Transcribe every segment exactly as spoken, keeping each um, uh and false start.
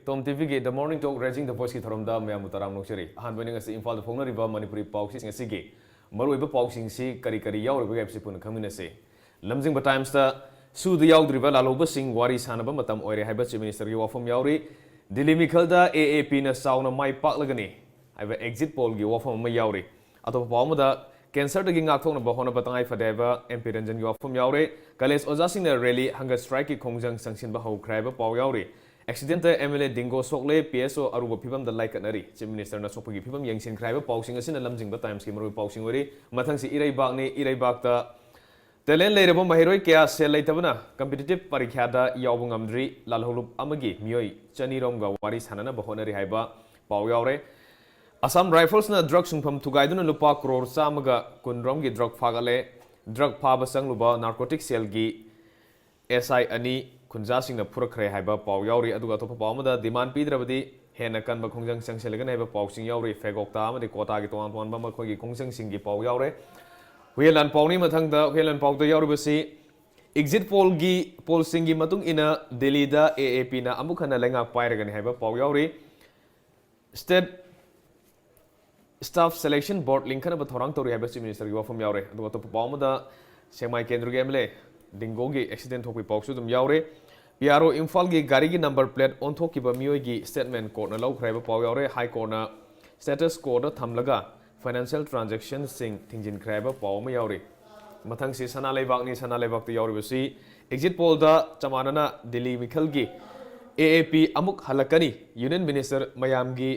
Tom ꯇꯤꯚꯤꯒꯤ The Morning Talk Raising the Voiceꯀꯤ ꯊꯧꯔꯝꯗ ꯃꯌꯥꯝꯕꯨ ꯇꯔꯥꯝꯅ ꯑꯣꯛꯆꯔꯤ꯫ ꯑꯍꯥꯟꯕ ꯑꯣꯏꯅ ꯉꯁꯤ ꯏꯝꯐꯥꯜꯗ ꯐꯣꯡꯅꯔꯤꯕ ꯃꯅꯤꯄꯨꯔꯤ ꯄꯥꯎꯁꯤꯡ ꯑꯁꯤꯒꯤ ꯃꯔꯨꯑꯣꯏꯕ ꯄꯥꯎꯁꯤꯡꯁꯤ ꯀꯔꯤ ꯀꯔꯤ ꯌꯥꯎꯔꯤꯕꯒꯦ ꯍꯥꯏꯕꯁꯤ ꯄꯨꯟꯅ ꯈꯪꯃꯤꯟꯅꯁꯤ꯫ ꯂꯝꯖꯤꯡꯕ ꯇꯥꯏꯝꯁꯇ ꯁꯨꯗ ꯌꯥꯎꯗ꯭ꯔꯤꯕ ꯂꯥꯜꯍꯧꯕꯁꯤꯡ ꯋꯥꯔꯤ ꯁꯥꯅꯕ ꯃꯇꯝ ꯑꯣꯏꯔꯦ ꯍꯥꯏꯕ Chief Ministerꯒꯤ ꯋꯥꯐꯝ ꯌꯥꯎꯔꯤ꯫ ꯗꯤꯜꯂꯤ ꯃꯤꯈꯜꯗ AAPꯅ ꯆꯥꯎꯅ ꯃꯥꯏ ꯄꯥꯛꯂꯒꯅꯤ ꯍꯥꯏꯕ exit pollꯒꯤ ꯋꯥꯐꯝ ꯑꯃ ꯌꯥꯎꯔꯤ꯫ ꯑꯇꯣꯞꯄ ꯄꯥꯎ ꯑꯃꯗ, cancerꯗꯒꯤ ꯉꯥꯛꯊꯣꯛꯅꯕ ꯍꯣꯠꯅꯕ ꯇꯉꯥꯏ ꯐꯗꯦ ꯍꯥꯏꯕ MP ꯔꯟꯖꯟꯒꯤ ꯋꯥꯐꯝ ꯌꯥꯎꯔꯦ꯫ College ꯑꯣꯖꯥꯁꯤꯡꯅ rally hunger strikeꯀꯤ ꯈꯣꯡꯖꯪ ꯆꯪꯁꯤꯟꯕ ꯍꯧꯈ꯭ꯔꯦ ꯍꯥꯏꯕ ꯄꯥꯎ ꯌꯥꯎꯔꯤ꯫ Accidentꯇ MLA ꯗꯤꯡꯒꯣ ꯁꯣꯛꯂꯦ, PSO ꯑꯔꯨꯕ ꯐꯤꯕꯝꯗ ꯂꯥꯏꯀꯠꯅꯔꯤ꯫ Chief Ministerꯅ ꯁꯣꯛꯄꯒꯤ ꯐꯤꯕꯝ ꯌꯦꯡꯁꯤꯟꯈ꯭ꯔꯦ ꯍꯥꯏꯕ ꯄꯥꯎꯁꯤꯡ ꯑꯁꯤꯅ ꯂꯝꯖꯤꯡꯕ ꯇꯥꯏꯝꯁꯀꯤ ꯃꯔꯨꯑꯣꯏꯕ ꯄꯥꯎꯁꯤꯡ ꯑꯣꯏꯔꯤ꯫ ꯃꯊꯪꯁꯤ ꯏꯔꯩꯕꯥꯛꯅꯤ꯫ ꯏꯔꯩꯕꯥꯛꯇ talent ꯂꯩꯔꯕ ꯃꯍꯩꯔꯣꯏ ꯀꯌꯥ ꯁꯦꯜ ꯂꯩꯇꯕꯅ competitive ꯄꯔꯤꯈ꯭ꯌꯥꯗ ꯌꯥꯎꯕ ꯉꯝꯗ꯭ꯔꯤ꯫ ꯂꯥꯜꯍꯧꯂꯨꯞ ꯑꯃꯒꯤ ꯃꯤꯑꯣꯏ ꯆꯅꯤꯔꯣꯝꯒ ꯋꯥꯔꯤ ꯁꯥꯅꯅꯕ ꯍꯣꯠꯅꯔꯤ ꯍꯥꯏꯕ ꯄꯥꯎ ꯌꯥꯎꯔꯦ꯫ Assam Riflesꯅ drug ꯁꯨꯡꯐꯝ ꯊꯨꯒꯥꯏꯗꯨꯅ ꯂꯨꯄꯥ ꯀ꯭ꯔꯣꯔ ꯆꯥꯝꯃꯒ ꯀꯨꯟ ꯔꯣꯝꯒꯤ drug ꯐꯥꯒꯠꯂꯦ꯫ Drug ꯐꯥꯕ ꯆꯪꯂꯨꯕ narcotic cellꯒꯤ SI ꯑꯅꯤ ꯈꯨꯟꯖꯥꯁꯤꯡꯅ ꯐꯨꯔꯛꯈ꯭ꯔꯦ ꯍꯥꯏꯕ ꯄꯥꯎ ꯌꯥꯎꯔꯤ꯫ ꯑꯗꯨꯒ ꯑꯇꯣꯞꯄ ꯄꯥꯎ ꯑꯃꯗ, demand ꯄꯤꯗ꯭ꯔꯕꯗꯤ ꯍꯦꯟꯅ ꯀꯟꯕ ꯈꯣꯡꯖꯪ ꯆꯪꯁꯤꯜꯂꯒꯅꯤ ꯍꯥꯏꯕ ꯄꯥꯎꯁꯤꯡ ꯌꯥꯎꯔꯤ꯫ ꯐꯦꯒꯣꯛꯇꯥ ꯑꯃꯗꯤ ꯀꯣꯇꯥꯒꯤ ꯇꯣꯉꯥꯟ ꯇꯣꯉꯥꯟꯕ ꯃꯈꯣꯏꯒꯤ ꯈꯣꯡꯖꯪꯁꯤꯡꯒꯤ ꯄꯥꯎ ꯌꯥꯎꯔꯦ꯫ ꯍꯨꯏꯌꯦꯟ ꯂꯥꯟ ꯄꯥꯎꯅꯤ꯫ ꯃꯊꯪꯗ ꯍꯨꯏꯌꯦꯟ ꯂꯥꯟ ꯄꯥꯎꯗ ꯌꯥꯎꯔꯤꯕꯁꯤ, exit pollꯒꯤ, pollꯁꯤꯡꯒꯤ ꯃꯇꯨꯡ ꯏꯟꯅ ꯗꯤꯜꯂꯤꯗ AAPꯅ ꯑꯃꯨꯛ ꯍꯟꯅ ꯂꯩꯉꯥꯛ ꯄꯥꯏꯔꯒꯅꯤ ꯍꯥꯏꯕ ꯄꯥꯎ ꯌꯥꯎꯔꯤ꯫ State Staff Selection Board ꯂꯤꯡꯈꯠꯅꯕ ꯊꯧꯔꯥꯡ ꯇꯧꯔꯤ ꯍꯥꯏꯕ Chief Ministerꯒꯤ ꯋꯥꯐꯝ ꯌꯥꯎꯔꯦ꯫ ꯑꯗꯨꯒ ꯑꯇꯣꯞꯄ ꯄꯥꯎ ꯑꯃꯗ, ꯁꯦꯛꯃꯥꯏ ꯀꯦꯟꯗ꯭ꯔꯒꯤ MLA ꯗꯤꯡꯒꯣꯒꯤ accident ꯊꯣꯛꯄꯒꯤ ꯄꯥꯎꯁꯨ ꯑꯗꯨꯝ ꯌꯥꯎꯔꯦ꯫ PRO ꯏꯝꯐꯥꯜꯒꯤ ꯒꯥꯔꯤꯒꯤ number plate ꯑꯣꯟꯊꯣꯛꯈꯤꯕ ꯃꯤꯑꯣꯏꯒꯤ statement courtꯅ ꯂꯧꯈ꯭ꯔꯦ ꯍꯥꯏꯕ ꯄꯥꯎ ꯌꯥꯎꯔꯦ꯫ High Courtꯅ status quoꯗ ꯊꯝꯂꯒ financial transactionꯁꯤꯡ ꯊꯤꯡꯖꯤꯟꯈ꯭ꯔꯦ ꯍꯥꯏꯕ ꯄꯥꯎ ꯑꯃ ꯌꯥꯎꯔꯤ꯫ ꯃꯊꯪꯁꯤ ꯁꯅꯥ ꯂꯩꯕꯥꯛꯅꯤ꯫ ꯁꯅꯥ ꯂꯩꯕꯥꯛꯇ ꯌꯥꯎꯔꯤꯕꯁꯤ, exit pollꯗ ꯆꯃꯥꯟꯅꯅ ꯗꯤꯜꯂꯤ ꯃꯤꯈꯜꯒꯤ AAP ꯑꯃꯨꯛ ꯍꯜꯂꯛꯀꯅꯤ꯫ Union Minister ꯃꯌꯥꯝꯒꯤ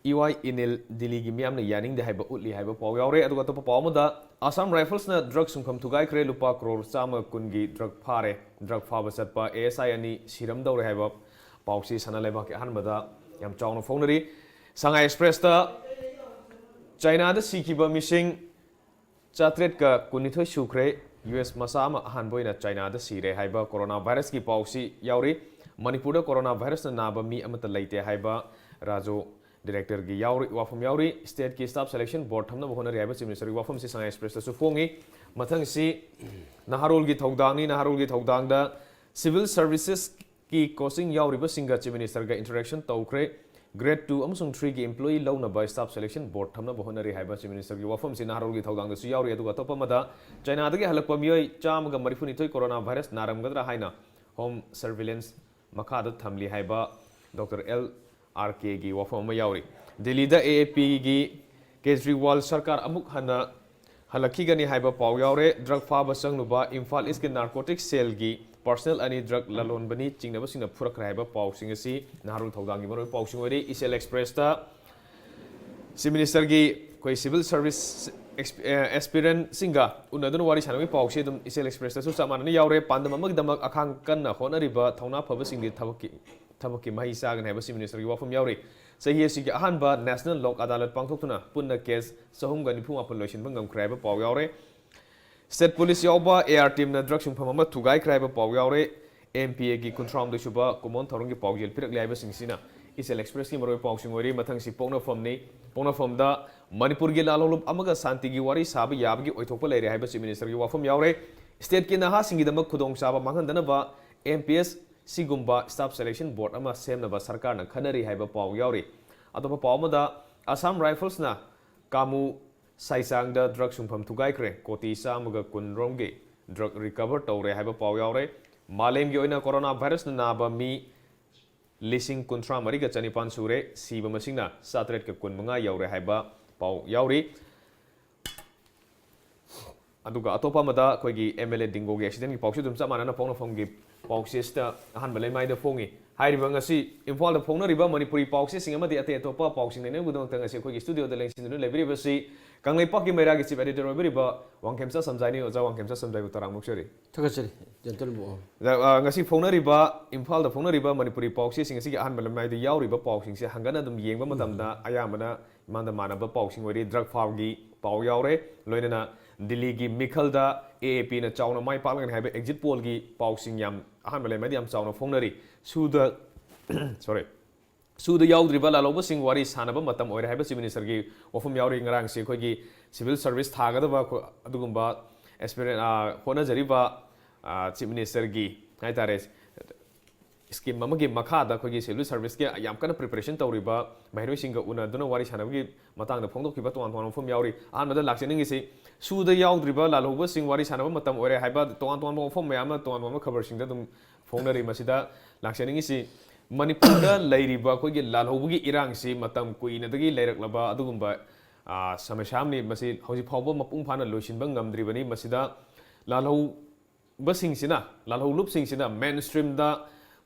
EY ꯏꯅꯤꯜ ꯗꯤꯜꯂꯤꯒꯤ ꯃꯤꯌꯥꯝꯅ ꯌꯥꯅꯤꯡꯗꯦ ꯍꯥꯏꯕ ꯎꯠꯂꯤ ꯍꯥꯏꯕ ꯄꯥꯎ ꯌꯥꯎꯔꯦ꯫ ꯑꯗꯨꯒ ꯑꯇꯣꯞꯄ ꯄꯥꯎ ꯑꯃꯗ, Assam Riflesꯅ drug ꯁꯨꯡꯐꯝ ꯊꯨꯒꯥꯏꯈ꯭ꯔꯦ, ꯂꯨꯄꯥ ꯀ꯭ꯔꯣꯔ ꯆꯥꯝꯃ ꯀꯨꯟꯒꯤ drug ꯐꯥꯔꯦ, drug ꯐꯥꯕ ꯆꯠꯄ ASI ꯑꯅꯤ ꯁꯤꯔꯝꯗꯧꯔꯦ ꯍꯥꯏꯕ ꯄꯥꯎꯁꯤ ꯁꯅꯥ ꯂꯩꯕꯥꯛꯀꯤ ꯑꯍꯥꯟꯕꯗ ꯌꯥꯝ ꯆꯥꯎꯅ ꯐꯣꯡꯅꯔꯤ꯫ ꯁꯉꯥꯏ Expressꯇ ꯆꯥꯏꯅꯥꯗ ꯁꯤꯈꯤꯕ ꯃꯤꯁꯤꯡ ꯆꯥꯇ꯭ꯔꯦꯠꯀ ꯀꯨꯟꯅꯤꯊꯣꯏ ꯁꯨꯈ꯭ꯔꯦ꯫ US ꯃꯆꯥ ꯑꯃ ꯑꯍꯥꯟꯕ ꯑꯣꯏꯅ ꯆꯥꯏꯅꯥꯗ ꯁꯤꯔꯦ ꯍꯥꯏꯕ ꯀꯣꯔꯣꯅꯥ ꯚꯥꯏꯔꯁꯀꯤ ꯄꯥꯎꯁꯤ ꯌꯥꯎꯔꯤ꯫ ꯃꯅꯤꯄꯨꯔꯗ ꯀꯣꯔꯣꯅꯥ ꯚꯥꯏꯔꯁꯅ ꯅꯥꯕ ꯃꯤ ꯑꯃꯠꯇ ꯂꯩꯇꯦ ꯍꯥꯏꯕ ꯔꯥꯖꯨ ꯗꯥꯏꯔꯦꯛꯇꯔꯒꯤ ꯌꯥꯎꯔꯤ, ꯋꯥꯐꯝ ꯌꯥꯎꯔꯤ꯫ Stateꯀꯤ Staff Selection Board ꯊꯝꯅꯕ ꯍꯣꯠꯅꯔꯤ ꯍꯥꯏꯕ Chief Ministerꯒꯤ ꯋꯥꯐꯝꯁꯤ ꯁꯉꯥꯏ Expressꯇꯁꯨ ꯐꯣꯡꯉꯤ꯫ ꯃꯊꯪꯁꯤ ꯅꯍꯥꯔꯣꯜꯒꯤ ꯊꯧꯗꯥꯡꯅꯤ꯫ ꯅꯍꯥꯔꯣꯜꯒꯤ ꯊꯧꯗꯥꯡꯗ Civil Services ꯀꯤ ꯀꯣꯆꯤꯡ ꯌꯥꯎꯔꯤꯕꯁꯤꯡꯒ Chief Minister ꯒ interaction ꯇꯧꯈ꯭ꯔꯦ꯫ Grade two ꯑꯃꯁꯨꯡ three ꯒꯤ employee ꯂꯧꯅꯕ staff selection board ꯊꯝꯅꯕ ꯍꯣꯠꯅꯔꯤ ꯍꯥꯏꯕ Chief Minister ꯒꯤ ꯋꯥꯐꯝꯁꯤ ꯅꯍꯥꯔꯣꯜꯒꯤ ꯊꯧꯗꯥꯡꯗꯁꯨ ꯌꯥꯎꯔꯤ꯫ ꯑꯗꯨꯒ ꯑꯇꯣꯞꯄ ꯑꯃꯗ, ꯆꯥꯏꯅꯥꯗꯒꯤ ꯍꯜꯂꯛꯄ ꯃꯤꯑꯣꯏ ꯆꯥꯝꯃꯒ ꯃꯔꯤꯐꯨꯅꯤꯊꯣꯏ corona virus ꯅꯥꯔꯝꯒꯗ꯭ꯔꯥ ꯍꯥꯏꯅ home surveillance ꯃꯈꯥꯗ ꯊꯝꯂꯤ ꯍꯥꯏꯕ Doctor L R K ꯒꯤ ꯋꯥꯐꯝ ꯑꯃ ꯌꯥꯎꯔꯤ꯫ ꯗꯤꯜꯂꯤꯗ A A P ꯒꯤ ꯀꯦꯖ꯭ꯔꯤꯋꯥꯜ ꯁꯔꯀꯥꯔ ꯑꯃꯨꯛ ꯍꯟꯅ ꯍꯜꯂꯛꯈꯤꯒꯅꯤ ꯍꯥꯏꯕ ꯄꯥꯎ ꯌꯥꯎꯔꯦ꯫ Drug ꯐꯥꯕ ꯆꯪꯂꯨꯕ ꯏꯝꯐꯥꯜ East ꯀꯤ narcotic cell ꯒꯤ personnel ꯑꯅꯤ drug ꯂꯂꯣꯟꯕꯅꯤ ꯆꯤꯡꯅꯕꯁꯤꯡꯅ ꯐꯨꯔꯛꯈ꯭ꯔꯦ ꯍꯥꯏꯕ ꯄꯥꯎꯁꯤꯡ ꯑꯁꯤ ꯅꯍꯥꯔꯣꯜ ꯊꯧꯗꯥꯡꯒꯤ ꯃꯔꯨꯑꯣꯏꯕ ꯄꯥꯎꯁꯤꯡ ꯑꯣꯏꯔꯤ꯫ ꯏꯆꯦꯜ Express ꯇ Chief Minister ꯒꯤ ꯑꯩꯈꯣꯏ civil service ex-, ꯑꯦ, aspirant ꯁꯤꯡꯒ ꯎꯅꯗꯨꯅ ꯋꯥꯔꯤ ꯁꯥꯟꯅꯕꯒꯤ ꯄꯥꯎꯁꯤ ꯑꯗꯨꯝ ꯏꯆꯦꯜ Express ꯇꯁꯨ ꯆꯞ ꯃꯥꯟꯅꯅ ꯌꯥꯎꯔꯦ꯫ ꯄꯥꯟꯗꯝ ꯑꯃꯒꯤꯗꯃꯛ ꯑꯈꯥꯡ ꯀꯟꯅ ꯍꯣꯠꯅꯔꯤꯕ ꯊꯧꯅꯥ ꯐꯕꯁꯤꯡꯗꯤ ꯊꯕꯛꯀꯤ, ꯊꯕꯛꯀꯤ ꯃꯍꯩ ꯆꯥꯒꯅꯤ ꯍꯥꯏꯕ Chief Minister ꯒꯤ ꯋꯥꯐꯝ ꯌꯥꯎꯔꯤ꯫ ꯆꯍꯤ ꯑꯁꯤꯒꯤ ꯑꯍꯥꯟꯕ National Lok Adalat ꯄꯥꯡꯊꯣꯛꯇꯨꯅ ꯄꯨꯟꯅ case ꯆꯍꯨꯝꯒ ꯅꯤꯐꯨ ꯃꯥꯄꯟ ꯂꯣꯏꯁꯤꯟꯕ ꯉꯝꯈ꯭ꯔꯦ ꯍꯥꯏꯕ ꯄꯥꯎ ꯌꯥꯎꯔꯦ꯫ State Police ꯌꯥꯎꯕ A R team ꯅ drug ꯁꯨꯡꯐꯝ ꯑꯃ ꯊꯨꯒꯥꯏꯈ꯭ꯔꯦ ꯍꯥꯏꯕ ꯄꯥꯎ ꯌꯥꯎꯔꯦ꯫ M P A ꯒꯤ ꯀꯨꯟꯊ꯭ꯔꯥꯍꯨꯝꯗꯣꯏ ꯁꯨꯕ ꯀꯨꯝꯑꯣꯟ ꯊꯧꯔꯝꯒꯤ ꯄꯥꯎꯖꯦꯜ ꯄꯤꯔꯛꯂꯦ ꯍꯥꯏꯕꯁꯤꯡꯁꯤꯅ ꯏꯆꯦꯜ Express ꯀꯤ ꯃꯔꯨꯑꯣꯏꯕ ꯄꯥꯎꯁꯤꯡ ꯑꯣꯏꯔꯤ꯫ ꯃꯊꯪꯁꯤ ꯄꯣꯛꯅꯐꯝꯅꯤ꯫ ꯄꯣꯛꯅꯐꯝꯗ ꯃꯅꯤꯄꯨꯔꯒꯤ ꯂꯥꯜꯍꯧꯂꯨꯞ ꯑꯃꯒ ꯁꯥꯟꯇꯤꯒꯤ ꯋꯥꯔꯤ ꯁꯥꯕ ꯌꯥꯕꯒꯤ ꯑꯣꯏꯊꯣꯛꯄ ꯂꯩꯔꯦ ꯍꯥꯏꯕ Chief Minister ꯒꯤ ꯋꯥꯐꯝ ꯌꯥꯎꯔꯦ꯫ State ꯀꯤ ꯅꯍꯥꯁꯤꯡꯒꯤꯗꯃꯛ ꯈꯨꯗꯣꯡꯆꯥꯕ ꯃꯥꯡꯍꯟꯗꯅꯕ M P S ꯁꯤꯒꯨꯝꯕ staff selection board ꯑꯃ ꯁꯦꯝꯅꯕ ꯁꯔꯀꯥꯔꯅ ꯈꯟꯅꯔꯤ ꯍꯥꯏꯕ ꯄꯥꯎ ꯌꯥꯎꯔꯤ꯫ ꯑꯇꯣꯞꯄ ꯄꯥꯎ ꯑꯃꯗ, Assam Rifles ꯅ ꯀꯥꯃꯨ ꯁꯥꯏꯆꯥꯡꯗ drug ꯁꯨꯡꯐꯝ ꯊꯨꯒꯥꯏꯈ꯭ꯔꯦ꯫ ꯀꯣꯇꯤ ꯆꯥꯝꯃꯒ ꯀꯨꯟ ꯔꯣꯝꯒꯤ drug recover ꯇꯧꯔꯦ ꯍꯥꯏꯕ ꯄꯥꯎ ꯌꯥꯎꯔꯦ꯫ ꯃꯥꯂꯦꯝꯒꯤ ꯑꯣꯏꯅ corona virus ꯅ ꯅꯥꯕ ꯃꯤ ꯂꯤꯁꯤꯡ ꯀꯨꯟꯊ꯭ꯔꯥ ꯃꯔꯤꯒ ꯆꯅꯤꯄꯥꯟ ꯁꯨꯔꯦ꯫ ꯁꯤꯕ ꯃꯁꯤꯡꯅ ꯆꯥꯇꯔꯦꯠꯀ ꯀꯨꯟꯃꯉꯥ ꯌꯧꯔꯦ ꯍꯥꯏꯕ ꯄꯥꯎ ꯌꯥꯎꯔꯤ꯫ ꯑꯗꯨꯒ ꯑꯇꯣꯞꯄ ꯑꯃꯗ ꯑꯩꯈꯣꯏꯒꯤ M L A ꯗꯤꯡꯒꯣꯒꯤ accident ꯀꯤ ꯄꯥꯎꯁꯨ ꯑꯗꯨꯝ ꯆꯞ ꯃꯥꯟꯅꯅ ꯄꯣꯛꯅꯐꯝꯒꯤ ꯄꯥꯎꯆꯦꯁꯤꯗ ꯑꯍꯥꯟꯕ ꯂꯩꯃꯥꯏꯗ ꯐꯣꯡꯉꯤ꯫ ꯍꯥꯏꯔꯤꯕ ꯉꯁꯤ ꯏꯝꯐꯥꯜꯗ ꯐꯣꯡꯅꯔꯤꯕ ꯃꯅꯤꯄꯨꯔꯤ ꯄꯥꯎꯆꯦꯁꯤꯡ ꯑꯃꯗꯤ ꯑꯇꯩ ꯑꯇꯣꯞꯄ ꯄꯥꯎꯁꯤꯡ ꯅꯩꯅꯕꯒꯤꯗꯃꯛꯇ ꯉꯁꯤ ꯑꯩꯈꯣꯏꯒꯤ studio ꯗ ꯂꯦꯡꯁꯤꯟꯗꯨꯅ ꯂꯩꯕꯤꯔꯤꯕꯁꯤ ꯀꯪꯂꯩꯄꯥꯛꯀꯤ ꯃꯩꯔꯥꯒꯤ chief editor ꯑꯣꯏꯕꯤꯔꯤꯕ ꯋꯥꯡꯈꯦꯝꯆꯥ ꯁꯝꯖꯥꯏꯅꯤ꯫ ꯑꯣꯖꯥ ꯋꯥꯡꯈꯦꯝꯆꯥ ꯁꯝꯖꯥꯏꯕꯨ ꯇꯔꯥꯝꯅ ꯑꯣꯛꯆꯔꯤ꯫ ꯊꯥꯒꯠꯆꯔꯤ, ꯖꯦꯟꯇꯜ ꯃꯣꯍꯣꯟ꯫ ꯑꯗ, ꯑ, ꯉꯁꯤ ꯐꯣꯡꯅꯔꯤꯕ, ꯏꯝꯐꯥꯜꯗ ꯐꯣꯡꯅꯔꯤꯕ ꯃꯅꯤꯄꯨꯔꯤ ꯄꯥꯎꯆꯦꯁꯤꯡ ꯑꯁꯤꯒꯤ ꯑꯍꯥꯟꯕ ꯂꯩꯃꯥꯏꯗ ꯌꯥꯎꯔꯤꯕ ꯄꯥꯎꯁꯤꯡꯁꯦ ꯍꯪꯒꯠꯅ ꯑꯗꯨꯝ ꯌꯦꯡꯕ ꯃꯇꯝꯗ ꯑꯌꯥꯝꯕꯅ ꯏꯃꯥꯟꯗ ꯃꯥꯟꯅꯕ ꯄꯥꯎꯁꯤꯡ ꯑꯣꯏꯔꯤ꯫ Drug ꯐꯥꯕꯒꯤ ꯄꯥꯎ ꯌꯥꯎꯔꯦ, ꯂꯣꯏꯅꯅ ꯗꯤꯜꯂꯤꯒꯤ ꯃꯤꯈꯜꯗ A A P ꯅ ꯆꯥꯎꯅ ꯃꯥꯏ ꯄꯥꯛꯂꯒꯅꯤ ꯍꯥꯏꯕ exit poll ꯒꯤ ꯄꯥꯎꯁꯤꯡ ꯌꯥꯝ ꯑꯍꯥꯟꯕ ꯂꯩꯃꯥꯏꯗ ꯌꯥꯝ ꯆꯥꯎꯅ ꯐꯣꯡꯅꯔꯤ꯫ ꯁꯨꯗ, sorry, ꯁꯨꯗ ꯌꯥꯎꯗ꯭ꯔꯤꯕ ꯂꯥꯜꯍꯧꯕꯁꯤꯡ ꯋꯥꯔꯤ ꯁꯥꯟꯅꯕ ꯃꯇꯝ ꯑꯣꯏꯔꯦ ꯍꯥꯏꯕ Chief Minister ꯒꯤ ꯋꯥꯐꯝ ꯌꯥꯎꯔꯤ꯫ ꯉꯔꯥꯡꯁꯤ ꯑꯩꯈꯣꯏꯒꯤ civil service ꯊꯥꯒꯗꯕ ꯑꯩꯈꯣꯏ ꯑꯗꯨꯒꯨꯝꯕ aspirant, ꯑ, ꯍꯣꯠꯅꯖꯔꯤꯕ, ꯑ, Chief Minister ꯒꯤ ꯍꯥꯏꯇꯥꯔꯦ, ꯁ꯭ꯀꯤꯝ ꯑꯃꯒꯤ ꯃꯈꯥꯗ ꯑꯩꯈꯣꯏꯒꯤ ꯁꯤꯚꯤꯜ ꯁꯔꯚꯤꯁꯀꯤ ꯌꯥꯝ ꯀꯟꯅ ꯄ꯭ꯔꯤꯄꯦꯔꯦꯁꯟ ꯇꯧꯔꯤꯕ ꯃꯍꯩꯔꯣꯏꯁꯤꯡꯒ ꯎꯅꯗꯨꯅ ꯋꯥꯔꯤ ꯁꯥꯟꯅꯕꯒꯤ ꯃꯇꯥꯡꯗ ꯐꯣꯡꯗꯣꯛꯈꯤꯕ ꯇꯣꯉꯥꯟ ꯇꯣꯉꯥꯟꯕ ꯋꯥꯐꯝ ꯌꯥꯎꯔꯤ꯫ ꯑꯍꯥꯟꯕꯗ ꯂꯥꯛꯆꯅꯤꯡꯉꯤꯁꯤ, ꯁꯨꯗ ꯌꯥꯎꯗ꯭ꯔꯤꯕ ꯂꯥꯜꯍꯧꯕꯁꯤꯡ ꯋꯥꯔꯤ ꯁꯥꯟꯅꯕ ꯃꯇꯝ ꯑꯣꯏꯔꯦ ꯍꯥꯏꯕ ꯇꯣꯉꯥꯟ ꯇꯣꯉꯥꯟꯕ ꯋꯥꯐꯝ ꯃꯌꯥꯝ ꯑꯃ ꯇꯣꯉꯥꯟ ꯇꯣꯉꯥꯟꯕ ꯈꯕꯔꯁꯤꯡꯗ ꯑꯗꯨꯝ ꯐꯣꯡꯅꯔꯤ꯫ ꯃꯁꯤꯗ ꯂꯥꯛꯆꯅꯤꯡꯉꯤꯁꯤ, ꯃꯅꯤꯄꯨꯔꯗ ꯂꯩꯔꯤꯕ ꯑꯩꯈꯣꯏꯒꯤ ꯂꯥꯜꯍꯧꯕꯒꯤ ꯏꯔꯥꯡꯁꯤ ꯃꯇꯝ ꯀꯨꯏꯅꯗꯒꯤ ꯂꯩꯔꯛꯂꯕ ꯑꯗꯨꯒꯨꯝꯕ, ꯑ, ꯁꯃꯁ꯭ꯌꯥ ꯑꯃꯅꯤ꯫ ꯃꯁꯤ ꯍꯧꯖꯤꯛ ꯐꯥꯎꯕ ꯃꯄꯨꯡ ꯐꯥꯅ ꯂꯣꯏꯁꯤꯟꯕ ꯉꯝꯗ꯭ꯔꯤꯕꯅꯤ꯫ ꯃꯁꯤꯗ ꯂꯥꯜꯍꯧ ꯕꯁꯤꯡꯁꯤꯅ, ꯂꯥꯜꯍꯧꯂꯨꯞꯁꯤꯡꯁꯤꯅ ꯃꯦꯟ ꯁ꯭ꯇ꯭ꯔꯤꯝꯗ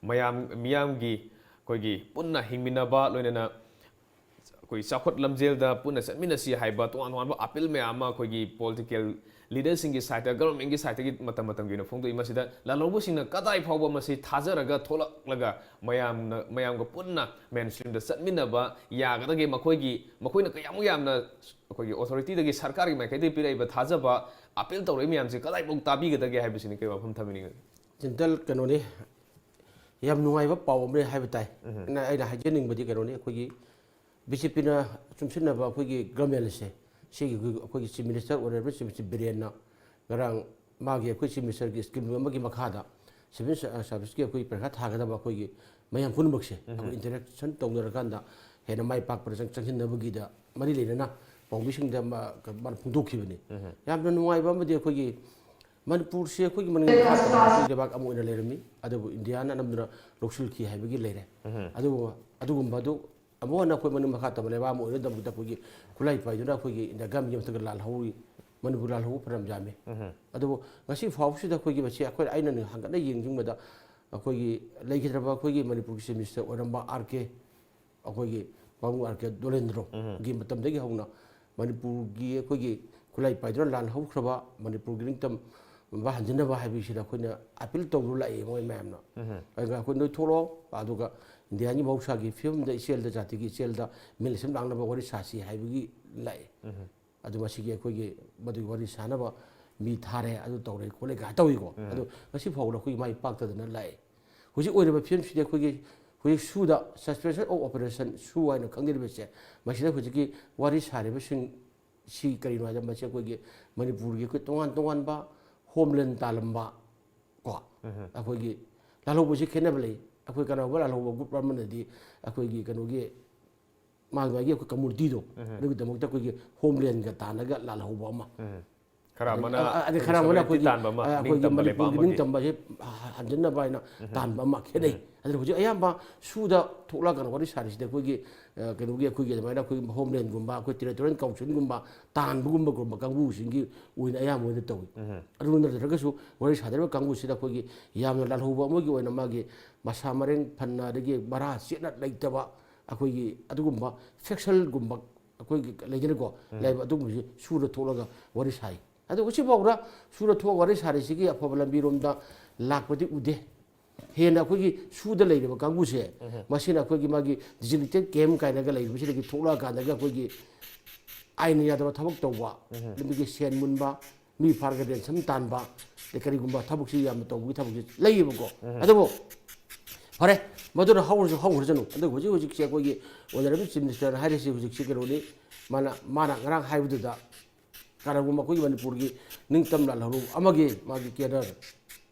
ꯃꯌꯥꯝ, ꯃꯤꯌꯥꯝꯒꯤ ꯑꯩꯈꯣꯏꯒꯤ ꯄꯨꯟꯅ ꯍꯤꯡꯃꯤꯟꯅꯕ, ꯂꯣꯏꯅꯅ ꯑꯩꯈꯣꯏ ꯆꯥꯎꯈꯠ ꯂꯝꯖꯦꯜꯗ ꯄꯨꯟꯅ ꯆꯠꯃꯤꯟꯅꯁꯤ ꯍꯥꯏꯕ ꯇꯣꯉꯥꯟ ꯇꯣꯉꯥꯟꯕ ꯑꯄꯤꯜ ꯃꯌꯥꯝ ꯑꯃ ꯑꯩꯈꯣꯏꯒꯤ ꯄꯣꯂꯤꯇꯤꯀꯦꯜ ꯂꯤꯗꯔꯁꯤꯡꯒꯤ ꯁꯥꯏꯠꯇ, ꯒꯚꯔꯟꯃꯦꯟꯒꯤ ꯁꯥꯏꯠꯇꯒꯤ ꯃꯇꯝ ꯃꯇꯝꯒꯤ ꯑꯣꯏꯅ ꯐꯣꯡꯗꯣꯛꯏ꯫ ꯃꯁꯤꯗ ꯂꯥꯜꯍꯧꯕꯁꯤꯡꯅ ꯀꯗꯥꯏ ꯐꯥꯎꯕ ꯃꯁꯤ ꯊꯥꯖꯔꯒ ꯊꯣꯛꯂꯛꯂꯒ ꯃꯌꯥꯝꯅ, ꯃꯌꯥꯝꯒ ꯄꯨꯟꯅ ꯃꯦꯟ ꯁ꯭ꯇ꯭ꯔꯤꯝꯗ ꯆꯠꯃꯤꯟꯅꯕ ꯌꯥꯒꯗꯒꯦ? ꯃꯈꯣꯏꯒꯤ, ꯃꯈꯣꯏꯅ ꯀꯌꯥꯃꯨꯛ ꯌꯥꯝꯅ ꯑꯩꯈꯣꯏꯒꯤ ꯑꯣꯊꯣꯔꯤꯇꯤꯗꯒꯤ, ꯁꯔꯀꯥꯔꯒꯤ ꯃꯥꯏꯀꯩꯗꯒꯤ ꯄꯤꯔꯛꯏꯕ ꯊꯥꯖꯕ, ꯑꯄꯤꯜ ꯇꯧꯔꯛꯏ ꯃꯌꯥꯝꯁꯦ ꯀꯗꯥꯏꯐꯥꯎ ꯇꯥꯕꯤꯒꯗꯒꯦ ꯍꯥꯏꯕꯁꯤꯅꯤ ꯀꯩ ꯋꯥꯐꯝ ꯊꯝꯕꯤꯅꯤꯡꯉꯤ? ꯖꯦꯅꯔꯦꯜ ꯀꯩꯅꯣꯅꯤ, ꯌꯥꯝ ꯅꯨꯡꯉꯥꯏꯕ ꯄꯥꯎ ꯑꯃꯅꯤ ꯍꯥꯏꯕ ꯇꯥꯏ꯫ ꯑꯩꯅ, ꯑꯩꯅ ꯍꯥꯏꯖꯅꯤꯡꯕꯗꯤ ꯀꯩꯅꯣꯅꯤ, ꯑꯩꯈꯣꯏꯒꯤ ꯕꯤ ꯖꯦ ꯄꯤꯅ ꯆꯨꯝꯁꯤꯟꯅꯕ ꯑꯩꯈꯣꯏꯒꯤ ꯒꯚꯔꯟꯃꯦꯟ ꯑꯁꯦ, ꯁꯤꯒꯤ ꯑꯩꯈꯣꯏꯒꯤ ꯆꯤꯐ ꯃꯤꯅꯤꯁꯇꯔ ꯑꯣꯏꯔꯤꯕ ꯆꯤꯐ ꯃꯤꯅꯤꯁꯇꯔ ꯕꯤꯔꯦꯟꯅ ꯉꯔꯥꯡ ꯃꯥꯒꯤ ꯑꯩꯈꯣꯏ ꯆꯤꯐ ꯃꯤꯅꯤꯁꯇꯔꯒꯤ ꯁ꯭ꯀꯤꯝ ꯑꯃꯒꯤ ꯃꯈꯥꯗ ꯁꯤꯚꯤꯜ ꯁ-, ꯁꯥꯔꯚꯤꯁꯀꯤ ꯑꯩꯈꯣꯏ ꯄꯔꯤꯈꯥ ꯊꯥꯒꯗꯕ ꯑꯩꯈꯣꯏꯒꯤ ꯃꯌꯥꯝ ꯄꯨꯝꯅꯃꯛꯁꯦ ꯑꯩꯈꯣꯏ ꯏꯟꯇꯔꯦꯛꯁꯟ ꯇꯧꯅꯔꯀꯥꯟꯗ ꯍꯦꯟꯅ ꯃꯥꯏ ꯄꯥꯛꯄꯗ ꯆꯪ-, ꯆꯪꯁꯤꯟꯅꯕꯒꯤꯗ ꯃꯔꯤ ꯂꯩꯅꯅ ꯄꯥꯎꯃꯤꯁꯤꯡꯗ ꯃꯥ-, ꯃꯥꯅ ꯐꯣꯡꯗꯣꯛꯈꯤꯕꯅꯤ꯫ ꯌꯥꯝꯅ ꯅꯨꯡꯉꯥꯏꯕ ꯑꯃꯗꯤ ꯑꯩꯈꯣꯏꯒꯤ ꯃꯅꯤꯄꯨꯔꯁꯤ ꯑꯩꯈꯣꯏꯒꯤ ꯃꯅꯤꯡ ꯃꯈꯥ ꯇꯝꯕ ꯑꯩꯈꯣꯏ ꯂꯩꯕꯥꯛ ꯑꯃ ꯑꯣꯏꯅ ꯂꯩꯔꯝꯃꯤ, ꯑꯗꯨꯕꯨ ꯏꯟꯗꯤꯌꯥꯅ ꯑꯅꯝꯕꯅ ꯂꯧꯁꯤꯜꯈꯤ ꯍꯥꯏꯕꯒꯤ ꯂꯩꯔꯦ꯫ ꯑꯗꯨꯕꯨ ꯑꯗꯨꯒꯨꯝꯕ ꯑꯗꯨ ꯑꯃꯨꯛ ꯍꯟꯅ ꯑꯩꯈꯣꯏ ꯃꯅꯤꯡ ꯃꯈꯥ ꯇꯝꯕ ꯂꯩꯕꯥꯛ ꯑꯃ ꯑꯣꯏꯅꯗꯕꯗ ꯑꯩꯈꯣꯏꯒꯤ ꯈꯨꯠꯂꯥꯏ ꯄꯥꯏꯗꯨꯅ ꯑꯩꯈꯣꯏꯒꯤ ꯏꯟꯗꯤꯌꯥ ꯒꯃꯦꯟꯒꯤ ꯃꯊꯛꯇ ꯂꯥꯜꯍꯧꯔꯤ, ꯃꯅꯤꯄꯨꯔ ꯂꯥꯜꯍꯧꯕ ꯐꯅꯌꯥꯝ ꯌꯥꯝꯃꯤ꯫ ꯑꯗꯨꯕꯨ ꯉꯁꯤ ꯐꯥꯎꯕꯁꯤꯗ ꯑꯩꯈꯣꯏꯒꯤ ꯃꯁꯤ ꯑꯩꯈꯣꯏ, ꯑꯩꯅ ꯍꯪꯒꯠꯅ ꯌꯦꯡꯖꯤꯡꯕꯗ ꯑꯩꯈꯣꯏꯒꯤ ꯂꯩꯈꯤꯗ꯭ꯔꯕ ꯑꯩꯈꯣꯏꯒꯤ ꯃꯅꯤꯄꯨꯔꯒꯤ ꯆꯤꯐ ꯃꯤꯅꯤꯁꯇꯔ ꯑꯣꯏꯔꯝꯕ ꯑꯥꯔ ꯀꯦ, ꯑꯩꯈꯣꯏꯒꯤ ꯄꯥꯕꯨꯡ ꯑꯥꯔ ꯀꯦ ꯗꯣꯂꯦꯟꯗ꯭ꯔꯣꯒꯤ ꯃꯇꯝꯗꯒꯤ ꯍꯧꯅ ꯃꯅꯤꯄꯨꯔꯒꯤ ꯑꯩꯈꯣꯏꯒꯤ ꯈꯨꯠꯂꯥꯏ ꯄꯥꯏꯗꯨꯅ ꯂꯥꯜꯍꯧꯈ꯭ꯔꯕ ꯃꯅꯤꯄꯨꯔꯒꯤ ꯅꯤꯡꯇꯝꯕ ꯍꯟꯖꯤꯟꯅꯕ ꯍꯥꯏꯕꯁꯤꯗ ꯑꯩꯈꯣꯏꯅ ꯑꯄꯤꯜ ꯇꯧꯗꯨꯅ ꯂꯥꯛꯑꯦ ꯃꯣꯏ ꯃꯌꯥꯝꯅ꯫ ꯑꯗꯨꯒ ꯑꯩꯈꯣꯏ ꯅꯣꯏ ꯊꯣꯛꯂꯛꯑꯣ, ꯑꯗꯨꯒ ꯏꯟꯗꯤꯌꯥꯒꯤ ꯃꯍꯧꯁꯥꯒꯤ ꯐꯤꯕꯝꯗ ꯏꯆꯦꯜꯗ, ꯖꯥꯇꯤꯒꯤ ꯏꯆꯦꯜꯗ ꯃꯤꯂꯤꯁ ꯑꯃ ꯂꯥꯛꯅꯕ ꯋꯥꯔꯤ ꯁꯥꯁꯤ ꯍꯥꯏꯕꯒꯤ ꯂꯥꯛꯑꯦ꯫ ꯑꯗꯨ ꯃꯁꯤꯒꯤ ꯑꯩꯈꯣꯏꯒꯤ ꯃꯗꯨꯒꯤ ꯋꯥꯔꯤ ꯁꯥꯅꯕ ꯃꯤ ꯊꯥꯔꯦ, ꯑꯗꯨ ꯇꯧꯔꯦ ꯈꯣꯠꯂꯦ ꯀꯥꯏꯅ ꯇꯧꯏꯀꯣ꯫ ꯑꯗꯣ ꯉꯁꯤ ꯐꯥꯎꯕꯗ ꯑꯩꯈꯣꯏꯒꯤ ꯃꯥꯏ ꯄꯥꯛꯇꯗꯅ ꯂꯥꯛꯑꯦ꯫ ꯍꯧꯖꯤꯛ ꯑꯣꯏꯔꯤꯕ ꯐꯤꯕꯝꯁꯤꯗꯤ ꯑꯩꯈꯣꯏꯒꯤ ꯍꯧꯖꯤꯛ ꯁꯨꯗ, suspension of operation, ꯁꯨ ꯍꯥꯏꯅ ꯈꯪꯅꯔꯤꯕꯁꯦ, ꯃꯁꯤꯗ ꯍꯧꯖꯤꯛꯀꯤ ꯋꯥꯔꯤ ꯁꯥꯔꯤꯕꯁꯤꯡ ꯁꯤ ꯀꯔꯤꯅꯣ ꯍꯥꯏꯕꯗ, ꯃꯁꯤ ꯑꯩꯈꯣꯏꯒꯤ ꯃꯅꯤꯄꯨꯔꯒꯤ ꯑꯩꯈꯣꯏ ꯇꯣꯉꯥꯟ ꯇꯣꯉꯥꯟꯕ ꯍꯣꯝꯂꯦꯟ ꯇꯥꯜꯂꯝꯕ ꯀꯣ, ꯑꯩꯈꯣꯏꯒꯤ ꯂꯥꯜꯍꯧꯕꯁꯤ ꯈꯦꯠꯅꯕ ꯂꯩ꯫ ꯑꯩꯈꯣꯏ ꯀꯅꯥꯒꯨꯝꯕ ꯂꯥꯜꯍꯧꯕ ꯒ꯭ꯔꯨꯞ ꯑꯃꯅꯗꯤ ꯑꯩꯈꯣꯏꯒꯤ ꯀꯩꯅꯣꯒꯤ ꯃꯥꯒꯤ ꯃꯥꯒꯤ ꯑꯩꯈꯣꯏ ꯀꯝꯃꯨꯅꯤꯇꯤꯗꯣ, ꯑꯗꯨꯒꯤꯗꯃꯛꯇ ꯑꯩꯈꯣꯏꯒꯤ ꯍꯣꯝꯂꯦꯟꯒ ꯇꯥꯟꯅꯒ ꯂꯥꯜꯍꯧꯕ ꯑꯃ, ꯈꯔ ꯑꯃꯅ ꯑ- ꯑꯗꯩ ꯈꯔ ꯑꯃꯅ sovereignty ꯑꯩꯈꯣꯏꯒꯤ ꯇꯥꯟꯕ ꯑꯃ, ꯑ, ꯑꯩꯈꯣꯏꯒꯤ ꯅꯤꯡꯇꯝꯕ ꯂꯩꯕꯥꯛ ꯃꯅꯤꯄꯨꯔꯒꯤ ꯑꯃꯒꯤ꯫ ꯅꯤꯡꯇꯝꯕꯁꯦ ꯍꯟꯖꯤꯟꯅꯕ ꯍꯥꯏꯅ ꯇꯥꯟꯕ ꯑꯃ ꯈꯦꯠꯅꯩ꯫ ꯑꯗꯨꯅ ꯍꯧꯖꯤꯛ ꯑꯌꯥꯝꯕ ꯁꯨꯗ ꯊꯣꯛꯂꯛꯑꯀꯥꯟꯗ ꯋꯥꯔꯤ ꯁꯥꯔꯤꯁꯤꯗꯤ ꯑꯩꯈꯣꯏꯒꯤ ꯑ, ꯀꯩꯅꯣꯒꯤ ꯑꯩꯈꯣꯏꯒꯤ ꯑꯗꯨꯃꯥꯏꯅ ꯑꯩꯈꯣꯏꯒꯤ ꯍꯣꯝꯂꯦꯟꯒꯨꯝꯕ, ꯑꯩꯈꯣꯏ ꯇꯦꯔꯤꯇꯣꯔꯤꯌꯦꯜ ꯀꯥꯎꯟꯁꯤꯜꯒꯨꯝꯕ ꯇꯥꯟꯕꯒꯨꯝꯕꯒꯨꯝꯕ ꯀꯥꯡꯕꯨꯁꯤꯡꯒꯤ ꯑꯣꯏꯅ ꯑꯌꯥꯝꯕ ꯑꯣꯏꯅ ꯇꯧꯏ꯫ ꯑꯗꯨ ꯅꯠꯇ꯭ꯔꯒꯁꯨ ꯋꯥꯔꯤ ꯁꯥꯟꯅꯔꯤꯕ ꯀꯥꯡꯕꯨꯁꯤꯗ ꯑꯩꯈꯣꯏꯒꯤ ꯌꯥꯝꯅ ꯂꯥꯜꯍꯧꯕ ꯑꯃꯒꯤ ꯑꯣꯏꯅ ꯃꯥꯒꯤ ꯃꯁꯥ ꯃꯔꯦꯡ ꯐꯅ, ꯑꯗꯒꯤ ꯃꯔꯥ ꯆꯦꯠꯅ ꯂꯩꯇꯕ, ꯑꯩꯈꯣꯏꯒꯤ ꯑꯗꯨꯒꯨꯝꯕ ꯐꯦꯛꯁꯟꯒꯨꯝꯕ ꯑꯩꯈꯣꯏꯒꯤ ꯂꯩꯗꯅꯀꯣ, ꯂꯩꯕ ꯑꯗꯨꯒꯨꯝꯕꯁꯤ ꯁꯨꯔ ꯊꯣꯛꯂꯒ ꯋꯥꯔꯤ ꯁꯥꯏ꯫ ꯑꯗꯣ ꯍꯧꯖꯤꯛꯐꯥꯎꯗ ꯁꯨꯔ ꯊꯣꯛꯑꯒ ꯋꯥꯔꯤ ꯁꯥꯔꯤꯁꯤꯒꯤ ꯑꯐꯕ ꯂꯝꯕꯤꯔꯣꯝꯗ ꯂꯥꯛꯄꯗꯤ ꯎꯗꯦ꯫ ꯍꯦꯟꯅ ꯑꯩꯈꯣꯏꯒꯤ ꯁꯨꯗ ꯂꯩꯔꯤꯕ ꯀꯥꯡꯕꯨꯁꯦ, ꯃꯁꯤꯅ ꯑꯩꯈꯣꯏꯒꯤ ꯃꯥꯒꯤ ꯗꯤꯖꯤꯅꯦꯇꯦꯠ ꯀꯦꯝ ꯀꯥꯏꯅꯒ ꯂꯩꯔꯤꯕꯁꯤꯗꯒꯤ ꯊꯣꯛꯂꯛꯑꯀꯥꯟꯗꯒꯤ ꯑꯩꯈꯣꯏꯒꯤ ꯑꯥꯏꯟꯅ ꯌꯥꯗꯕ ꯊꯕꯛ ꯇꯧꯕ, ꯅꯨꯃꯤꯠꯀꯤ ꯁꯦꯟ ꯃꯨꯟꯕ, ꯃꯤ ꯐꯥꯔꯒ ꯔꯦꯟꯁꯝ ꯇꯥꯟꯕ, ꯑꯗꯩ ꯀꯔꯤꯒꯨꯝꯕ ꯊꯕꯛꯁꯤ ꯌꯥꯝꯅ ꯇꯧꯕꯒꯤ ꯊꯕꯛꯁꯤ ꯂꯩꯌꯦꯕꯀꯣ꯫ ꯑꯗꯨꯕꯨ ꯐꯔꯦ, ꯃꯗꯨꯅ ꯍꯧꯔꯁꯨ ꯍꯧꯈ꯭ꯔꯁꯅꯨ꯫ ꯑꯗꯨ ꯍꯧꯖꯤꯛ ꯍꯧꯖꯤꯛꯁꯦ ꯑꯩꯈꯣꯏꯒꯤ ꯑꯣꯅꯔꯦꯕꯜ ꯆꯤꯐ ꯃꯤꯅꯤꯁꯇꯔꯅ ꯍꯥꯏꯔꯤꯁꯤ ꯍꯧꯖꯤꯛꯁꯤ ꯀꯩꯅꯣꯅꯤ, ꯃꯥꯅ ꯃꯥꯅ ꯉꯔꯥꯡ ꯍꯥꯏꯕꯗꯨꯗ ꯀꯅꯥꯒꯨꯝꯕ ꯑꯩꯈꯣꯏꯒꯤ ꯃꯅꯤꯄꯨꯔꯒꯤ ꯅꯤꯡꯇꯝ ꯂꯥꯜꯍꯧꯔꯨ ꯑꯃꯒꯤ ꯃꯥꯒꯤ ꯀꯦꯗꯔ,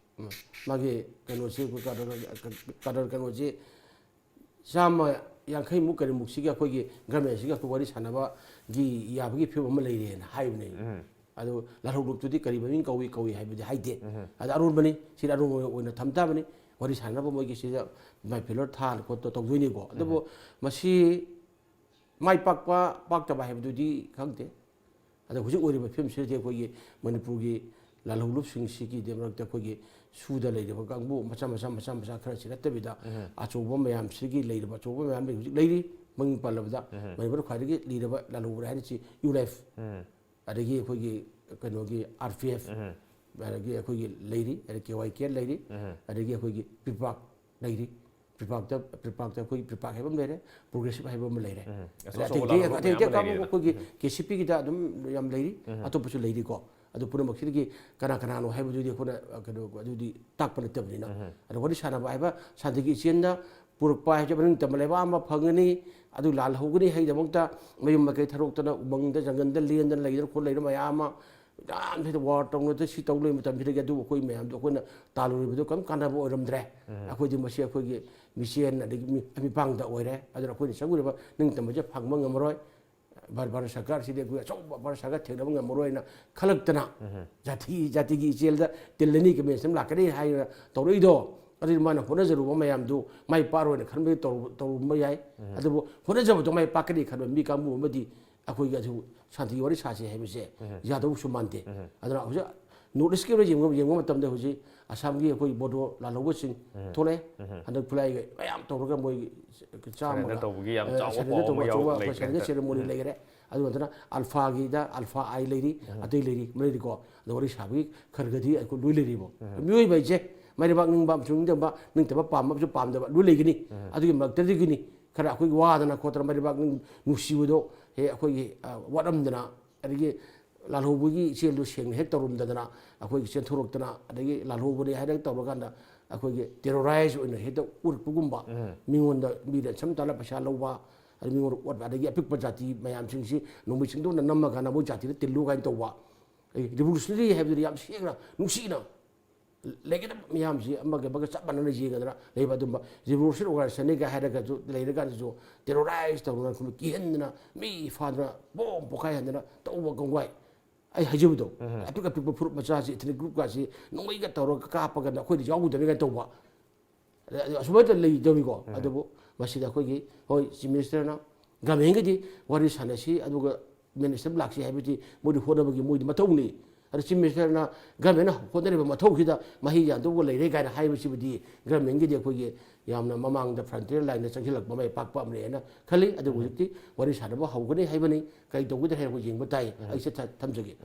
ꯃꯥꯒꯤ ꯀꯩꯅꯣꯁꯤ, ꯑꯩꯈꯣꯏ ꯀꯦꯗꯔ, ꯀꯦꯗꯔ ꯀꯩꯅꯣꯁꯤ ꯆꯥꯝꯃ ꯌꯥꯡꯈꯩꯃꯨꯛ ꯀꯔꯤꯃꯨꯛꯁꯤꯒꯤ ꯑꯩꯈꯣꯏꯒꯤ ꯒꯔꯃꯦꯟꯁꯤꯒ ꯑꯩꯈꯣꯏ ꯋꯥꯔꯤ ꯁꯥꯟꯅꯕꯒꯤ ꯌꯥꯕꯒꯤ ꯐꯤꯕꯝ ꯑꯃ ꯂꯩꯔꯦꯅ ꯍꯥꯏꯕꯅꯦ꯫ ꯑꯗꯨ ꯂꯥꯜꯍꯧꯂꯨꯞꯇꯨꯗꯤ ꯀꯔꯤ ꯃꯃꯤꯡ ꯀꯧꯏ, ꯀꯧꯏ ꯍꯥꯏꯕꯗꯤ ꯍꯥꯏꯗꯦ꯫ ꯑꯗ ꯑꯔꯣꯟꯕꯅꯤ, ꯁꯤꯗꯤ ꯑꯔꯣꯟꯕ ꯑꯣꯏꯅ ꯊꯝ ꯇꯥꯕꯅꯤ꯫ ꯋꯥꯔꯤ ꯁꯥꯟꯅꯕ ꯃꯣꯏꯒꯤ ꯁꯤꯗ ꯃꯥꯏ ꯐꯦꯂꯔ ꯊꯥꯅ ꯈꯣꯠꯇ ꯇꯧꯗꯣꯏꯅꯤꯀꯣ꯫ ꯑꯗꯨꯕꯨ ꯃꯁꯤ ꯃꯥꯏ ꯄꯥꯛꯄ ꯄꯥꯛꯇꯕ ꯍꯥꯏꯕꯗꯨꯗꯤ ꯈꯪꯗꯦ꯫ ꯑꯗꯣ ꯍꯧꯖꯤꯛ ꯑꯣꯏꯔꯤꯕ ꯐꯤꯕꯝꯁꯤꯗꯗꯤ ꯑꯩꯈꯣꯏꯒꯤ ꯃꯅꯤꯄꯨꯔꯒꯤ ꯂꯥꯜꯍꯧꯂꯨꯞꯁꯤꯡꯁꯤꯒꯤ ꯃꯔꯛꯇ ꯑꯩꯈꯣꯏꯒꯤ ꯁꯨꯗ ꯂꯩꯔꯤꯕ ꯀꯥꯡꯕꯨ ꯃꯆꯥ ꯃꯆꯥ, ꯃꯆꯥ ꯃꯆꯥ ꯈꯔꯁꯤ ꯅꯠꯇꯕꯤꯗ ꯑꯆꯧꯕ ꯃꯌꯥꯝꯁꯤꯒꯤ ꯂꯩꯔꯤꯕ, ꯑꯆꯧꯕ ꯃꯌꯥꯝ ꯂꯩ, ꯍꯧꯖꯤꯛ ꯂꯩꯔꯤ꯫ ꯃꯃꯤꯡ ꯄꯜꯂꯕꯗ ꯃꯅꯤꯄꯨꯔꯗ ꯈ꯭ꯋꯥꯏꯗꯒꯤ ꯂꯤꯔꯕ ꯂꯥꯜꯍꯧꯕ꯭ꯔꯥ ꯍꯥꯏꯔꯤꯁꯤ ꯌꯨ ꯑꯦꯜ ꯑꯦꯐ, ꯑꯗꯒꯤ ꯑꯩꯈꯣꯏꯒꯤ ꯀꯩꯅꯣꯒꯤ ꯑꯥꯔ ꯄꯤ ꯑꯦꯐ, ꯑꯗꯒꯤ ꯑꯩꯈꯣꯏꯒꯤ ꯂꯩꯔꯤ, ꯑꯗꯒꯤ ꯀꯦ ꯋꯥꯏ ꯀꯦ ꯂꯩꯔꯤ, ꯑꯗꯒꯤ ꯑꯩꯈꯣꯏꯒꯤ ꯄꯤꯄꯥꯛ ꯂꯩꯔꯤ꯫ ꯄꯤꯄꯥꯛꯇ, ꯄꯤꯄꯥꯛꯇ ꯑꯩꯈꯣꯏꯒꯤ ꯄꯤꯄꯥꯛ ꯍꯥꯏꯕ ꯑꯃ ꯂꯩꯔꯦ, ꯄ꯭ꯔꯣꯒ꯭ꯔꯦꯁꯤꯞ ꯍꯥꯏꯕ ꯑꯃ ꯂꯩꯔꯦ꯫ ꯑꯆꯧ ꯑꯗ ꯑꯆꯧꯕ ꯑꯇꯩ ꯂꯥꯜꯍꯧꯕ ꯑꯇꯩ ꯃꯌꯥꯝ ꯑꯃ ꯀꯥꯡꯕꯨ ꯂꯩꯔꯦꯗꯅ꯫ ꯑꯩꯈꯣꯏꯒꯤ ꯀꯦ ꯁꯤ ꯄꯤꯒꯤꯗ ꯑꯗꯨꯝ ꯌꯥꯝ ꯂꯩꯔꯤ, ꯑꯇꯣꯞꯄꯁꯨ ꯂꯩꯔꯤꯀꯣ꯫ ꯑꯗꯨ ꯄꯨꯝꯅꯃꯛꯁꯤꯗꯒꯤ ꯀꯅꯥ ꯀꯅꯥꯅꯣ ꯍꯥꯏꯕꯗꯨꯗꯤ ꯑꯩꯈꯣꯏꯅ, ꯑ, ꯀꯩꯅꯣ, ꯑꯗꯨꯗꯤ ꯇꯥꯛꯄ ꯅꯠꯇꯕꯅꯤꯅ꯫ ꯑꯗꯣ ꯋꯥꯔꯤ ꯁꯥꯟꯅꯕ ꯍꯥꯏꯕ ꯁꯥꯟꯇꯤꯒꯤ ꯏꯆꯦꯜꯗ ꯄꯨꯔꯛꯄ ꯍꯥꯏꯕꯁꯦ ꯃꯅꯤꯡ ꯇꯝꯕ ꯂꯩꯕꯥꯛ ꯑꯃ ꯐꯪꯒꯅꯤ, ꯑꯗꯨ ꯂꯥꯜꯍꯧꯒꯅꯤ ꯍꯥꯏꯗꯃꯛꯇ ꯃꯌꯨꯝ ꯃꯀꯩ ꯊꯥꯗꯣꯛꯇꯅ ꯎꯃꯪꯗ ꯖꯪꯒꯜꯗ ꯂꯦꯟꯗꯅ ꯂꯩꯗꯅ ꯈꯣꯠ ꯂꯩꯔ ꯃꯌꯥꯝ ꯑꯃ ꯌꯥꯝ ꯍꯦꯟꯅ ꯋꯥꯔ ꯇꯧꯅꯗ ꯁꯤ ꯇꯧ ꯂꯩꯕ ꯃꯇꯝꯁꯤꯗꯒꯤ ꯑꯗꯨꯕꯨ ꯑꯩꯈꯣꯏ ꯃꯌꯥꯝꯗꯣ ꯑꯩꯈꯣꯏꯅ ꯇꯥꯜꯂꯨꯔꯤꯕꯗꯣ ꯀꯔꯤꯝ ꯀꯥꯟꯅꯕ ꯑꯣꯏꯔꯝꯗ꯭ꯔꯦ꯫ ꯑꯩꯈꯣꯏꯗꯤ ꯃꯁꯤ ꯑꯩꯈꯣꯏꯒꯤ ꯃꯤꯆꯦꯟ ꯑꯗꯒꯤ ꯃꯤ- ꯃꯤꯄꯥꯡꯗ ꯑꯣꯏꯔꯦ꯫ ꯑꯗꯨꯅ ꯑꯩꯈꯣꯏꯅ ꯆꯪꯉꯨꯔꯤꯕ ꯅꯤꯡꯇꯝꯕꯁꯦ ꯐꯪꯕ ꯉꯝꯃꯔꯣꯏ꯫ ꯚꯥꯔ- ꯚꯥꯔꯠ ꯁꯔꯀꯥꯔꯁꯤꯗꯤ ꯑꯩꯈꯣꯏ ꯑꯆꯧꯕ ꯚꯥꯔꯠ ꯁꯔꯀꯥꯔ ꯊꯦꯡꯅꯕ ꯉꯝꯃꯔꯣꯏꯅ ꯈꯜꯂꯛꯇꯅ ꯖꯥꯇꯤ ꯖꯥꯇꯤꯒꯤ ꯏꯆꯦꯜꯗ ꯇꯤꯜꯂꯅꯤ, ꯀꯃꯦꯟꯁꯟ ꯂꯥꯛꯀꯅꯤ ꯍꯥꯏꯅ ꯇꯧꯔꯛꯏꯗꯣ꯫ ꯑꯗꯨꯗꯤ ꯃꯥꯅ ꯍꯣꯠꯅꯖꯔꯨꯕ ꯃꯌꯥꯝꯗꯨ ꯃꯥꯏ ꯄꯥꯛꯑꯔꯣꯏꯅ ꯈꯟꯕꯒꯤ ꯇꯧꯔꯨ- ꯇꯧꯔꯨꯕ ꯌꯥꯏ꯫ ꯑꯗꯨꯕꯨ ꯍꯣꯠꯅꯖꯕꯗꯣ ꯃꯥꯏ ꯄꯥꯛꯀꯅꯤ ꯈꯟꯕ ꯃꯤ ꯀꯥꯡꯕꯨ ꯑꯃꯗꯤ ꯑꯩꯈꯣꯏꯒꯤ ꯑꯗꯨ ꯁꯥꯟꯇꯤꯒꯤ ꯋꯥꯔꯤ ꯁꯥꯁꯤ ꯍꯥꯏꯕꯁꯦ ꯌꯥꯗꯧꯁꯨ ꯃꯥꯟꯗꯦ꯫ ꯑꯗꯨꯅ ꯍꯧꯖꯤꯛ ꯅꯣꯔꯠ ꯏꯁꯀꯤ ꯑꯣꯏꯅ ꯌꯦꯡꯕ ꯌꯦꯡꯕ ꯃꯇꯝꯗ ꯍꯧꯖꯤꯛ ꯑꯁꯥꯝꯒꯤ ꯑꯩꯈꯣꯏ ꯕꯣꯗꯣ ꯂꯥꯜꯍꯧꯕꯁꯤꯡ ꯊꯣꯛꯂꯛꯑꯦ꯫ ꯍꯟꯗꯛ ꯈꯨꯠꯂꯥꯏꯒ ꯃꯌꯥꯝ ꯇꯧꯔꯒ ꯃꯣꯏꯒꯤ ꯆꯥꯝꯃꯒ ꯁꯔꯦꯟꯗꯔ ꯇꯧꯕꯒꯤ ꯌꯥꯝ ꯑ, ꯆꯥꯎꯕ ꯁꯔꯦꯟꯗꯔ ꯄꯥꯎ ꯑꯃ ꯇꯧꯕ ꯌꯥꯎ- ꯑꯆꯧꯕ ꯑꯩꯈꯣꯏ ꯂꯩꯈ꯭ꯔꯦ ꯁꯔꯦꯟꯗꯔ ꯍꯟꯗꯛ꯫ ꯁꯦꯔꯦꯃꯣꯅꯤ ꯂꯩꯈꯔꯦ꯫ ꯑꯗꯨ ꯅꯠꯇꯅ ꯑꯜꯐꯥꯒꯤꯗ ꯑꯜꯐꯥ ꯑꯥꯏ ꯂꯩꯔꯤ, ꯑꯇꯩ ꯂꯩꯔꯤ, ꯃꯔꯤꯗꯤꯀꯣ꯫ ꯑꯗꯣ ꯋꯥꯔꯤ ꯁꯥꯕꯒꯤ ꯈꯔ ꯈꯔꯗꯤ ꯑꯩꯈꯣꯏ ꯂꯣꯏ ꯂꯩꯔꯤꯕꯣ꯫ ꯃꯤꯑꯣꯏꯕ ꯍꯥꯏꯁꯦ ꯃꯥꯏꯕꯥꯛ ꯅꯤꯡꯕ ꯑꯃꯁꯨꯡ ꯅꯤꯡꯗꯕ, ꯅꯤꯡꯇꯝꯕ ꯄꯥꯝꯕ ꯑꯃꯁꯨꯡ ꯄꯥꯝꯗꯕ ꯂꯣꯏ ꯂꯩꯒꯅꯤ꯫ ꯑꯗꯨꯒꯤ ꯃꯔꯛꯇꯗꯒꯤꯅꯤ ꯈꯔ ꯑꯩꯈꯣꯏ ꯋꯥꯗꯅ ꯈꯣꯠꯇꯅ ꯃꯥꯏꯕꯥꯛ ꯅꯤꯡ- ꯅꯨꯡꯁꯤꯕꯗꯣ ꯍꯦꯛ ꯑꯩꯈꯣꯏꯒꯤ ꯑ, ꯋꯥꯠꯂꯝꯗꯅ, ꯑꯗꯒꯤ ꯂꯥꯜꯍꯧꯕꯒꯤ ꯏꯆꯦꯜꯗꯨ ꯁꯦꯡꯅ ꯍꯦꯛ ꯇꯧꯔꯝꯗꯗꯅ ꯑꯩꯈꯣꯏꯒꯤ ꯆꯦꯟꯊꯣꯔꯛꯇꯅ ꯑꯗꯒꯤ ꯂꯥꯜꯍꯧꯕꯅꯤ ꯍꯥꯏꯔꯒ ꯇꯧꯔꯀꯥꯟꯗ ꯑꯩꯈꯣꯏꯒꯤ ꯇꯦꯔꯣꯔꯥꯏꯁ ꯑꯣꯏꯅ ꯍꯦꯛꯇ ꯎꯔꯛꯄꯒꯨꯝꯕ, ꯃꯤꯉꯣꯟꯗ ꯃꯤ ꯔꯦꯟꯁꯝ ꯇꯥꯜꯂ ꯄꯩꯁꯥ ꯂꯧꯕ, ꯑꯗꯩ ꯃꯤꯉꯣꯟꯗ ꯑꯣꯠꯄ, ꯑꯗꯒꯤ ꯑꯄꯤꯛꯄ ꯖꯥꯇꯤ ꯃꯌꯥꯝꯁꯤꯡꯁꯤ ꯅꯣꯡꯃꯩ ꯆꯤꯡꯗꯣꯟꯅ ꯅꯝꯃꯀꯥꯟꯗ ꯃꯣꯏ ꯖꯥꯇꯤꯗ ꯇꯤꯜꯂꯨ ꯀꯥꯏꯅ ꯇꯧꯕ꯫ ꯑꯩ ꯔꯤꯚꯣꯂꯨꯁꯅꯔꯤ ꯍꯥꯏꯕꯗꯨꯗꯤ ꯌꯥꯝ ꯁꯦꯡꯅ ꯅꯨꯡꯁꯤꯅ ꯂꯩꯒꯗꯕ ꯃꯌꯥꯝꯁꯤ ꯑꯃꯒ ꯑꯃꯒ ꯆꯞ ꯃꯥꯟꯅꯅ ꯌꯦꯡꯒꯗꯅ ꯂꯩꯕ ꯑꯗꯨꯝꯕ ꯔꯤꯚꯣꯂꯨꯁꯟ ꯑꯣꯔꯒꯅꯥꯏꯖꯦꯁꯟꯅꯤꯒ ꯍꯥꯏꯔꯒꯁꯨ ꯂꯩꯔꯀꯥꯟꯗꯁꯨ ꯇꯦꯔꯣꯔꯥꯏꯁ ꯇꯧꯗꯅ ꯈꯨꯝ ꯀꯤꯍꯟꯗꯅ ꯃꯤ ꯐꯥꯗꯅ ꯕꯣꯝ ꯄꯣꯈꯥꯏꯍꯟꯗꯅ ꯇꯧꯕ ꯀꯣꯡꯒꯥꯏ ꯑꯩ ꯍꯥꯏꯖꯕꯗꯣ꯫ ꯑꯄꯤꯛ ꯑꯄꯤꯛꯄ ꯐꯨꯔꯨꯞ ꯃꯆꯥꯁꯤ ꯏꯊꯅꯤꯛ ꯒ꯭ꯔꯨꯞꯀꯥꯁꯤ ꯅꯣꯡꯃꯩꯒ ꯇꯧꯔꯒ ꯀꯥꯞꯄꯒ ꯑꯩꯈꯣꯏꯗ ꯌꯥꯎꯒꯗꯕꯅꯤ ꯀꯥꯏꯅ ꯇꯧꯕ꯫ ꯑꯗ- ꯑꯗ ꯑꯁꯨꯃꯥꯏꯅ ꯂꯩꯗꯧꯔꯤꯀꯣ꯫ ꯑꯗꯨꯕꯨ ꯃꯁꯤꯗ ꯑꯩꯈꯣꯏꯒꯤ ꯍꯣꯏ ꯆꯤꯐ ꯃꯤꯅꯤꯁꯇꯔꯅ ꯒꯃꯦꯟꯒꯗꯤ ꯋꯥꯔꯤ ꯁꯥꯟꯅꯁꯤ ꯑꯗꯨꯒ ꯃꯤꯅꯤꯁꯇꯔ ꯂꯥꯛꯁꯤ ꯍꯥꯏꯕꯗꯤ ꯃꯣꯏꯗꯤ ꯍꯣꯠꯅꯕꯒꯤ ꯃꯣꯏꯗꯤ ꯃꯊꯧꯅꯤ꯫ ꯑꯗ ꯆꯤꯐ ꯃꯤꯅꯤꯁꯇꯔꯅ ꯒꯃꯦꯟꯅ ꯍꯣꯠꯅꯔꯤꯕ ꯃꯊꯧꯁꯤꯗ ꯃꯍꯩ ꯌꯥꯟꯗꯧꯕ ꯂꯩꯔꯦ ꯀꯥꯏꯅ ꯍꯥꯏꯕꯁꯤꯕꯨꯗꯤ ꯒꯃꯦꯟꯒꯤꯗꯤ ꯑꯩꯈꯣꯏꯒꯤ ꯌꯥꯝꯅ ꯃꯃꯥꯡꯗ ꯐ꯭ꯔꯟꯇꯤꯌꯔ ꯂꯥꯏꯟꯗ ꯆꯪꯁꯤꯜꯂꯛꯄ ꯃꯥꯏ ꯄꯥꯛꯄ ꯑꯃꯅꯦꯅ ꯈꯜꯂꯤ꯫ ꯑꯗꯨꯕꯨ ꯍꯧꯖꯤꯛꯇꯤ ꯋꯥꯔꯤ ꯁꯥꯟꯅꯕ ꯍꯧꯒꯅꯤ ꯍꯥꯏꯕꯅꯤ꯫ ꯀꯔꯤ ꯇꯧꯒꯗ꯭ꯔꯥ ꯍꯥꯏꯕ ꯌꯦꯡꯕ ꯇꯥꯏ꯫ ꯑꯩꯁꯦ ꯊ- ꯊꯝꯖꯒꯦ꯫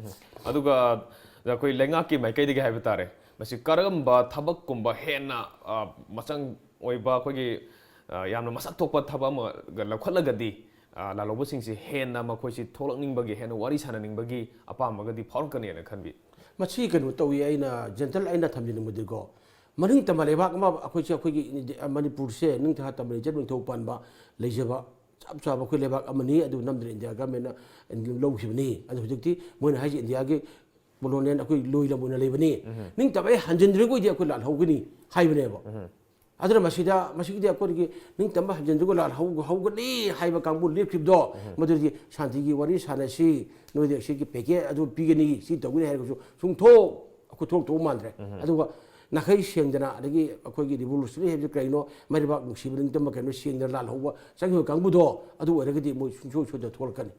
ꯑꯗꯨꯒ ꯑꯩꯈꯣꯏ ꯂꯩꯉꯥꯛꯀꯤ ꯃꯥꯏꯀꯩꯗꯒꯤ ꯍꯥꯏꯕ ꯇꯥꯔꯦ, ꯃꯁꯤ ꯀꯔꯝꯕ ꯊꯕꯛꯀꯨꯝꯕ ꯍꯦꯟꯅ ꯑ, ꯃꯆꯪ ꯑꯣꯏꯕ, ꯑꯩꯈꯣꯏꯒꯤ ꯑ, ꯌꯥꯝꯅ ꯃꯁꯛ ꯊꯣꯛꯄ ꯊꯕꯛ ꯑꯃꯒ ꯂꯧꯈꯠꯂꯒꯗꯤ ꯑ, ꯂꯥꯜꯍꯧꯕꯁꯤꯡꯁꯤ ꯍꯦꯟꯅ ꯃꯈꯣꯏꯁꯤ ꯊꯣꯛꯂꯛꯅꯤꯡꯕꯒꯤ, ꯍꯦꯟꯅ ꯋꯥꯔꯤ ꯁꯥꯟꯅꯅꯤꯡꯕꯒꯤ ꯑꯄꯥꯝꯕꯒꯗꯤ ꯐꯥꯎꯔꯛꯀꯅꯤꯅ ꯈꯟꯕꯤ? ꯃꯁꯤ ꯀꯩꯅꯣ ꯇꯧꯏ, ꯑꯩꯅ ꯖꯦꯟꯇꯜ ꯑꯩꯅ ꯊꯝꯖꯅꯤꯡꯕꯗꯤꯀꯣ, ꯃꯅꯤꯡꯇꯝꯕ ꯂꯩꯕꯥꯛ ꯑꯃ ꯑꯩꯈꯣꯏꯁꯦ, ꯑꯩꯈꯣꯏꯒꯤ ꯏꯟꯗꯤ- ꯃꯅꯤꯄꯨꯔꯁꯦ ꯅꯤꯡꯊꯥ ꯇꯝꯕ ꯂꯩꯖꯕ ꯅꯤꯡꯊꯧ ꯄꯥꯟꯕ ꯂꯩꯖꯕ ꯆꯞ ꯆꯥꯕ ꯑꯩꯈꯣꯏ ꯂꯩꯕꯥꯛ ꯑꯃꯅꯤ, ꯑꯗꯨ ꯅꯝꯗꯅ ꯏꯟꯗꯤꯌꯥ ꯒꯃꯦꯟꯅ ꯂꯧꯈꯤꯕꯅꯤ꯫ ꯑꯗꯨ ꯍꯧꯖꯤꯛꯇꯤ ꯃꯣꯏꯅ ꯍꯥꯏꯁꯦ ꯏꯟꯗꯤꯌꯥꯒꯤ ꯀꯣꯂꯣꯅꯤꯌꯦꯜ ꯑꯩꯈꯣꯏ ꯂꯣꯏ ꯂꯝ ꯑꯣꯏꯅ ꯂꯩꯕꯅꯤ, ꯅꯤꯡꯇꯝꯕ ꯍꯦꯛ ꯍꯟꯖꯤꯟꯗ꯭ꯔꯤꯈꯣꯏꯗꯤ ꯑꯩꯈꯣꯏ ꯂꯥꯜꯍꯧꯒꯅꯤ ꯍꯥꯏꯕꯅꯦꯕ꯫ ꯑꯗꯨꯅ ꯃꯁꯤꯗ, ꯃꯁꯤꯒꯤꯗꯤ ꯑꯩꯈꯣꯏꯒꯤ ꯅꯤꯡꯇꯝꯕ ꯍꯟꯖꯤꯟꯗ꯭ꯔꯒ ꯂꯥꯜꯍꯧ-, ꯍꯧꯒꯅꯤ ꯍꯥꯏꯕ ꯀꯥꯡꯕꯨ ꯂꯦꯞꯈꯤꯕꯗꯣ, ꯃꯗꯨꯗꯤ ꯁꯥꯟꯇꯤꯒꯤ ꯋꯥꯔꯤ ꯁꯥꯟꯅꯁꯤ, ꯅꯣꯏꯗ ꯁꯤꯒꯤ ꯄꯦꯀꯦꯠ ꯑꯗꯨ ꯄꯤꯒꯅꯤ, ꯁꯤ ꯇꯧꯒꯅꯤ ꯍꯥꯏꯔꯒꯁꯨ ꯁꯨꯡꯊꯣꯛ ꯑꯩꯈꯣꯏ ꯊꯣꯛꯂꯛꯇꯧꯕ ꯃꯥꯟꯗ꯭ꯔꯦ꯫ ꯑꯗꯨꯒ ꯅꯥꯈꯩ ꯁꯦꯡꯗꯅ, ꯑꯗꯒꯤ ꯑꯩꯈꯣꯏꯒꯤ ꯔꯤꯚꯣꯂꯨꯁꯅꯔꯤ ꯍꯥꯏꯕꯁꯤ ꯀꯔꯤꯅꯣ, ꯃꯥꯏ ꯂꯩꯕꯥꯛ ꯅꯨꯡꯁꯤꯕ ꯅꯤꯡꯇꯝꯕ ꯀꯩꯅꯣ, ꯁꯦꯡꯗꯅ ꯂꯥꯜꯍꯧꯕ ꯆꯪꯈꯤꯕ ꯀꯥꯡꯕꯨꯗꯣ ꯑꯗꯨ ꯑꯣꯏꯔꯒꯗꯤ ꯃꯣꯏ ꯁꯨꯡꯁꯣꯏ ꯁꯣꯏꯗꯅ ꯊꯣꯛꯂꯛꯀꯅꯤ꯫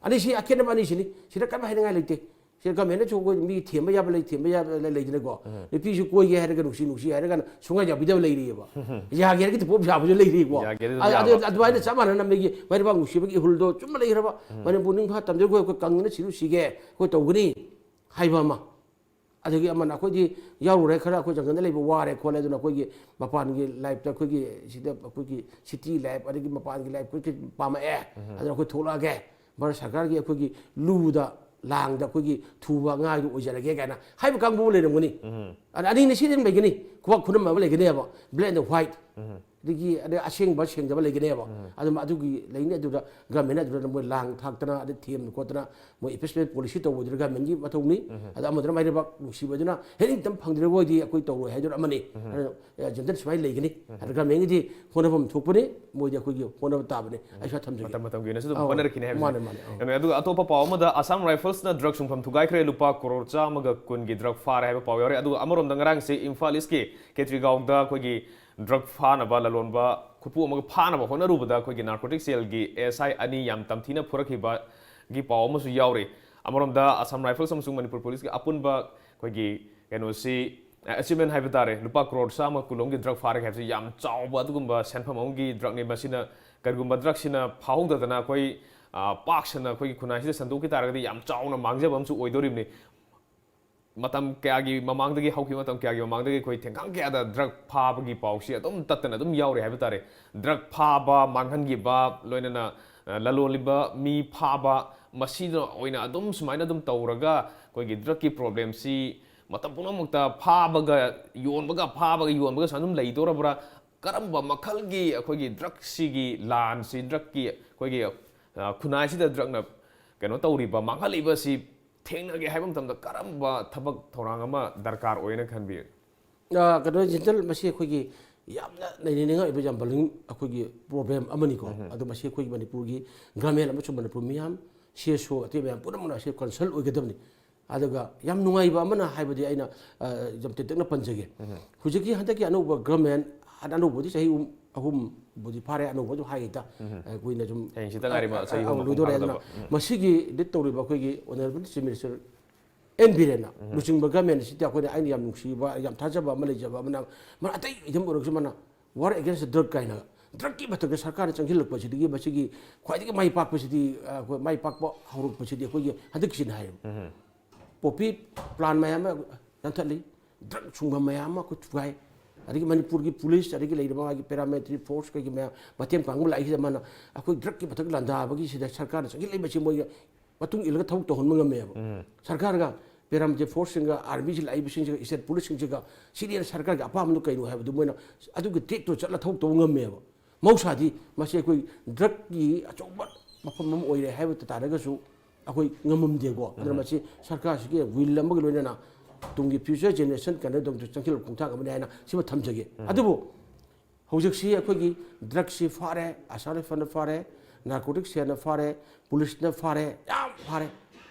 ꯑꯅꯤꯁꯤ ꯑꯈꯦꯠꯅꯕ ꯑꯅꯤꯁꯤꯅꯤ꯫ ꯁꯤꯗ ꯀꯔꯤꯝ ꯍꯥꯏꯅꯤꯡꯉꯥꯏ ꯂꯩꯇꯦ꯫ ꯁꯤꯗ ꯒꯃꯦꯟꯅꯁꯨ ꯑꯩꯈꯣꯏ ꯃꯤ ꯊꯦꯝꯕ ꯌꯥꯕ ꯂꯩ, ꯊꯦꯝꯕ ꯌꯥꯕ ꯂꯩ, ꯂꯩꯗꯅꯀꯣ꯫ ꯅꯨꯄꯤꯁꯨ ꯀꯣꯏꯒꯦ ꯍꯥꯏꯔꯒ ꯅꯨꯡꯁꯤ ꯅꯨꯡꯁꯤ ꯍꯥꯏꯔꯒ ꯁꯨꯡꯌꯥ ꯌꯥꯕꯤꯗꯕ ꯂꯩꯔꯤꯑꯕ꯫ ꯌꯥꯒꯦ ꯍꯥꯏꯔꯒꯗꯤ ꯄꯣꯞ ꯁꯥꯕꯁꯨ ꯂꯩꯔꯤꯀꯣ꯫ ꯌꯥꯒꯦ ꯍꯥꯏꯔꯒꯗꯤ ꯑꯗꯨ, ꯑꯗꯨ, ꯌꯥꯕ꯫ ꯑꯗꯨꯃꯥꯏꯅ ꯆꯞ ꯃꯥꯟꯅꯅ ꯃꯤꯒꯤ ꯃꯥꯏ ꯂꯩꯕꯥꯛ ꯅꯨꯡꯁꯤꯕꯒꯤ ꯏꯍꯨꯜꯗꯣ ꯆꯨꯝꯅ ꯂꯩꯈ꯭ꯔꯕ꯫ ꯃꯅꯤꯄꯨꯔ ꯅꯤꯡꯊꯥ ꯇꯝꯖꯔꯒ ꯑꯩꯈꯣꯏ ꯀꯪꯗꯅ ꯁꯤꯔꯨ ꯁꯤꯒꯦ, ꯑꯩꯈꯣꯏ ꯇꯧꯒꯅꯤ ꯍꯥꯏꯕ ꯑꯃ꯫ ꯑꯗꯒꯤ ꯑꯃꯅ ꯑꯩꯈꯣꯏꯗꯤ ꯌꯥꯎꯔꯨꯔꯦ, ꯈꯔ ꯑꯩꯈꯣꯏ ꯖꯪꯒꯜꯗ ꯂꯩꯕ ꯋꯥꯔꯦ ꯈꯣꯠꯂꯦ, ꯑꯗꯨꯅ ꯑꯩꯈꯣꯏꯒꯤ ꯃꯄꯥꯟꯒꯤ ꯂꯥꯏꯐꯇ, ꯑꯩꯈꯣꯏꯒꯤ ꯁꯤꯗ ꯑꯩꯈꯣꯏꯒꯤ ꯁꯤꯇꯤ ꯂꯥꯏꯐ ꯑꯗꯒꯤ ꯃꯄꯥꯟꯒꯤ ꯂꯥꯏꯐ ꯑꯩꯈꯣꯏ ꯄꯥꯝꯃꯛꯑꯦ, ꯑꯗꯨꯅ ꯑꯩꯈꯣꯏ ꯊꯣꯛꯂꯛꯑꯒꯦ, ꯚꯥꯔꯠ ꯁꯔꯀꯥꯔꯒꯤ ꯑꯩꯈꯣꯏꯒꯤ ꯂꯨꯗ ꯂꯥꯡꯗ ꯑꯩꯈꯣꯏꯒꯤ ꯊꯨꯕ ꯉꯥꯏꯗꯨ ꯑꯣꯏꯖꯔꯒꯦ ꯀꯥꯏꯅ ꯍꯥꯏꯕ ꯀꯥꯡꯕꯨ ꯑꯃ ꯂꯩꯔꯝꯒꯅꯤ꯫ ꯑꯗ ꯑꯅꯤꯅꯤ ꯁꯤꯗꯤ ꯑꯗꯨꯝ ꯂꯩꯒꯅꯤ, ꯈꯨꯕꯥꯛ ꯈꯨꯅꯝ ꯑꯃ ꯂꯩꯒꯅꯦꯕ, black and white꯫ ꯑꯗꯒꯤ, ꯑꯗꯩ ꯑꯁꯦꯡꯕ ꯁꯦꯡꯗꯕ ꯂꯩꯒꯅꯦꯕ꯫ ꯑꯗꯨꯝ ꯑꯗꯨꯒꯤ ꯂꯩꯅꯤ꯫ ꯑꯗꯨꯗ ꯒꯃꯦꯟꯅ ꯑꯗꯨꯗ ꯃꯣꯏ ꯂꯥꯡ ꯊꯥꯛꯇꯅ, ꯑꯗꯩ ꯊꯦꯝꯗꯅ ꯈꯣꯠꯇꯅ, ꯃꯣꯏ ꯏꯟꯚꯦꯁꯃꯦꯟ ꯄꯣꯂꯤꯁꯤ ꯇꯧꯕꯗꯨꯅ ꯒꯃꯦꯟꯒꯤ ꯃꯊꯧꯅꯤ꯫ ꯑꯗ ꯑꯃꯗꯨꯅ ꯃꯥꯏ ꯂꯩꯕꯥꯛ ꯅꯨꯡꯁꯤꯕꯗꯨꯅ ꯍꯦꯛ ꯅꯤꯡꯇꯝ ꯐꯪꯗ꯭ꯔꯒꯗꯤ ꯑꯩꯈꯣꯏ ꯇꯧꯔꯣꯏ ꯍꯥꯏꯗꯨꯅ ꯑꯃꯅꯤ꯫ ꯑꯗꯨꯅ, ꯑꯦ, ꯖꯟꯇꯔ ꯁꯨꯃꯥꯏꯅ ꯂꯩꯒꯅꯤ꯫ ꯑꯗ ꯒꯃꯦꯟꯒꯤꯗꯤ ꯍꯣꯠꯅꯐꯝ ꯊꯣꯛꯄꯅꯤ, ꯃꯣꯏꯗꯤ ꯑꯩꯈꯣꯏꯒꯤ ꯍꯣꯠꯅꯕ ꯇꯥꯕꯅꯤ꯫ ꯑꯩ ꯁ꯭ꯋꯥꯏ ꯊꯝꯖꯒꯦ꯫ ꯃꯇꯝ ꯃꯇꯝꯒꯤ ꯑꯣꯏꯅꯁꯨ ꯑꯗꯨꯝ ꯑꯧ, ꯍꯣꯠꯅꯔꯛꯈꯤꯅꯤ ꯍꯥꯏꯕꯁꯤꯅꯤ꯫ ꯃꯥꯅꯦ, ꯃꯥꯅꯦ, ꯑꯧ꯫ ꯌꯥꯝꯅ, ꯑꯗꯨꯒ ꯑꯇꯣꯞꯄ ꯄꯥꯎ ꯑꯃꯗ, ꯑꯁꯥꯝ ꯔꯥꯏꯐꯜꯁꯅ ꯗ꯭ꯔꯒ ꯁꯨꯡꯐꯝ ꯊꯨꯒꯥꯏꯈ꯭ꯔꯦ, ꯂꯨꯄꯥ ꯀ꯭ꯔꯣꯔ ꯆꯥꯝꯃꯒ ꯀꯨꯟꯒꯤ ꯗ꯭ꯔꯒ ꯐꯥꯔꯦ ꯍꯥꯏꯕ ꯄꯥꯎ ꯌꯥꯎꯔꯤ꯫ ꯑꯗꯨꯒ ꯑꯃꯔꯣꯝꯗ ꯉꯔꯥꯡꯁꯦ ꯏꯝꯐꯥꯜ ꯏꯁꯀꯤ ꯈꯦꯇ꯭ꯔꯤꯒꯥꯎꯗ ꯑꯩꯈꯣꯏꯒꯤ ꯗ꯭ꯔꯒ ꯐꯥꯅꯕ ꯂꯂꯣꯟꯕ ꯈꯨꯠꯄꯨ ꯑꯃꯒ ꯐꯥꯅꯕ ꯍꯣꯠꯅꯔꯨꯕꯗ ꯑꯩꯈꯣꯏꯒꯤ ꯅꯥꯔꯀꯣꯇꯤꯛ ꯁꯦꯜꯒꯤ ꯑꯦ ꯑꯦꯁ ꯑꯥꯏ ꯑꯅꯤ ꯌꯥꯝ ꯇꯝꯊꯤꯅ ꯐꯨꯔꯛꯈꯤꯕꯒꯤ ꯄꯥꯎ ꯑꯃꯁꯨ ꯌꯥꯎꯔꯤ꯫ ꯑꯃꯔꯣꯝꯗ ꯑꯁꯥꯝ ꯔꯥꯏꯐꯜꯁ ꯑꯃꯁꯨꯡ ꯃꯅꯤꯄꯨꯔ ꯄꯨꯂꯤꯁꯀꯤ ꯑꯄꯨꯟꯕ ꯑꯩꯈꯣꯏꯒꯤ ꯀꯩꯅꯣꯁꯤ, ꯑꯦꯆꯤꯞꯃꯦꯟ ꯍꯥꯏꯕ ꯇꯥꯔꯦ, ꯂꯨꯄꯥ ꯀ꯭ꯔꯣꯔ ꯆꯥꯝꯃ ꯀꯨꯟꯂꯣꯝꯒꯤ ꯗ꯭ꯔꯒ ꯐꯥꯔꯦ ꯍꯥꯏꯕꯁꯤ ꯌꯥꯝ ꯆꯥꯎꯕ ꯑꯗꯨꯒꯨꯝꯕ ꯁꯦꯟꯐꯝ ꯑꯃꯒꯤ ꯗ꯭ꯔꯒꯅꯤ꯫ ꯃꯁꯤꯅ ꯀꯔꯤꯒꯨꯝꯕ ꯗ꯭ꯔꯒꯁꯤꯅ ꯐꯥꯍꯧꯗꯗꯅ ꯑꯩꯈꯣꯏ, ꯑ, ꯄꯥꯛ ꯁꯟꯅ ꯑꯩꯈꯣꯏꯒꯤ ꯈꯨꯟꯅꯥꯏꯁꯤꯗ ꯁꯟꯗꯣꯛꯈꯤ ꯇꯥꯔꯒꯗꯤ ꯌꯥꯝ ꯆꯥꯎꯅ ꯃꯥꯡꯖꯕ ꯑꯃꯁꯨ ꯑꯣꯏꯗꯣꯔꯤꯕꯅꯤ꯫ ꯃꯇꯝ ꯀꯌꯥꯒꯤ ꯃꯃꯥꯡꯗꯒꯤ, ꯍꯧꯈꯤꯕ ꯃꯇꯝ ꯀꯌꯥꯒꯤ ꯃꯃꯥꯡꯗꯒꯤ ꯑꯩꯈꯣꯏ ꯊꯦꯡꯈꯥꯡ ꯀꯌꯥꯗ ꯗ꯭ꯔꯒ ꯐꯥꯕꯒꯤ ꯄꯥꯎꯁꯤ ꯑꯗꯨꯝ ꯇꯠꯇꯅ ꯑꯗꯨꯝ ꯌꯥꯎꯔꯤ ꯍꯥꯏꯕ ꯇꯥꯔꯦ꯫ ꯗ꯭ꯔꯒ ꯐꯥꯕ, ꯃꯥꯡꯍꯟꯈꯤꯕ, ꯂꯣꯏꯅꯅ, ꯑ, ꯂꯂꯣꯜꯂꯤꯕ ꯃꯤ ꯐꯥꯕ, ꯃꯁꯤꯗ ꯑꯣꯏꯅ ꯑꯗꯨꯝ ꯁꯨꯃꯥꯏꯅ ꯑꯗꯨꯝ ꯇꯧꯔꯒ ꯑꯩꯈꯣꯏꯒꯤ ꯗ꯭ꯔꯒꯀꯤ ꯄ꯭ꯔꯣꯕ꯭ꯂꯦꯝꯁꯤ ꯃꯇꯝ ꯄꯨꯝꯅꯃꯛꯇ ꯐꯥꯕꯒ ꯌꯣꯟꯕꯒ, ꯐꯥꯕꯒ ꯌꯣꯟꯕꯒ ꯁꯨꯃꯥꯏꯅ ꯑꯗꯨꯝ ꯂꯩꯗꯣꯔꯕ꯭ꯔꯥ? ꯀꯔꯝꯕ ꯃꯈꯜꯒꯤ ꯑꯩꯈꯣꯏꯒꯤ ꯗ꯭ꯔꯛꯁꯤꯒꯤ ꯂꯥꯟꯁꯤ, ꯗ꯭ꯔꯛꯀꯤ ꯑꯩꯈꯣꯏꯒꯤ, ꯑ, ꯈꯨꯟꯅꯥꯏꯁꯤꯗ ꯗ꯭ꯔꯛꯅ ꯀꯩꯅꯣ ꯇꯧꯔꯤꯕ, ꯃꯥꯡꯍꯜꯂꯤꯕꯁꯤ ꯊꯦꯡꯅꯒꯦ ꯍꯥꯏꯕ ꯃꯇꯝꯗ ꯀꯔꯝꯕ ꯊꯕꯛ ꯊꯧꯔꯥꯡ ꯑꯃ ꯗꯔꯀꯥꯔ ꯑꯣꯏꯅ ꯈꯟꯕꯤ? ꯑ, ꯀꯩꯅꯣ, ꯖꯦꯅꯔꯦꯜ, ꯃꯁꯤ ꯑꯩꯈꯣꯏꯒꯤ ꯌꯥꯝꯅ ꯅꯩꯅꯅꯤꯡꯉꯥꯏ ꯑꯣꯏꯕ ꯌꯥꯝ ꯕꯔꯅꯤꯡ ꯑꯩꯈꯣꯏꯒꯤ ꯄ꯭ꯔꯣꯕ꯭ꯂꯦꯝ ꯑꯃꯅꯤꯀꯣ꯫ ꯑꯗꯣ ꯃꯁꯤ ꯑꯩꯈꯣꯏꯒꯤ ꯃꯅꯤꯄꯨꯔꯒꯤ ꯒꯚꯔꯟꯃꯦꯟ ꯑꯃꯁꯨꯡ ꯃꯅꯤꯄꯨꯔ ꯃꯤꯌꯥꯝ, ꯁꯤ ꯑꯦꯁ ꯑꯣ, ꯑꯇꯩ ꯃꯌꯥꯝ ꯄꯨꯝꯅꯃꯛꯅ ꯑꯁꯤ ꯀꯟꯁꯜ ꯑꯣꯏꯒꯗꯕꯅꯤ꯫ ꯑꯗꯨꯒ ꯌꯥꯝ ꯅꯨꯡꯉꯥꯏꯕ ꯑꯃꯅ ꯍꯥꯏꯕꯗꯤ ꯑꯩꯅ, ꯑ, ꯌꯥꯝ ꯇꯦꯟꯇꯛꯅ ꯄꯟꯖꯒꯦ꯫ ꯍꯧꯖꯤꯛꯀꯤ ꯍꯟꯗꯛꯀꯤ ꯑꯅꯧꯕ ꯒꯚꯔꯟꯃꯦꯟ, ꯑꯅꯧꯕꯗꯤ ꯆꯍꯤ ꯑꯍꯨꯝ, ꯑꯍꯨꯝꯕꯨꯗꯤ ꯐꯥꯔꯦ, ꯑꯅꯧꯕ ꯑꯗꯨꯝ ꯍꯥꯏꯒꯦ ꯏꯇꯥ꯫ ꯑ, ꯀꯨꯏꯅ ꯁꯨꯝ, ꯍꯌꯦꯡ ꯍꯪꯆꯤꯠꯇ ꯉꯥꯏꯔꯤꯕ ꯑ, ꯆꯍꯤ ꯑ, ꯑꯍꯨꯝ ꯂꯣꯏꯗꯣꯔꯦ꯫ ꯑꯗꯨꯅ ꯐꯥꯒꯗꯕ꯫ ꯃꯁꯤꯒꯤ ꯂꯤꯗ ꯇꯧꯔꯤꯕ ꯑꯩꯈꯣꯏꯒꯤ ꯑꯣꯅꯔꯦꯕꯜ ꯆꯤꯐ ꯃꯤꯅꯤꯁꯇꯔ ꯑꯦꯟ ꯕꯤꯔꯦꯟꯅ ꯂꯨꯆꯤꯡꯕ ꯒꯚꯔꯟꯃꯦꯟ ꯑꯁꯤꯗ ꯑꯩꯈꯣꯏꯅ, ꯑꯩꯅ ꯌꯥꯝ ꯅꯨꯡꯁꯤꯕ, ꯌꯥꯝ ꯊꯥꯖꯕ ꯑꯃ ꯂꯩꯖꯕ ꯑꯃꯅ, ꯃꯥꯅ ꯑꯇꯩ ꯏꯊꯝ ꯑꯣꯏꯔꯒꯁꯨ ꯃꯥꯅ ꯋꯥꯔ ꯑꯦꯒꯦꯟꯁ ꯗ꯭ꯔꯒ ꯀꯥꯏꯅ ꯗ꯭ꯔꯒꯀꯤ ꯃꯊꯛꯇ ꯁꯔꯀꯥꯔꯅ ꯆꯪꯁꯤꯜꯂꯛꯄꯁꯤꯗꯒꯤ ꯃꯁꯤꯒꯤ ꯈ꯭ꯋꯥꯏꯗꯒꯤ ꯃꯥꯏ ꯄꯥꯛꯄꯁꯤꯗꯤ, ꯑ, ꯑꯩꯈꯣꯏ ꯃꯥꯏ ꯄꯥꯛꯄ ꯍꯧꯔꯛꯄꯁꯤꯗꯤ ꯑꯩꯈꯣꯏꯒꯤ ꯍꯟꯗꯛꯀꯤꯁꯤꯅ ꯍꯥꯏꯌꯦꯕ꯫ ꯄꯣꯄꯤ ꯄ꯭ꯂꯥꯟ ꯃꯌꯥꯝ ꯑꯃ ꯌꯥꯟꯊꯠꯂꯤ, ꯗ꯭ꯔꯒ ꯁꯨꯡꯐꯝ ꯃꯌꯥꯝ ꯑꯃ ꯑꯩꯈꯣꯏ ꯊꯨꯒꯥꯏ, ꯑꯗꯒꯤ ꯃꯅꯤꯄꯨꯔꯒꯤ ꯄꯨꯂꯤꯁ, ꯑꯗꯒꯤ ꯂꯩꯔꯤꯕ ꯃꯥꯒꯤ ꯄꯦꯔꯥꯃꯤꯂꯤꯇꯔꯤ ꯐꯣꯔꯁ ꯀꯩꯒꯤ ꯃꯌꯥꯝ ꯃꯇꯦꯡ ꯄꯥꯡꯕ ꯂꯥꯛꯏꯁꯤꯗ ꯃꯥꯅ ꯑꯩꯈꯣꯏ ꯗ꯭ꯔꯒꯀꯤ ꯃꯊꯛ ꯂꯥꯟꯗꯥꯕꯒꯤ ꯁꯤꯗ ꯁꯔꯀꯥꯔꯅ ꯆꯪꯁꯤꯜꯂꯛꯏꯕꯁꯤ ꯃꯣꯏꯒꯤ ꯃꯇꯨꯡ ꯏꯜꯂꯒ ꯊꯕꯛ ꯇꯧꯍꯟꯕ ꯉꯝꯃꯦꯕ꯫ ꯁꯔꯀꯥꯔꯒ ꯄꯦꯔꯥꯃꯤꯂꯤꯇꯔꯤ ꯐꯣꯔꯁꯁꯤꯡꯒ, ꯑꯥꯔꯃꯤꯁꯤ ꯂꯥꯛꯏꯕꯁꯤꯡꯁꯤꯒ, ꯏꯁꯇꯦꯠ ꯄꯨꯂꯤꯁꯁꯤꯡꯁꯤꯒ ꯁꯤꯗꯤ ꯁꯔꯀꯥꯔꯒꯤ ꯑꯄꯥꯝꯕꯗꯨ ꯀꯩꯅꯣ ꯍꯥꯏꯕꯗꯨ ꯃꯣꯏꯅ ꯑꯗꯨꯒꯤ ꯇ꯭ꯔꯦꯛꯇꯣ ꯆꯠꯂ ꯊꯕꯛ ꯇꯧꯕ ꯉꯝꯃꯦꯕ꯫ ꯃꯍꯧꯁꯥꯗꯤ ꯃꯁꯤ ꯑꯩꯈꯣꯏ ꯗ꯭ꯔꯒꯀꯤ ꯑꯆꯧꯕ ꯃꯐꯝ ꯑꯃ ꯑꯣꯏꯔꯦ ꯍꯥꯏꯕ ꯇꯥꯔꯒꯁꯨ ꯑꯩꯈꯣꯏ ꯉꯝꯃꯝꯗꯦꯀꯣ꯫ ꯑꯗꯨꯅ ꯃꯁꯤ ꯁꯔꯀꯥꯔꯁꯤꯒꯤ ꯋꯤꯜ ꯑꯃꯒ ꯂꯣꯏꯅꯅ ꯇꯨꯡꯒꯤ ꯐ꯭ꯌꯨꯆꯔ ꯖꯦꯅꯦꯔꯦꯁꯟ ꯀꯩꯅꯣꯗꯃꯛꯇ ꯆꯪꯁꯤꯜꯂꯛꯄ ꯈꯣꯡꯊꯥꯡ ꯑꯃꯅꯤ ꯍꯥꯏꯅ ꯁꯤꯃ ꯊꯝꯖꯒꯦ꯫ ꯑꯗꯨꯕꯨ ꯍꯧꯖꯤꯛꯁꯤ ꯑꯩꯈꯣꯏꯒꯤ ꯗ꯭ꯔꯒꯁꯤ ꯐꯥꯔꯦ, ꯑꯁꯥꯝ ꯔꯥꯏꯐꯜꯅ ꯐꯥꯔꯦ, ꯅꯥꯔꯀꯣꯇꯤꯛ ꯁꯦꯜꯅ ꯐꯥꯔꯦ, ꯄꯨꯂꯤꯁꯅ ꯐꯥꯔꯦ, ꯌꯥꯝ ꯐꯥꯔꯦ꯫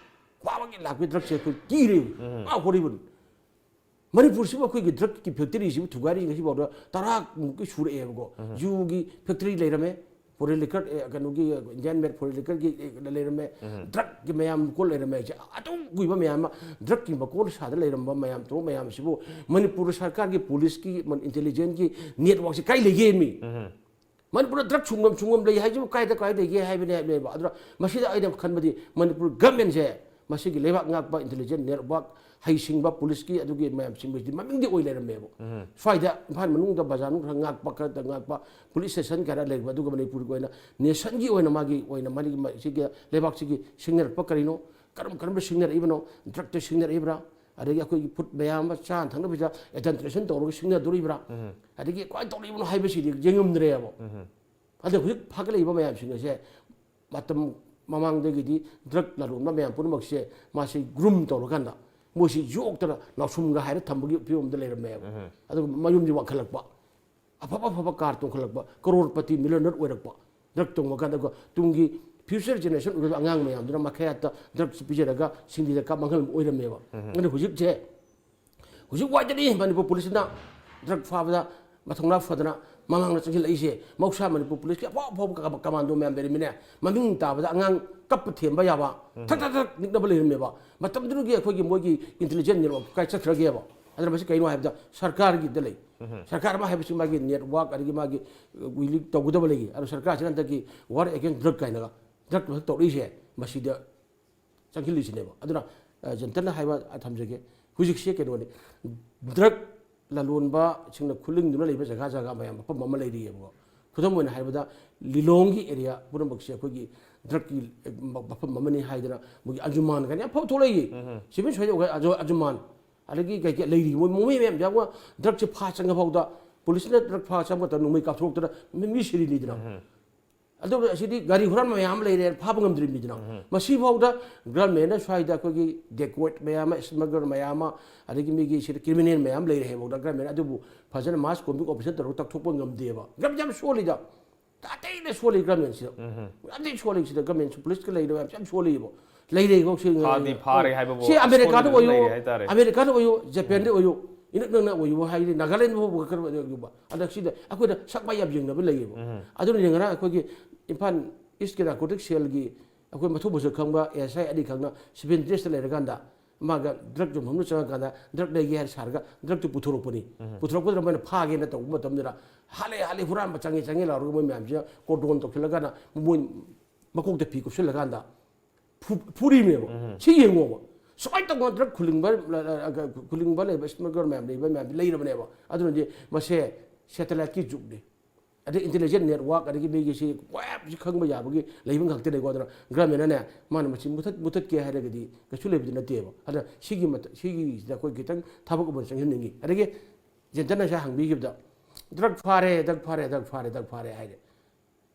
ꯈ꯭ꯋꯥꯏꯗꯒꯤ ꯂꯥꯛꯄꯒꯤ ꯗ꯭ꯔꯒꯁꯦ ꯑꯩꯈꯣꯏ ꯀꯤꯔꯦ꯫ ꯑꯥ, ꯍꯣꯔꯤꯕꯜ꯫ ꯃꯅꯤꯄꯨꯔꯁꯤꯕꯨ ꯑꯩꯈꯣꯏꯒꯤ ꯗ꯭ꯔꯒꯀꯤ ꯐꯦꯛꯇꯔꯤꯁꯤꯕꯨ ꯊꯨꯒꯥꯏꯔꯤ ꯉꯁꯤꯐꯥꯎꯗ ꯇꯔꯥꯃꯨꯛꯀꯤ ꯁꯨꯔꯛꯑꯦꯕꯀꯣ꯫ ꯌꯨꯒꯤ ꯐꯦꯛꯇꯔꯤ ꯂꯩꯔꯝꯃꯦ, ꯐꯣꯔꯦꯟ ꯂꯤꯀꯔ, ꯑꯦ, ꯀꯩꯅꯣꯒꯤ ꯏꯟꯗꯤꯌꯥꯟ ꯃꯦꯗ ꯐꯣꯔꯦꯟ ꯂꯤꯀꯔꯒꯤ, ꯑꯦ, ꯂꯩꯔꯝꯃꯦ, ꯗ꯭ꯔꯒꯀꯤ ꯃꯌꯥꯝ ꯃꯀꯣꯜ ꯂꯩꯔꯝꯃꯦ ꯍꯥꯏꯁꯦ꯫ ꯑꯗꯨꯝ ꯀꯨꯏꯕ ꯃꯌꯥꯝ ꯑꯃ ꯗ꯭ꯔꯒꯀꯤ ꯃꯀꯣꯜ ꯁꯥꯗ ꯂꯩꯔꯝꯕ ꯃꯌꯥꯝ, ꯇꯧꯕ ꯃꯌꯥꯝꯁꯤꯕꯨ ꯃꯅꯤꯄꯨꯔ ꯁꯔꯀꯥꯔꯒꯤ ꯄꯨꯂꯤꯁꯀꯤ, ꯏꯟꯇꯦꯂꯤꯖꯦꯟꯁꯀꯤ ꯅꯦꯠꯋꯥꯛꯁꯦ ꯀꯥꯏ ꯂꯩꯒꯦ ꯃꯤ? ꯃꯅꯤꯄꯨꯔꯗ ꯗ꯭ꯔꯒ ꯁꯨꯡꯐꯝ, ꯁꯨꯡꯐꯝ ꯂꯩ ꯍꯥꯏꯁꯤꯕꯨ ꯀꯥꯏꯗ, ꯀꯥꯏ ꯂꯩꯒꯦ ꯍꯥꯏꯕꯅꯦ, ꯍꯥꯏꯕꯅꯦꯕ꯫ ꯑꯗꯨꯅ ꯃꯁꯤꯗ ꯑꯩꯅ ꯈꯟꯕꯗꯤ ꯃꯅꯤꯄꯨꯔ ꯒꯚꯔꯟꯃꯦꯟꯁꯦ ꯃꯁꯤꯒꯤ ꯂꯩꯕꯥꯛ ꯉꯥꯛꯄ ꯏꯟꯇꯦꯂꯤꯖꯦꯟꯁ ꯅꯦꯠꯋꯥꯛ, ꯍꯩꯁꯤꯡꯕ ꯄꯨꯂꯤꯁꯀꯤ ꯑꯗꯨꯒꯤ ꯃꯌꯥꯝꯁꯤꯡꯕꯁꯤꯗꯤ ꯃꯃꯤꯡꯗꯤ ꯑꯣꯏ ꯂꯩꯔꯝꯃꯦꯕ꯫ ꯁ꯭ꯋꯥꯏꯗ ꯏꯝꯐꯥꯜ ꯃꯅꯨꯡꯗ ꯕꯖꯥꯔ ꯃꯅꯨꯡ ꯈꯔ ꯉꯥꯛꯄ, ꯈꯔꯗ ꯉꯥꯛꯄ ꯄꯨꯂꯤꯁ ꯁ꯭ꯇꯦꯁꯟ ꯈꯔ ꯂꯩꯕ, ꯑꯗꯨꯒ ꯃꯅꯤꯄꯨꯔꯒꯤ ꯑꯣꯏꯅ ꯅꯦꯁꯟꯒꯤ ꯑꯣꯏꯅ ꯃꯥꯒꯤ ꯑꯣꯏꯅ ꯃꯥꯒꯤ ꯃ-, ꯁꯤꯒꯤ ꯂꯩꯕꯥꯛꯁꯤꯒꯤ ꯁꯤꯡꯅꯔꯛꯄ ꯀꯔꯤꯅꯣ, ꯀꯔꯝ ꯀꯔꯝꯕ ꯁꯤꯡꯅꯔꯛꯏꯕꯅꯣ, ꯗ꯭ꯔꯒꯇ ꯁꯤꯡꯅꯔꯛꯏꯕ꯭ꯔꯥ, ꯑꯗꯒꯤ ꯑꯩꯈꯣꯏꯒꯤ ꯐꯨꯗ ꯃꯌꯥꯝ ꯑꯃ ꯆꯥꯅ ꯊꯛꯅꯕꯁꯤꯗ ꯑꯦꯗꯜꯇ꯭ꯔꯦꯁꯟ ꯇꯧꯔꯒ ꯁꯤꯡꯅꯗꯣꯔꯤꯕ꯭ꯔꯥ, ꯑꯗꯒꯤ ꯀꯃꯥꯏꯅ ꯇꯧꯔꯤꯕꯅꯣ ꯍꯥꯏꯕꯁꯤꯗꯤ ꯌꯦꯡꯉꯝꯗ꯭ꯔꯦꯕ꯫ ꯑꯗ ꯍꯧꯖꯤꯛ ꯐꯥꯒꯠꯂꯛꯏꯕ ꯃꯌꯥꯝꯁꯤꯡ ꯑꯁꯦ ꯃꯇꯝ ꯃꯃꯥꯡꯗꯒꯤꯗꯤ ꯗ꯭ꯔꯒ ꯂꯂꯣꯟꯕ ꯃꯌꯥꯝ ꯄꯨꯝꯅꯃꯛꯁꯦ ꯃꯥꯁꯤ ꯒ꯭ꯔꯨꯝ ꯇꯧꯔꯀꯥꯟꯗ ꯃꯣꯏꯁꯤ ꯌꯣꯛꯇꯅ ꯅꯥꯎꯁꯨꯝꯒ ꯍꯥꯏꯔ ꯊꯝꯕꯒꯤ ꯐꯤꯕꯝꯗ ꯂꯩꯔꯝꯃꯦꯕ꯫ ꯑꯗꯨꯒ ꯃꯌꯨꯝꯁꯤ ꯋꯥꯡꯈꯠꯂꯛꯄ, ꯑꯐꯕ ꯑꯐꯕ ꯀꯥꯔ ꯇꯣꯡꯈꯠꯂꯛꯄ, ꯀꯔꯣꯔꯄꯇꯤ ꯃꯤꯂꯤꯌꯅꯔ ꯑꯣꯏꯔꯛꯄ, ꯗ꯭ꯔꯒ ꯇꯣꯡꯕ ꯀꯥꯟꯗ ꯇꯨꯡꯒꯤ ꯐ꯭ꯌꯨꯆꯔ ꯖꯦꯅꯦꯔꯦꯁꯟ ꯑꯣꯏꯔꯤꯕ ꯑꯉꯥꯡ ꯃꯌꯥꯝꯗꯨꯅ ꯃꯈꯥꯌꯥꯠꯇ ꯗ꯭ꯔꯒꯁꯤ ꯄꯤꯖꯔꯒ ꯁꯤꯡꯂꯤꯗ ꯀꯥꯞ ꯃꯥꯡꯍꯟꯕ ꯑꯣꯏꯔꯝꯃꯦꯕ꯫ ꯑꯗꯨꯅ ꯍꯧꯖꯤꯛꯁꯦ ꯍꯧꯖꯤꯛ ꯋꯥꯏꯗꯅꯤ ꯃꯅꯤꯄꯨꯔ ꯄꯨꯂꯤꯁꯁꯤꯅ ꯗ꯭ꯔꯒ ꯐꯥꯕꯗ ꯃꯊꯧꯅꯥ ꯐꯗꯅ ꯃꯃꯥꯡꯗ ꯆꯪꯁꯤꯜꯂꯛꯏꯁꯦ꯫ ꯃꯍꯧꯁꯥ ꯃꯅꯤꯄꯨꯔ ꯄꯨꯂꯤꯁꯀꯤ ꯑꯐꯥꯎ ꯑꯐꯥꯎꯕ ꯀꯃꯥꯟꯗꯣ ꯃꯌꯥꯝ ꯂꯩꯔꯝꯃꯤꯅꯦ꯫ ꯃꯃꯤꯡ ꯇꯥꯕꯗ ꯑꯉꯥꯡ ꯀꯞꯄ ꯊꯦꯝꯕ ꯌꯥꯕ, ꯊꯛ ꯊꯛ ꯊꯛ ꯅꯤꯛꯅꯕ ꯂꯩꯔꯝꯃꯦꯕ꯫ ꯃꯇꯝꯗꯨꯗꯒꯤ ꯑꯩꯈꯣꯏꯒꯤ ꯃꯣꯏꯒꯤ ꯏꯟꯇꯦꯂꯤꯖꯦꯟ ꯅꯦꯠꯋꯥꯛ ꯀꯥꯏ ꯆꯠꯈ꯭ꯔꯒꯦꯕ? ꯑꯗꯨꯅ ꯃꯁꯤ ꯀꯩꯅꯣ ꯍꯥꯏꯕꯗ ꯁꯔꯀꯥꯔꯒꯤꯗ ꯂꯩ꯫ ꯁꯔꯀꯥꯔ ꯑꯃ ꯍꯥꯏꯕꯁꯤ ꯃꯥꯒꯤ ꯅꯦꯠꯋꯥꯛ ꯑꯗꯒꯤ ꯃꯥꯒꯤ ꯋꯤꯂꯤꯡ ꯇꯧꯒꯗꯕ ꯂꯩ꯫ ꯑꯗꯣ ꯁꯔꯀꯥꯔꯁꯤꯅ ꯍꯟꯗꯛꯀꯤ ꯋꯥꯔ ꯑꯦꯒꯦꯟꯁ ꯗ꯭ꯔꯒ ꯀꯥꯏꯅꯒ ꯗ꯭ꯔꯒ ꯇꯧꯔꯛꯏꯁꯦ ꯃꯁꯤꯗ ꯆꯪꯁꯤꯜꯂꯤꯁꯤꯅꯦꯕ꯫ ꯑꯗꯨꯅ ꯖꯟꯇꯔꯅ ꯍꯥꯏꯕ ꯊꯝꯖꯒꯦ꯫ ꯍꯧꯖꯤꯛꯁꯦ ꯀꯩꯅꯣꯅꯤ, ꯗ꯭ꯔꯒ ꯂꯂꯣꯟꯕꯁꯤꯡꯅ ꯈꯨꯂꯤꯡꯗꯨꯅ ꯂꯩꯕ ꯖꯒꯥ ꯖꯒꯥ ꯃꯌꯥꯝ ꯃꯐꯝ ꯑꯃ ꯂꯩꯔꯤꯑꯕꯀꯣ꯫ ꯈꯨꯗꯝ ꯑꯣꯏꯅ ꯍꯥꯏꯔꯕꯗ ꯂꯤꯂꯣꯡꯒꯤ ꯑꯦꯔꯤꯌꯥ ꯄꯨꯝꯅꯃꯛꯁꯦ ꯑꯩꯈꯣꯏꯒꯤ ꯗ꯭ꯔꯒꯀꯤ ꯃꯐꯝ ꯑꯃꯅꯤ ꯍꯥꯏꯗꯅ ꯃꯣꯏꯒꯤ ꯑꯟꯖꯨꯃꯥꯟ ꯀꯥꯏꯅ ꯌꯥꯝ ꯐꯕ ꯊꯣꯛꯂꯛꯏ꯫ ꯁꯤꯚꯤꯜ ꯁꯣꯁꯥꯏꯇꯤ ꯑꯣꯔꯒ-, ꯑꯟꯖꯨ-, ꯑꯟꯖꯨꯃꯥꯟ, ꯑꯗꯒꯤ ꯀꯩ ꯀꯩ ꯂꯩꯔꯤ ꯃꯣꯏ ꯃꯣꯏ ꯃꯌꯥꯝ ꯌꯥꯎꯕ ꯗ꯭ꯔꯒꯁꯦ ꯐꯥ ꯆꯪꯉ ꯐꯥꯎꯗ ꯄꯨꯂꯤꯁꯅ ꯗ꯭ꯔꯒ ꯐꯥ ꯆꯪꯕ ꯃꯇꯝꯗ ꯅꯣꯡꯃꯩ ꯀꯥꯞꯊꯣꯔꯛꯇꯅ ꯃꯤ, ꯃꯤ ꯁꯤꯔꯤꯅꯤꯗꯅ꯫ ꯑꯗꯨꯒ ꯑꯁꯤꯗꯤ ꯒꯥꯔꯤ ꯍꯨꯔꯥꯟꯕ ꯃꯌꯥꯝ ꯑꯃ ꯂꯩꯔꯦ, ꯐꯥꯕ ꯉꯝꯗ꯭ꯔꯤꯕꯅꯤꯗꯅ꯫ ꯃꯁꯤꯐꯥꯎꯗ ꯒꯚꯔꯟꯃꯦꯟꯅ ꯁ꯭ꯋꯥꯏꯗ ꯑꯩꯈꯣꯏꯒꯤ ꯗꯦꯀꯣꯏꯠ ꯃꯌꯥꯝ ꯑꯃ, ꯁ꯭ꯃꯒꯂꯔ ꯃꯌꯥꯝ ꯑꯃ, ꯑꯗꯒꯤ ꯃꯤꯒꯤ ꯁꯤꯗ ꯀ꯭ꯔꯤꯃꯤꯅꯦꯜ ꯃꯌꯥꯝ ꯂꯩꯔꯦ ꯍꯥꯏꯐꯥꯎꯗ ꯒꯚꯔꯟꯃꯦꯟ ꯑꯗꯨꯕꯨ ꯐꯖꯅ ꯃꯥꯁ ꯀꯣꯝꯕꯤꯡ ꯑꯣꯄꯔꯦꯁꯟ ꯇꯧꯔꯒ ꯇꯛꯊꯣꯛꯄ ꯉꯝꯗꯦꯕ꯫ ꯒꯚꯔꯟꯃꯦꯟ ꯌꯥꯝ ꯁꯣꯜꯂꯤꯗ, ꯑꯇꯩꯅ ꯁꯣꯜꯂꯤ ꯒꯚꯔꯟꯃꯦꯟꯁꯤꯗ꯫ ꯌꯥꯝ ꯊꯤꯅ ꯁꯣꯜꯂꯤ ꯁꯤꯗ ꯒꯚꯔꯟꯃꯦꯟꯁꯨ, ꯄꯨꯂꯤꯁꯀ ꯂꯩꯔꯤꯕ ꯌꯥꯝ, ꯌꯥꯝ ꯁꯣꯜꯂꯤꯕ꯫ ꯂꯩꯔꯦꯀꯣ ꯁꯤ ꯐꯥꯗꯤ ꯐꯥꯔꯦ ꯍꯥꯏꯕꯕꯨ ꯁꯤ ꯑꯃꯦꯔꯤꯀꯥꯗ ꯑꯁꯣꯟꯕꯗꯨꯗ ꯑꯣꯏꯌꯨ, ꯂꯩꯔꯦ ꯍꯥꯏꯇꯥꯔꯦ꯫ ꯑꯃꯦꯔꯤꯀꯥꯗ ꯑꯣꯏꯌꯨ, ꯖꯄꯥꯟꯗ ꯑꯣꯏꯌꯨ, ꯏꯅꯛ ꯅꯛꯅ ꯑꯣꯏꯌꯨ ꯍꯥꯏꯗꯤ ꯅꯥꯒꯥꯂꯦꯟꯗ ꯐꯥꯎꯕ ꯈꯔ ꯑꯣꯏꯌꯨꯕ꯫ ꯑꯗ ꯁꯤꯗ ꯑꯩꯈꯣꯏꯗ ꯁꯛ ꯃꯥꯏ ꯌꯥꯝ ꯌꯦꯡꯅꯕ ꯂꯩꯌꯦꯕ꯫ ꯑꯗꯨꯅ ꯉꯔꯥꯡ ꯑꯩꯈꯣꯏꯒꯤ ꯏꯝꯐꯥꯜ ꯏꯁꯀꯤ ꯅꯥꯔꯀꯣꯇꯤꯛ ꯁꯦꯜꯒꯤ ꯑꯩꯈꯣꯏ ꯃꯊꯧ ꯃꯁꯛ ꯈꯪꯕ ꯑꯦ ꯑꯦꯁ ꯑꯥꯏ ꯑꯅꯤ ꯈꯪꯅ ꯁꯤꯚꯤꯜ ꯗ꯭ꯔꯦꯁꯇ ꯂꯩꯔꯀꯥꯟꯗ ꯃꯥꯒ ꯗ꯭ꯔꯒ ꯌꯣꯟꯐꯝꯗ ꯆꯪꯉꯀꯥꯟꯗ ꯗ꯭ꯔꯒ ꯂꯩꯒꯦ ꯍꯥꯏꯅ ꯁꯥꯔꯒ ꯗ꯭ꯔꯒꯇꯨ ꯄꯨꯊꯣꯔꯛꯄꯅꯤ꯫ ꯄꯨꯊꯣꯔꯛꯄꯗ ꯃꯣꯏꯅ ꯐꯥꯒꯦꯅ ꯇꯧꯕ ꯃꯇꯝꯗꯨꯗ ꯍꯥꯠꯂꯦ, ꯍꯥꯠꯂꯦ, ꯍꯨꯔꯥꯟꯕ ꯆꯪꯉꯦ, ꯆꯪꯉꯦ ꯂꯥꯎꯔꯒ ꯃꯣꯏ ꯃꯌꯥꯝꯁꯤꯅ ꯀꯣꯔꯗꯣꯟ ꯇꯧꯁꯤꯜꯂꯀꯥꯟꯗ ꯃꯣꯏ ꯃꯀꯣꯛꯇ ꯐꯤ ꯀꯨꯞꯁꯤꯜꯂꯀꯥꯟꯗ ꯐꯨ-, ꯐꯨꯔꯤꯅꯦꯕ꯫ ꯁꯤ ꯌꯦꯡꯉꯣꯕ꯫ ꯁꯨꯃꯥꯏꯅ ꯇꯧꯗꯅ ꯗ꯭ꯔꯒ ꯈꯨꯂꯤꯡꯕ, ꯈꯨꯂꯤꯡꯕ ꯂꯩꯕ, ꯁ꯭ꯃꯒꯂꯔ ꯃꯌꯥꯝ ꯂꯩꯕ ꯃꯌꯥꯝꯗꯤ ꯂꯩꯔꯕꯅꯦꯕ꯫ ꯑꯗꯨꯅꯗꯤ ꯃꯁꯦ ꯁꯦꯇꯦꯂꯥꯏꯠꯀꯤ ꯖꯨꯒꯅꯤ꯫ ꯑꯗꯩ intelligent network, ꯑꯗꯒꯤ ꯃꯤꯒꯤ ꯁꯤ ꯃꯌꯥꯝꯁꯤ ꯈꯪꯕ ꯌꯥꯕꯒꯤ ꯂꯩꯕ ꯉꯥꯛꯇꯅꯦꯀꯣ꯫ ꯑꯗꯨꯅ ꯒꯚꯔꯟꯃꯦꯟꯅꯅꯦ ꯃꯥꯅ ꯃꯁꯤ ꯃꯨꯊꯠ ꯃꯨꯊꯠꯀꯦ ꯍꯥꯏꯔꯒꯗꯤ ꯀꯩꯁꯨ ꯂꯩꯕꯗꯤ ꯅꯠꯇꯦꯕ꯫ ꯑꯗꯨꯅ ꯁꯤꯒꯤ ꯃꯇ- ꯁꯤꯒꯤꯁꯤꯗ ꯑꯩꯈꯣꯏ ꯈꯤꯇꯪ ꯊꯕꯛ ꯑꯃ ꯆꯪꯍꯟꯅꯤꯡꯉꯤ꯫ ꯑꯗꯒꯤ ꯖꯦꯟꯇꯟꯅ ꯉꯁꯥꯏ ꯍꯪꯕꯤꯈꯤꯕꯗ, "ꯗ꯭ꯔꯒ ꯐꯥꯔꯦ, ꯗ꯭ꯔꯒ ꯐꯥꯔꯦ, ꯗ꯭ꯔꯒ ꯐꯥꯔꯦ, ꯗ꯭ꯔꯒ ꯐꯥꯔꯦ" ꯍꯥꯏꯔꯦ꯫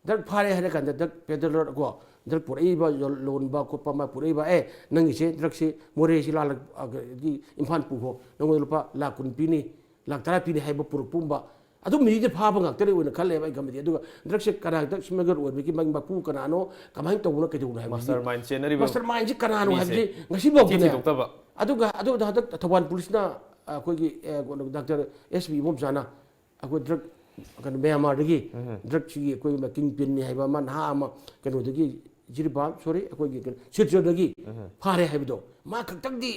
ꯗ꯭ꯔꯒ ꯐꯥꯔꯦ ꯍꯥꯏꯔ ꯀꯥꯟꯗ ꯗ꯭ꯔꯒ ꯄꯦꯗꯂꯔ ꯀꯣ, ꯗ꯭ꯔꯒ ꯄꯨꯔꯛꯏꯕ, ꯌꯣꯜ- ꯂꯣꯟꯕ ꯈꯣꯠꯄ ꯑꯃ ꯄꯨꯔꯛꯏꯕ, "ꯑꯦ, ꯅꯪꯒꯤꯁꯦ ꯗ꯭ꯔꯒꯁꯤ ꯃꯣꯔꯦꯁꯤ ꯂꯥꯜꯂꯛ-, ꯑ, ꯒꯤ ꯏꯝꯐꯥꯜ ꯄꯨꯈꯣ, ꯅꯉꯣꯟꯗ ꯂꯨꯄꯥ ꯂꯥꯛ ꯀꯨꯟ ꯄꯤꯅꯤ, ꯂꯥꯛ ꯇꯔꯥ ꯄꯤꯅꯤ" ꯍꯥꯏꯕ ꯄꯨꯔꯛꯄꯒꯨꯝꯕ, ꯑꯗꯨꯝ ꯃꯤꯗꯤ ꯐꯥꯕ ꯉꯥꯛꯇꯅꯤ ꯑꯣꯏꯅ ꯈꯜꯂꯦꯕ ꯑꯩ ꯈꯟꯕꯗꯤ꯫ ꯑꯗꯨꯒ ꯗ꯭ꯔꯒꯁꯦ ꯀꯅꯥ ꯗ꯭ꯔꯒ ꯁ꯭ꯃꯒꯂꯔ ꯑꯣꯏꯕꯒꯤ ꯃ- ꯃꯄꯨ ꯀꯅꯥꯅꯣ, ꯀꯃꯥꯏꯅ ꯇꯧꯕꯅꯣ, ꯀꯩꯗꯧꯕꯅꯣ ꯍꯥꯏꯕꯁꯤ, ꯃꯥꯁꯇꯔ ꯃꯥꯏꯟ ꯆꯦꯟꯅꯔꯤꯕ ꯃꯥꯁꯇꯔ ꯃꯥꯏꯟꯁꯤ ꯀꯅꯥꯅꯣ ꯃꯤꯁꯦ ꯍꯥꯏꯕꯁꯤ ꯉꯁꯤꯐꯥꯎꯗꯅꯦ ꯊꯤ ꯊꯤꯗꯣꯛꯇꯕ꯫ ꯑꯗꯨꯒ ꯑꯗꯨꯗ ꯍꯟꯗꯛ ꯊꯧꯕꯥꯜ ꯄꯨꯂꯤꯁꯅ ꯑꯩꯈꯣꯏꯒꯤ, ꯑꯦ, ꯀꯩꯅꯣ, ꯗꯥꯛꯇꯔ ꯑꯦꯁ ꯄꯤ ꯏꯕꯣꯝꯆꯥꯅ ꯑꯩꯈꯣꯏ ꯗ꯭ꯔꯒ, ꯀꯩꯅꯣ, ꯃ꯭ꯌꯥꯟꯃꯥꯔꯗꯒꯤ ꯎꯝ꯫ ꯗ꯭ꯔꯒꯁꯤꯒꯤ ꯑꯩꯈꯣꯏ ꯀꯤꯡ ꯄꯤꯟꯅꯤ ꯍꯥꯏꯕ ꯑꯃ ꯅꯍꯥ ꯑꯃ ꯀꯩꯅꯣꯗꯒꯤ, ꯖꯤꯔꯤꯕꯥꯝ, ꯁꯣꯔꯤ, ꯑꯩꯈꯣꯏꯒꯤ ꯀꯩꯅꯣ, ꯁꯤꯜꯆꯔꯗꯒꯤ ꯎꯝ꯫ ꯐꯥꯔꯦ ꯍꯥꯏꯕꯗꯣ, ꯃꯥ ꯈꯛꯇꯪꯗꯤ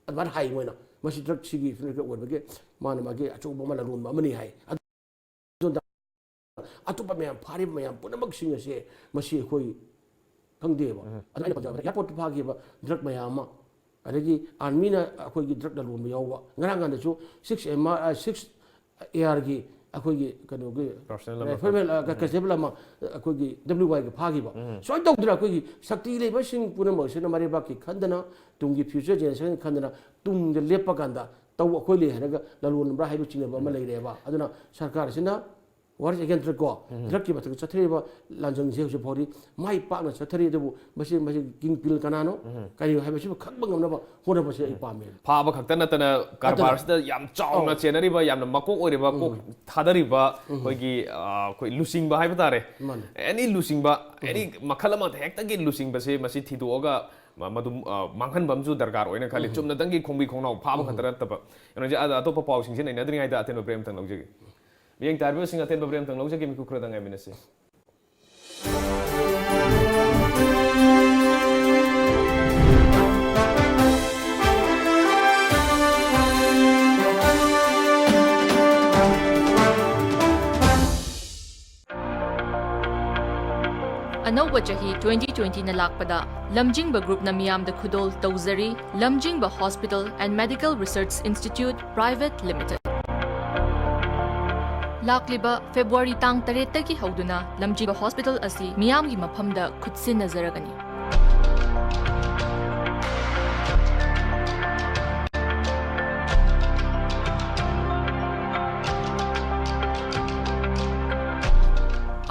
ꯑꯗꯨꯃꯥꯏꯅ ꯍꯥꯏ ꯃꯣꯏꯅ꯫ ꯃꯁꯤ ꯗ꯭ꯔꯒꯁꯤꯒꯤ ꯑꯣꯏꯕꯒꯤ ꯃꯥꯅ ꯃꯥꯒꯤ ꯑꯆꯧꯕ ꯑꯃ ꯂꯂꯣꯟꯕ ꯑꯃꯅꯤ ꯍꯥꯏ꯫ ꯑꯗꯨꯗ ꯑꯇꯣꯞꯄ ꯃꯌꯥꯝ, ꯐꯥꯔꯤꯕ ꯃꯌꯥꯝ ꯄꯨꯝꯅꯃꯛꯁꯤꯡ ꯑꯁꯦ ꯃꯁꯤ ꯑꯩꯈꯣꯏ ꯈꯪꯗꯦꯕ꯫ ꯎꯝ꯫ ꯑꯗꯨ ꯑꯩꯅ ꯄꯟꯖꯥꯕꯗ ꯑꯦꯌꯥꯔꯄꯣꯔꯠꯇ ꯐꯥꯈꯤꯕ ꯗ꯭ꯔꯒ ꯃꯌꯥꯝ ꯑꯃ, ꯑꯗꯒꯤ ꯑꯥꯔꯃꯤꯅ ꯑꯩꯈꯣꯏꯒꯤ ꯗ꯭ꯔꯒ ꯂꯂꯣꯟꯕ ꯌꯥꯎꯕ꯫ ꯉꯔꯥꯡ ꯅꯍꯥꯟꯗꯁꯨ ꯁꯤꯛꯁ ꯑꯦꯝ ꯑꯥꯔ, ꯑ, ꯁꯤꯛꯁ ꯑꯦ ꯑꯥꯔꯒꯤ ꯑꯩꯈꯣꯏꯒꯤ ꯀꯩꯅꯣꯒꯤ ꯄꯥꯔꯁꯣꯅꯦꯜ ꯑꯃ ꯔꯥꯏꯐꯜꯃꯦꯟ, ꯑ, ꯎꯝ꯫ ꯀꯟꯁꯇꯦꯕꯜ ꯑꯃ ꯑꯩꯈꯣꯏꯒꯤ ꯗꯕ꯭ꯂꯤꯎ ꯋꯥꯏꯒ ꯐꯥꯈꯤꯕ꯫ ꯎꯝ꯫ ꯁꯨꯃꯥꯏꯅ ꯇꯧꯗꯅ ꯑꯩꯈꯣꯏꯒꯤ ꯁꯛꯇꯤ ꯂꯩꯕꯁꯤꯡ ꯄꯨꯝꯅꯃꯛꯁꯤꯅ ꯃꯔꯩꯕꯥꯛꯀꯤ ꯈꯟꯗꯅ, ꯇꯨꯡꯒꯤ ꯐ꯭ꯌꯨꯆꯔ ꯖꯦꯅꯦꯔꯦꯁꯟ ꯈꯟꯗꯅ, ꯇꯨꯡꯗ ꯂꯦꯞꯄ ꯀꯥꯟꯗ ꯇꯧ, ꯑꯩꯈꯣꯏ ꯂꯩ ꯍꯥꯏꯔꯒ ꯂꯂꯣꯟꯕ꯭ꯔꯥ ꯍꯥꯏꯕ ꯆꯤꯡꯅꯕ ꯑꯃ ꯎꯝ꯫ ꯂꯩꯔꯦꯕ꯫ ꯑꯗꯨꯅ ꯁꯔꯀꯥꯔꯁꯤꯅ war against drug ꯀꯣ, ꯎꯝ꯫ ꯗ꯭ꯔꯒꯀꯤ ꯃꯊꯛꯇ ꯆꯠꯊꯔꯤꯕ ꯂꯥꯟꯖꯪꯁꯦ ꯍꯧꯖꯤꯛ ꯐꯥꯎꯗꯤ ꯃꯥꯏ ꯄꯥꯛꯅ ꯆꯠꯊꯔꯤ, ꯑꯗꯨꯕꯨ ꯃꯁꯤ, ꯃꯁꯤ ꯀꯤꯡ ꯄꯤꯟ ꯀꯅꯥꯅꯣ, ꯎꯝ꯫ ꯀꯔꯤꯅꯣ ꯍꯥꯏꯕꯁꯤꯕꯨ ꯈꯪꯕ ꯉꯝꯅꯕ ꯍꯣꯠꯅꯕꯁꯦ ꯑꯩ ꯎꯝ꯫ ꯄꯥꯝꯃꯦ꯫ ꯐꯥꯕ ꯈꯛꯇ ꯅꯠꯇꯅ ꯅꯠꯇꯅ ꯀꯔꯕꯥꯔꯁꯤꯗ ꯌꯥꯝ ꯆꯥꯎꯅ ꯑꯧ꯫ ꯆꯦꯟꯅꯔꯤꯕ, ꯌꯥꯝꯅ ꯃꯀꯣꯛ ꯑꯣꯏꯔꯤꯕ, ꯎꯝ꯫ ꯀꯣꯛ ꯊꯥꯗꯔꯤꯕ ꯎꯝ꯫ ꯑꯩꯈꯣꯏꯒꯤ, ꯑ, ꯑꯩꯈꯣꯏ ꯂꯨꯆꯤꯡꯕ ꯍꯥꯏꯕ ꯇꯥꯔꯦ꯫ ꯃꯥꯅꯦ꯫ ꯑꯦꯅꯤ ꯂꯨꯆꯤꯡꯕ, ꯎꯝ꯫ ꯑꯦꯅꯤ ꯃꯈꯜ ꯑꯃꯗ ꯍꯦꯛꯇꯒꯤ ꯂꯨꯆꯤꯡꯕꯁꯦ ꯃꯁꯤ ꯊꯤꯗꯣꯛꯑꯒ ꯃ-, ꯃꯗꯨ, ꯑ, ꯃꯥꯡꯍꯟꯕ ꯑꯃꯁꯨ ꯗꯔꯀꯥꯔ ꯑꯣꯏꯅ ꯈꯜꯂꯤ꯫ ꯎꯝ꯫ ꯆꯨꯝꯅꯗꯪꯒꯤ ꯈꯣꯡꯕꯤ ꯈꯣꯡꯅꯥꯎ ꯐꯥꯕ ꯎꯝ꯫ ꯈꯛꯇ ꯅꯠꯇꯕ꯫ ꯀꯩꯅꯣꯁꯦ, ꯑ-, ꯑꯇꯣꯞꯄ ꯄꯥꯎꯁꯤꯡꯁꯦ ꯅꯩꯅꯗ꯭ꯔꯤꯉꯩꯗ ꯑꯇꯦꯟꯕ ꯕ꯭ꯔꯦꯛ ꯑꯃꯇꯪ ꯂꯧꯖꯒꯦ꯫ ꯃꯤꯠꯌꯦꯡ ꯇꯥꯔꯤꯕꯁꯤꯡ ꯑꯇꯦꯟꯕ ꯕ꯭ꯔꯦꯛ ꯑꯃꯇꯪ ꯂꯧꯖꯒꯦ, ꯃꯤꯀꯨꯞ ꯈꯔꯗ ꯉꯥꯏꯃꯤꯟꯅꯁꯤ꯫ ꯑꯅꯧꯕ ꯆꯍꯤ twenty twenty ꯅ ꯂꯥꯛꯄꯗ ꯂꯝꯖꯤꯡꯕ ꯒ꯭ꯔꯨꯞꯅ ꯃꯤꯌꯥꯝꯗ ꯈꯨꯗꯣꯜ ꯇꯧꯖꯔꯤ, ꯂꯝꯖꯤꯡꯕ Hospital and Medical Research Institute Private Limited꯫ ꯂꯥꯛꯂꯤꯕ ꯐꯦꯕ꯭ꯔꯨꯋꯥꯔꯤ ꯇꯥꯡ ꯇꯔꯦꯠꯇꯒꯤ ꯍꯧꯗꯨꯅ ꯂꯝꯖꯤꯡꯕ ꯍꯣꯁꯄꯤꯇꯥꯜ ꯑꯁꯤ ꯃꯤꯌꯥꯝꯒꯤ ꯃꯐꯝꯗ ꯈꯨꯠꯁꯤꯟꯅꯖꯔꯒꯅꯤ꯫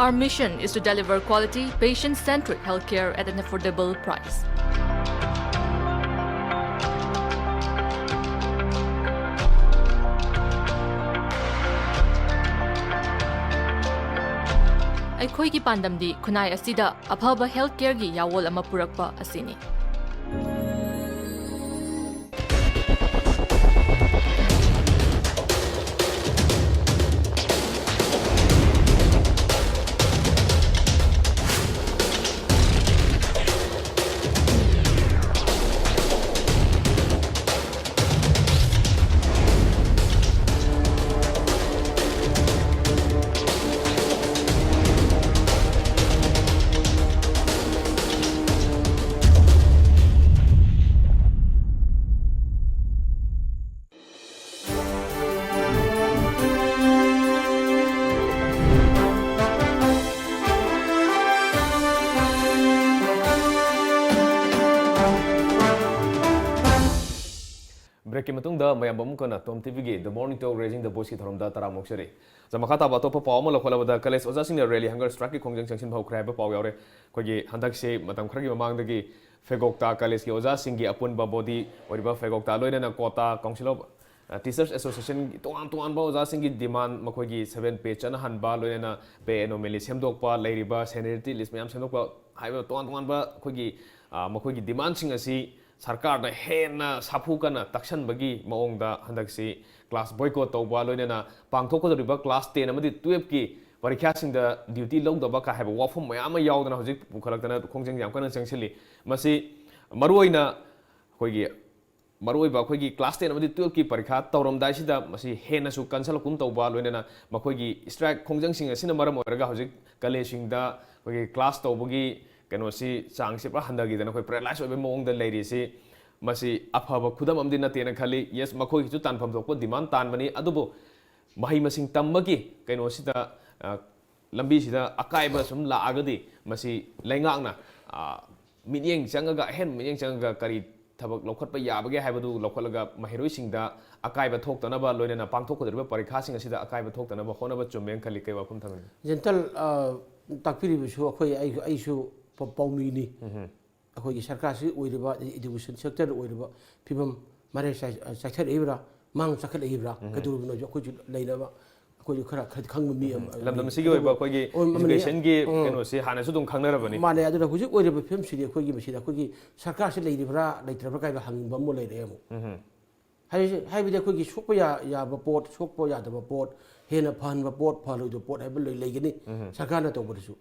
Our mission is to deliver quality, patient-centric healthcare at an affordable price. ꯑꯩꯈꯣꯏꯒꯤ ꯄꯥꯟꯗꯝꯗꯤ ꯈꯨꯟꯅꯥꯏ ꯑꯁꯤꯗ ꯑꯐꯕ healthcare-ꯒꯤ ꯌꯥꯋꯣꯜ ꯑꯃ ꯄꯨꯔꯛꯄ ꯑꯁꯤꯅꯤ꯫ Break-ꯀꯤ ꯃꯇꯨꯡꯗ ꯃꯌꯥꯝ ꯑꯃꯨꯛ ꯍꯟꯅ Tom T V-ꯒꯤ The Morning Talk Raising the Voice-ꯀꯤ ꯊꯧꯔꯝꯗ ꯇꯔꯥꯝꯅ ꯑꯣꯛꯆꯔꯤ꯫ ꯃꯈꯥ ꯇꯥꯕ ꯑꯇꯣꯞꯄ ꯄꯥꯎ ꯑꯃ ꯂꯧꯈꯠꯂꯕꯗ, college ꯑꯣꯖꯥꯁꯤꯡꯅ rally hunger strike-ꯀꯤ ꯈꯣꯡꯖꯪ ꯆꯪꯁꯤꯟꯕ ꯍꯧꯈ꯭ꯔꯦ ꯍꯥꯏꯕ ꯄꯥꯎ ꯌꯥꯎꯔꯦ꯫ ꯑꯩꯈꯣꯏꯒꯤ ꯍꯟꯗꯛꯁꯤ ꯃꯇꯝ ꯈꯔꯒꯤ ꯃꯃꯥꯡꯗꯒꯤ ꯐꯦꯒꯣꯛꯇꯥ college-ꯀꯤ ꯑꯣꯖꯥꯁꯤꯡꯒꯤ ꯑꯄꯨꯟꯕ body ꯑꯣꯏꯔꯤꯕ ꯐꯦꯒꯣꯛꯇꯥ, ꯂꯣꯏꯅꯅ ꯀꯣꯇꯥ, Council of, ꯑ, Teachers Association-ꯒꯤ ꯇꯣꯉꯥꯟ ꯇꯣꯉꯥꯟꯕ ꯑꯣꯖꯥꯁꯤꯡꯒꯤ demand, ꯃꯈꯣꯏꯒꯤ seven pay ꯆꯠꯅꯍꯟꯕ, ꯂꯣꯏꯅꯅ pay anomaly ꯁꯦꯝꯗꯣꯛꯄ, ꯂꯩꯔꯤꯕ seniority list ꯃꯌꯥꯝ ꯁꯦꯝꯗꯣꯛꯄ ꯍꯥꯏꯕ ꯇꯣꯉꯥꯟ ꯇꯣꯉꯥꯟꯕ ꯑꯩꯈꯣꯏꯒꯤ, ꯑ, ꯃꯈꯣꯏꯒꯤ demand-ꯁꯤꯡ ꯑꯁꯤ ꯁꯔꯀꯥꯔꯗ ꯍꯦꯟꯅ ꯁꯥꯐꯨ ꯀꯟꯅ ꯇꯛꯁꯟꯕꯒꯤ ꯃꯑꯣꯡꯗ ꯍꯟꯗꯛꯁꯤ class boycott ꯇꯧꯕ, ꯂꯣꯏꯅꯅ ꯄꯥꯡꯊꯣꯛꯀꯗꯧꯔꯤꯕ class ten ꯑꯃꯗꯤ twelve-ꯀꯤ ꯄꯔꯤꯈ꯭ꯌꯥꯁꯤꯡꯗ duty ꯂꯧꯗꯕ ꯀꯥ ꯍꯥꯏꯕ ꯋꯥꯐꯝ ꯃꯌꯥꯝ ꯑꯃ ꯌꯥꯎꯗꯅ ꯍꯧꯖꯤꯛ ꯄꯨꯈꯠꯂꯛꯇꯅ ꯈꯣꯡꯖꯪ ꯌꯥꯝ ꯀꯟꯅ ꯆꯪꯁꯤꯜꯂꯤ꯫ ꯃꯁꯤ ꯃꯔꯨꯑꯣꯏꯅ ꯑꯩꯈꯣꯏꯒꯤ, ꯃꯔꯨꯑꯣꯏꯕ ꯑꯩꯈꯣꯏꯒꯤ class ten ꯑꯃꯗꯤ twelve-ꯀꯤ ꯄꯔꯤꯈ꯭ꯌꯥ ꯇꯧꯔꯝꯗꯥꯏꯁꯤꯗ ꯃꯁꯤ ꯍꯦꯟꯅꯁꯨ ꯀꯟꯁꯤꯜꯂꯛꯀꯨꯝ ꯇꯧꯕ, ꯂꯣꯏꯅꯅ ꯃꯈꯣꯏꯒꯤ strike ꯈꯣꯡꯖꯪꯁꯤꯡ ꯑꯁꯤꯅ ꯃꯔꯝ ꯑꯣꯏꯔꯒ ꯍꯧꯖꯤꯛ college-ꯁꯤꯡꯗ ꯑꯩꯈꯣꯏꯒꯤ class ꯇꯧꯕꯒꯤ ꯀꯩꯅꯣꯁꯤ, ꯆꯥꯡꯁꯤ ꯄꯨꯔꯥ ꯍꯟꯊꯈꯤꯗꯅ ꯑꯩꯈꯣꯏ paralyze ꯑꯣꯏꯕꯒꯤ ꯃꯑꯣꯡꯗ ꯂꯩꯔꯤꯁꯤ, ꯃꯁꯤ ꯑꯐꯕ ꯈꯨꯗꯝ ꯑꯃꯗꯤ ꯅꯠꯇꯦꯅ ꯈꯜꯂꯤ꯫ Yes, ꯃꯈꯣꯏꯒꯤꯁꯨ ꯇꯥꯟꯐꯝ ꯊꯣꯛꯄ demand ꯇꯥꯟꯕꯅꯤ, ꯑꯗꯨꯕꯨ ꯃꯍꯩ ꯃꯁꯤꯡ ꯇꯝꯕꯒꯤ ꯀꯩꯅꯣꯁꯤꯗ, ꯑ, ꯂꯝꯕꯤꯁꯤꯗ ꯑꯀꯥꯏꯕ ꯁꯨꯝ ꯂꯥꯛꯑꯒꯗꯤ ꯃꯁꯤ ꯂꯩꯉꯥꯛꯅ, ꯑ, ꯃꯤꯠꯌꯦꯡ ꯆꯪꯉꯒ, ꯑꯍꯦꯟꯕ ꯃꯤꯠꯌꯦꯡ ꯆꯪꯉꯒ ꯀꯔꯤ ꯊꯕꯛ ꯂꯧꯈꯠꯄ ꯌꯥꯕꯒꯦ ꯍꯥꯏꯕꯗꯨ ꯂꯧꯈꯠꯂꯒ ꯃꯍꯩꯔꯣꯏꯁꯤꯡꯗ ꯑꯀꯥꯏꯕ ꯊꯣꯛꯇꯅꯕ, ꯂꯣꯏꯅꯅ ꯄꯥꯡꯊꯣꯛꯀꯗꯧꯔꯤꯕ ꯄꯔꯤꯈꯥꯁꯤꯡ ꯑꯁꯤꯗ ꯑꯀꯥꯏꯕ ꯊꯣꯛꯇꯅꯕ ꯍꯣꯠꯅꯕ ꯆꯨꯝꯃꯦꯅ ꯈꯜꯂꯤ꯫ ꯀꯩ ꯋꯥꯐꯝ ꯊꯝꯕꯤꯅꯤ? ꯖꯦꯟꯇꯜ, ꯑ, ꯇꯥꯛꯄꯤꯔꯤꯕꯁꯨ ꯑꯩꯈꯣꯏ, ꯑꯩ, ꯑꯩꯁꯨ ꯄ-, ꯄꯥꯎꯃꯤꯅꯤ꯫ ꯑꯩꯈꯣꯏꯒꯤ ꯁꯔꯀꯥꯔꯁꯤ ꯑꯣꯏꯔꯤꯕ, education sector ꯑꯣꯏꯔꯤꯕ ꯐꯤꯕꯝ ꯃꯔꯦ ꯆꯥꯏ-, ꯆꯥꯏꯊꯔꯛꯏꯕ꯭ꯔꯥ, ꯃꯥꯡ ꯆꯥꯈꯠꯂꯛꯏꯕ꯭ꯔꯥ, ꯀꯩꯗꯧꯔꯤꯕꯅꯣ ꯍꯥꯏꯁꯦ ꯑꯩꯈꯣꯏꯁꯨ ꯂꯩꯅꯕ, ꯑꯩꯈꯣꯏꯁꯨ ꯈꯔ, ꯈꯔ ꯈꯪꯕ ꯃꯤ ꯑꯃ ꯂꯝꯗꯝ ꯑꯁꯤꯒꯤ ꯑꯣꯏꯕ ꯑꯩꯈꯣꯏꯒꯤ ꯑꯣꯏ-, ꯑꯃꯅꯤ꯫ Educationꯒꯤ ꯎꯝ꯫ ꯀꯩꯅꯣꯁꯤ ꯍꯥꯟꯅꯁꯨ ꯑꯗꯨꯝ ꯈꯪꯅꯔꯕꯅꯤ꯫ ꯃꯥꯅꯦ꯫ ꯑꯗꯨꯅ ꯍꯧꯖꯤꯛ ꯑꯣꯏꯔꯤꯕ ꯐꯤꯕꯝꯁꯤꯗꯤ ꯑꯩꯈꯣꯏꯒꯤ ꯃꯁꯤꯗ ꯑꯩꯈꯣꯏꯒꯤ ꯁꯔꯀꯥꯔꯁꯤ ꯂꯩꯔꯤꯕ꯭ꯔꯥ ꯂꯩꯇ꯭ꯔꯕ꯭ꯔꯥ ꯀꯥꯏꯕ ꯍꯪꯕ ꯑꯃ ꯂꯩꯔꯛꯑꯦ ꯑꯃꯨꯛ꯫ ꯍꯥꯏꯕꯁꯤ, ꯍꯥꯏꯕꯗꯤ ꯑꯩꯈꯣꯏꯒꯤ ꯁꯣꯛꯄ ꯌꯥ-, ꯌꯥꯕ ꯄꯣꯠ, ꯁꯣꯛꯄ ꯌꯥꯗꯕ ꯄꯣꯠ, ꯍꯦꯟꯅ ꯐꯍꯟꯕ ꯄꯣꯠ, ꯐꯍꯜꯂꯣꯏꯗꯕ ꯄꯣꯠ ꯍꯥꯏꯕ ꯂꯣꯏ ꯂꯩꯒꯅꯤ꯫ ꯁꯔꯀꯥꯔꯅ ꯇꯧꯕꯗꯁꯨ꯫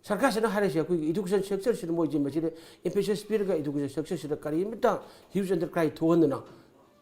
ꯁꯔꯀꯥꯔꯁꯤꯅ ꯍꯥꯏꯔꯤꯁꯦ ꯑꯩꯈꯣꯏꯒꯤ education sectorꯁꯤꯗ ꯃꯣꯏꯁꯦ ꯃꯁꯤꯗ emphasis ꯄꯤꯔꯒ education sectorꯁꯤꯗ ꯀꯔꯤꯃꯇ huge undercry ꯊꯣꯛꯍꯟꯗꯅ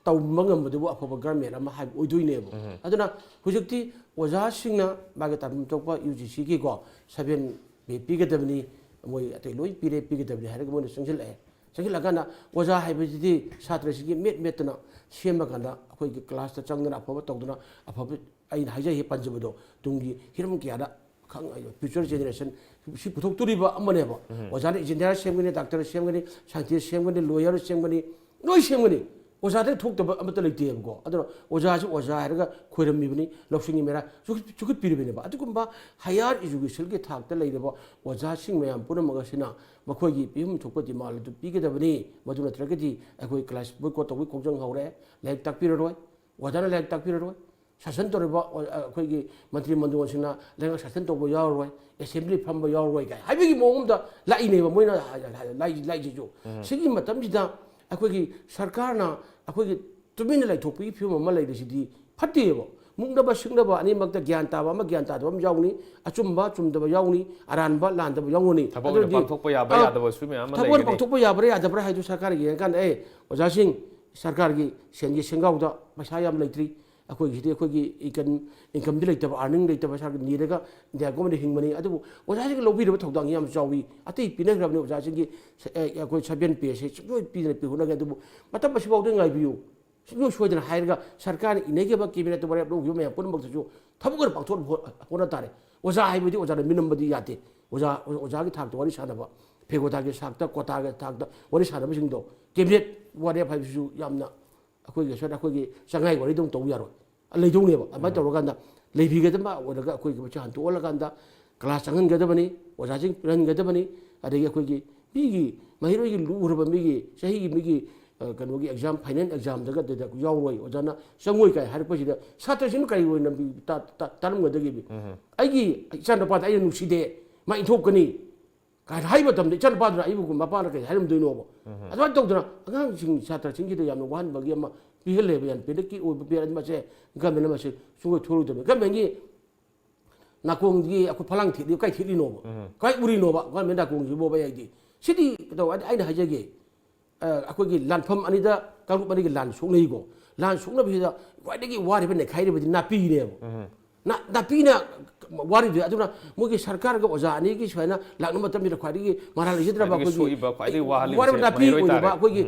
ꯇꯧꯕ ꯉꯝꯕꯗꯨꯕꯨ ꯑꯐꯕ government ꯑꯃ ꯍꯥꯏꯕ ꯑꯣꯏꯗꯣꯏꯅꯦꯕ꯫ ꯑꯗꯨꯅ ꯍꯧꯖꯤꯛꯇꯤ ꯑꯣꯖꯥꯁꯤꯡꯅ ꯃꯥꯒꯤ ꯇꯥꯐꯝ ꯊꯣꯛꯄ UGCꯒꯤꯀꯣ seven pay ꯄꯤꯒꯗꯕꯅꯤ, ꯃꯣꯏ ꯑꯇꯩ ꯂꯣꯏ ꯄꯤꯔꯦ, ꯄꯤꯒꯗꯕꯅꯤ ꯍꯥꯏꯔꯒ ꯃꯣꯏꯅ ꯆꯪꯁꯤꯜꯂꯛꯑꯦ꯫ ꯆꯪꯁꯤꯜꯂꯛꯑꯀꯥꯟꯗ ꯑꯣꯖꯥ ꯍꯥꯏꯕꯁꯤꯗꯤ ꯁꯥꯇ꯭ꯔꯁꯤꯡꯒꯤ ꯃꯦꯠ ꯃꯦꯠꯇꯅ ꯁꯦꯝꯕ ꯀꯥꯟꯗ ꯑꯩꯈꯣꯏꯒꯤ classꯇ ꯆꯪꯗꯅ ꯑꯐꯕ ꯇꯧꯗꯅ ꯑꯐꯕ, ꯑꯩꯅ ꯍꯥꯏꯖꯩ ꯍꯦꯛ ꯄꯟꯖꯕꯗꯣ, ꯇꯨꯡꯒꯤ ꯍꯤꯔꯝ ꯀꯌꯥꯗ ꯈꯪ-, future generation ꯁꯤ ꯄꯨꯊꯣꯛꯇꯣꯔꯤꯕ ꯑꯃꯅꯦꯕ꯫ ꯑꯣꯖꯥꯅ engineer ꯁꯦꯝꯒꯅꯤ, doctor ꯁꯦꯝꯒꯅꯤ, scientist ꯁꯦꯝꯒꯅꯤ, lawyer ꯁꯦꯝꯒꯅꯤ, ꯂꯣꯏ ꯁꯦꯝꯒꯅꯤ꯫ ꯑꯣꯖꯥꯗꯒꯤ ꯊꯣꯛꯇꯕ ꯑꯃꯠꯇ ꯂꯩꯇꯦꯕꯀꯣ꯫ ꯑꯗꯨꯅ ꯑꯣꯖꯥꯁꯤ ꯑꯣꯖꯥ ꯍꯥꯏꯔꯒ ꯈꯣꯏꯔꯝꯃꯤꯕꯅꯤ, ꯂꯧꯁꯤꯡꯒꯤ ꯃꯩꯔꯥ ꯆꯨꯈꯠ-, ꯆꯨꯈꯠꯄꯤꯔꯤꯕꯅꯦꯕ꯫ ꯑꯗꯨꯒꯨꯝꯕ higher educationꯒꯤ ꯊꯥꯛꯇ ꯂꯩꯔꯕ ꯑꯣꯖꯥꯁꯤꯡ ꯃꯌꯥꯝ ꯄꯨꯝꯅꯃꯛ ꯑꯁꯤꯅ ꯃꯈꯣꯏꯒꯤ ꯄꯤꯐꯝ ꯊꯣꯛꯄ demand ꯑꯗꯨ ꯄꯤꯒꯗꯕꯅꯤ꯫ ꯃꯗꯨ ꯅꯠꯇ꯭ꯔꯒꯗꯤ ꯑꯩꯈꯣꯏ class boycott ꯇꯧꯕꯒꯤ ꯈꯣꯡꯖꯪ ꯍꯧꯔꯦ, ꯂꯥꯏꯔꯤꯛ ꯇꯥꯛꯄꯤꯔꯔꯣꯏ, ꯑꯣꯖꯥꯅ ꯂꯥꯏꯔꯤꯛ ꯇꯥꯛꯄꯤꯔꯔꯣꯏ, ꯁꯥꯁꯟ ꯇꯧꯔꯤꯕ ꯑꯣ-, ꯑ, ꯑꯩꯈꯣꯏꯒꯤ ꯃꯟꯇ꯭ꯔꯤ ꯃꯟꯗꯣꯟꯁꯤꯡꯅ ꯂꯩꯉꯥꯛ ꯁꯥꯁꯟ ꯇꯧꯕ ꯌꯥꯎꯔꯔꯣꯏ, assembly ꯐꯝꯕ ꯌꯥꯎꯔꯔꯣꯏ ꯀꯥꯏ ꯍꯥꯏꯕꯒꯤ ꯃꯑꯣꯡ ꯑꯃꯗ ꯂꯥꯛꯏꯅꯦꯕ ꯃꯣꯏꯅ ꯍꯥꯏ-, ꯍꯥꯏ-, ꯂꯥꯛꯏ-, ꯂꯥꯛꯏꯁꯤꯁꯨ꯫ ꯁꯤꯒꯤ ꯃꯇꯝꯁꯤꯗ ꯑꯩꯈꯣꯏꯒꯤ ꯁꯔꯀꯥꯔꯅ ꯑꯩꯈꯣꯏꯒꯤ ꯇꯨꯃꯤꯟꯅ ꯂꯩꯊꯣꯛꯄꯒꯤ ꯐꯤꯕꯝ ꯑꯃ ꯂꯩꯕꯁꯤꯗꯤ ꯐꯠꯇꯦꯕ꯫ ꯃꯨꯛꯅꯕ ꯁꯤꯡꯅꯕ ꯑꯅꯤꯃꯛꯇ ꯒ꯭ꯌꯥꯟ ꯇꯥꯕ ꯑꯃ, ꯒ꯭ꯌꯥꯟ ꯇꯥꯗꯕ ꯑꯃ ꯌꯥꯎꯅꯤ, ꯑꯆꯨꯝꯕ ꯆꯨꯝꯗꯕ ꯌꯥꯎꯅꯤ, ꯑꯔꯥꯟꯕ ꯂꯥꯟꯗꯕ ꯌꯥꯎꯒꯅꯤ꯫ ꯊꯕꯛ ꯑꯣꯏꯅ ꯑꯗꯨꯗꯤ, ꯄꯥꯡꯊꯣꯛꯄ ꯌꯥꯕ꯭ꯔꯥ ꯑ, ꯌꯥꯗꯕꯁꯨ ꯃꯌꯥꯝ ꯑꯃ ꯊꯕꯛ ꯑꯣꯏꯅ ꯂꯩꯒꯅꯤ꯫ ꯄꯥꯡꯊꯣꯛꯄ ꯌꯥꯕ꯭ꯔꯥ ꯌꯥꯗꯕ꯭ꯔꯥ ꯍꯥꯏꯗꯨ ꯁꯔꯀꯥꯔꯅ ꯌꯦꯡꯉꯀꯥꯟꯗ, ꯑꯦ, ꯑꯣꯖꯥꯁꯤꯡ, ꯁꯔꯀꯥꯔꯒꯤ ꯁꯦꯟꯒꯤ ꯁꯦꯟꯒꯥꯎꯗ ꯄꯩꯁꯥ ꯌꯥꯝ ꯂꯩꯇ꯭ꯔꯤ, ꯑꯩꯈꯣꯏꯒꯤꯁꯤꯗꯤ ꯑꯩꯈꯣꯏꯒꯤ income, incomeꯗꯤ ꯂꯩꯇꯕ, earning ꯂꯩꯇꯕ, ꯁꯔꯀꯥꯔ ꯅꯤꯔꯒ India governmentꯅ ꯍꯤꯡꯕꯅꯤ꯫ ꯑꯗꯨꯕꯨ ꯑꯣꯖꯥꯁꯤꯡꯒꯤ ꯂꯧꯕꯤꯔꯤꯕ ꯊꯧꯗꯥꯡ ꯌꯥꯝ ꯆꯥꯎꯏ꯫ ꯑꯇꯩ ꯄꯤꯅꯈ꯭ꯔꯕꯅꯤ ꯑꯣꯖꯥꯁꯤꯡꯒꯤ, ꯑꯦ, ꯑꯩꯈꯣꯏ seven payꯁꯦ ꯁꯨꯡꯁꯣꯏ ꯄꯤꯗꯅ ꯄꯤꯍꯧꯅꯒꯦ꯫ ꯑꯗꯨꯕꯨ ꯃꯇꯝ ꯑꯁꯤꯐꯥꯎꯗ ꯉꯥꯏꯕꯤꯌꯨ꯫ ꯁꯨꯡꯁꯣꯏ ꯁꯣꯏꯗꯅ ꯍꯥꯏꯔꯒ ꯁꯔꯀꯥꯔꯅ ꯏꯅꯈꯤꯕ ꯀꯦꯕꯤꯅꯦꯠꯇ ꯋꯥꯔꯦꯞ ꯂꯧꯈꯤꯕ ꯃꯌꯥꯝ ꯄꯨꯝꯅꯃꯛꯇꯁꯨ ꯊꯕꯛ ꯑꯣꯏꯅ ꯄꯥꯡꯊꯣꯛꯅꯕ ꯍꯣꯠ-, ꯍꯣꯠꯅ ꯇꯥꯔꯦ꯫ ꯑꯣꯖꯥ ꯍꯥꯏꯕꯗꯤ ꯑꯣꯖꯥꯅ ꯃꯤꯅꯝꯕꯗꯤ ꯌꯥꯗꯦ꯫ ꯑꯣꯖꯥ, ꯑꯣꯖꯥꯒꯤ ꯊꯥꯛꯇ ꯋꯥꯔꯤ ꯁꯥꯟꯅꯕ, ꯐꯦꯒꯣꯇꯥꯒꯤ ꯊꯥꯛꯇ, ꯀꯣꯇꯥꯒꯤ ꯊꯥꯛꯇ ꯋꯥꯔꯤ ꯁꯥꯟꯅꯕꯁꯤꯡꯗꯣ ꯀꯦꯕꯤꯅꯦꯠ ꯋꯥꯔꯦꯞ ꯍꯥꯏꯕꯁꯤꯁꯨ ꯌꯥꯝꯅ ꯑꯩꯈꯣꯏꯒꯤ ꯁ꯭ꯋꯥꯏꯗ ꯑꯩꯈꯣꯏꯒꯤ ꯆꯉꯥꯏ ꯋꯥꯔꯤꯗꯧꯅ ꯇꯧꯕ ꯌꯥꯔꯣꯏ꯫ ꯂꯩꯗꯧꯅꯦꯕ꯫ ꯑꯗꯨꯃꯥꯏꯅ ꯇꯧꯔꯀꯥꯟꯗ ꯂꯩꯕꯤꯒꯗꯕ ꯑꯣꯏꯔꯒ ꯑꯩꯈꯣꯏꯒꯤ ꯃꯁꯤ ꯍꯟꯗꯣꯛꯍꯜꯂꯀꯥꯟꯗ ꯀ꯭ꯂꯥꯁ ꯆꯪꯍꯟꯒꯗꯕꯅꯤ, ꯑꯣꯖꯥꯁꯤꯡ ꯄꯤꯍꯟꯒꯗꯕꯅꯤ꯫ ꯑꯗꯒꯤ ꯑꯩꯈꯣꯏꯒꯤ ꯃꯤꯒꯤ ꯃꯍꯩꯔꯣꯏꯒꯤ ꯂꯨꯔꯕ ꯃꯤꯒꯤ ꯆꯍꯤꯒꯤ ꯃꯤꯒꯤ, ꯑ, ꯀꯩꯅꯣꯒꯤ ꯑꯦꯛꯖꯥꯝ, ꯐꯥꯏꯅꯦꯜ ꯑꯦꯛꯖꯥꯝꯗꯒ ꯑꯗꯨꯗ ꯌꯥꯎꯔꯣꯏ, ꯑꯣꯖꯥꯅ ꯆꯪꯉꯣꯏ ꯀꯥꯏ ꯍꯥꯏꯔꯛꯄꯁꯤꯗ ꯁꯥꯇ꯭ꯔꯁꯤꯡꯅ ꯀꯔꯤ ꯑꯣꯏꯅ ꯇꯥ-, ꯇꯥ-, ꯇꯥꯔꯝꯒꯗꯒꯦ? ꯑꯩꯒꯤ ꯏꯆꯥꯅꯨꯄꯥꯗ ꯑꯩꯅ ꯅꯨꯡꯁꯤꯗꯦ, ꯃꯥ ꯏꯟꯊꯣꯛꯀꯅꯤ ꯀꯥꯏꯅ ꯍꯥꯏꯕ ꯃꯇꯝꯗ ꯏꯆꯥꯅꯨꯄꯥꯗꯨꯅ ꯑꯩꯕꯨ ꯃꯄꯥꯅ ꯀꯩ ꯍꯥꯏꯔꯝꯗꯣꯏꯅꯣꯕ? ꯑꯗꯨꯃꯥꯏꯅ ꯇꯧꯗꯅ ꯑꯉꯥꯡꯁꯤꯡ, ꯁꯥꯇ꯭ꯔꯁꯤꯡꯁꯤꯗ ꯌꯥꯝꯅ ꯋꯥꯍꯟꯕꯒꯤ ꯑꯃ ꯄꯤꯍꯜꯂꯦꯕ, ꯌꯥꯝ ꯄꯦꯔꯦꯟꯠꯀꯤ ꯑꯣꯏꯕ ꯄꯦꯔꯦꯟꯠ ꯃꯁꯦ ꯒꯃꯦꯟ ꯑꯃꯁꯦ ꯁꯨꯡꯑꯣꯏ ꯊꯣꯛꯂꯣꯏꯗꯕꯅꯤ꯫ ꯒꯃꯦꯟꯒꯤ ꯅꯥꯀꯣꯡꯒꯤ ꯑꯩꯈꯣꯏ ꯐꯂꯥꯡ ꯊꯦꯠꯂꯤ, ꯀꯥꯏ ꯊꯦꯠꯂꯤꯅꯣꯕ? ꯀꯥꯏ ꯎꯔꯤꯅꯣꯕ ꯒꯃꯦꯟ ꯅꯥꯀꯣꯡꯁꯤꯕꯣꯕ? ꯑꯩꯗꯤ ꯁꯤꯗꯤ ꯀꯩꯗꯧ-, ꯑꯩ-, ꯑꯩꯅ ꯍꯥꯏꯖꯒꯦ, ꯑ, ꯑꯩꯈꯣꯏꯒꯤ ꯂꯥꯟꯐꯝ ꯑꯅꯤꯗ ꯀꯥꯡꯂꯨꯞ ꯑꯅꯤꯒꯤ ꯂꯥꯟ ꯁꯣꯛꯅꯩꯀꯣ꯫ ꯂꯥꯟ ꯁꯣꯛꯅꯕꯁꯤꯗ ꯈ꯭ꯋꯥꯏꯗꯒꯤ ꯋꯥꯔꯤꯕ, ꯅꯩꯈꯥꯏꯔꯤꯕꯗꯤ ꯅꯥꯄꯤꯅꯦꯕ꯫ ꯅꯥ-, ꯅꯥꯄꯤꯅ ꯋꯥꯔꯤꯗꯨ꯫ ꯑꯗꯨꯅ ꯃꯣꯏꯒꯤ ꯁꯔꯀꯥꯔꯒ ꯑꯣꯖꯥ ꯑꯅꯤꯒꯤ ꯁꯨꯃꯥꯏꯅ ꯂꯥꯛꯅꯕ ꯃꯇꯝꯁꯤꯗ ꯈ꯭ꯋꯥꯏꯗꯒꯤ ꯃꯔꯥꯜ ꯂꯩꯖꯗ꯭ꯔꯕ ꯈ꯭ꯋꯥꯏꯗꯒꯤ ꯑꯩꯈꯣꯏꯒꯤ ꯁꯣꯛꯏꯕ, ꯈ꯭ꯋꯥꯏꯗꯒꯤ ꯋꯥꯍꯜꯂꯤꯕꯁꯦ ꯋꯥꯔꯤꯕ ꯅꯥꯄꯤ ꯃꯍꯩꯔꯣꯏ ꯑꯣꯏꯔꯤꯕ ꯇꯥꯔꯦ꯫ ꯑꯩꯈꯣꯏꯒꯤ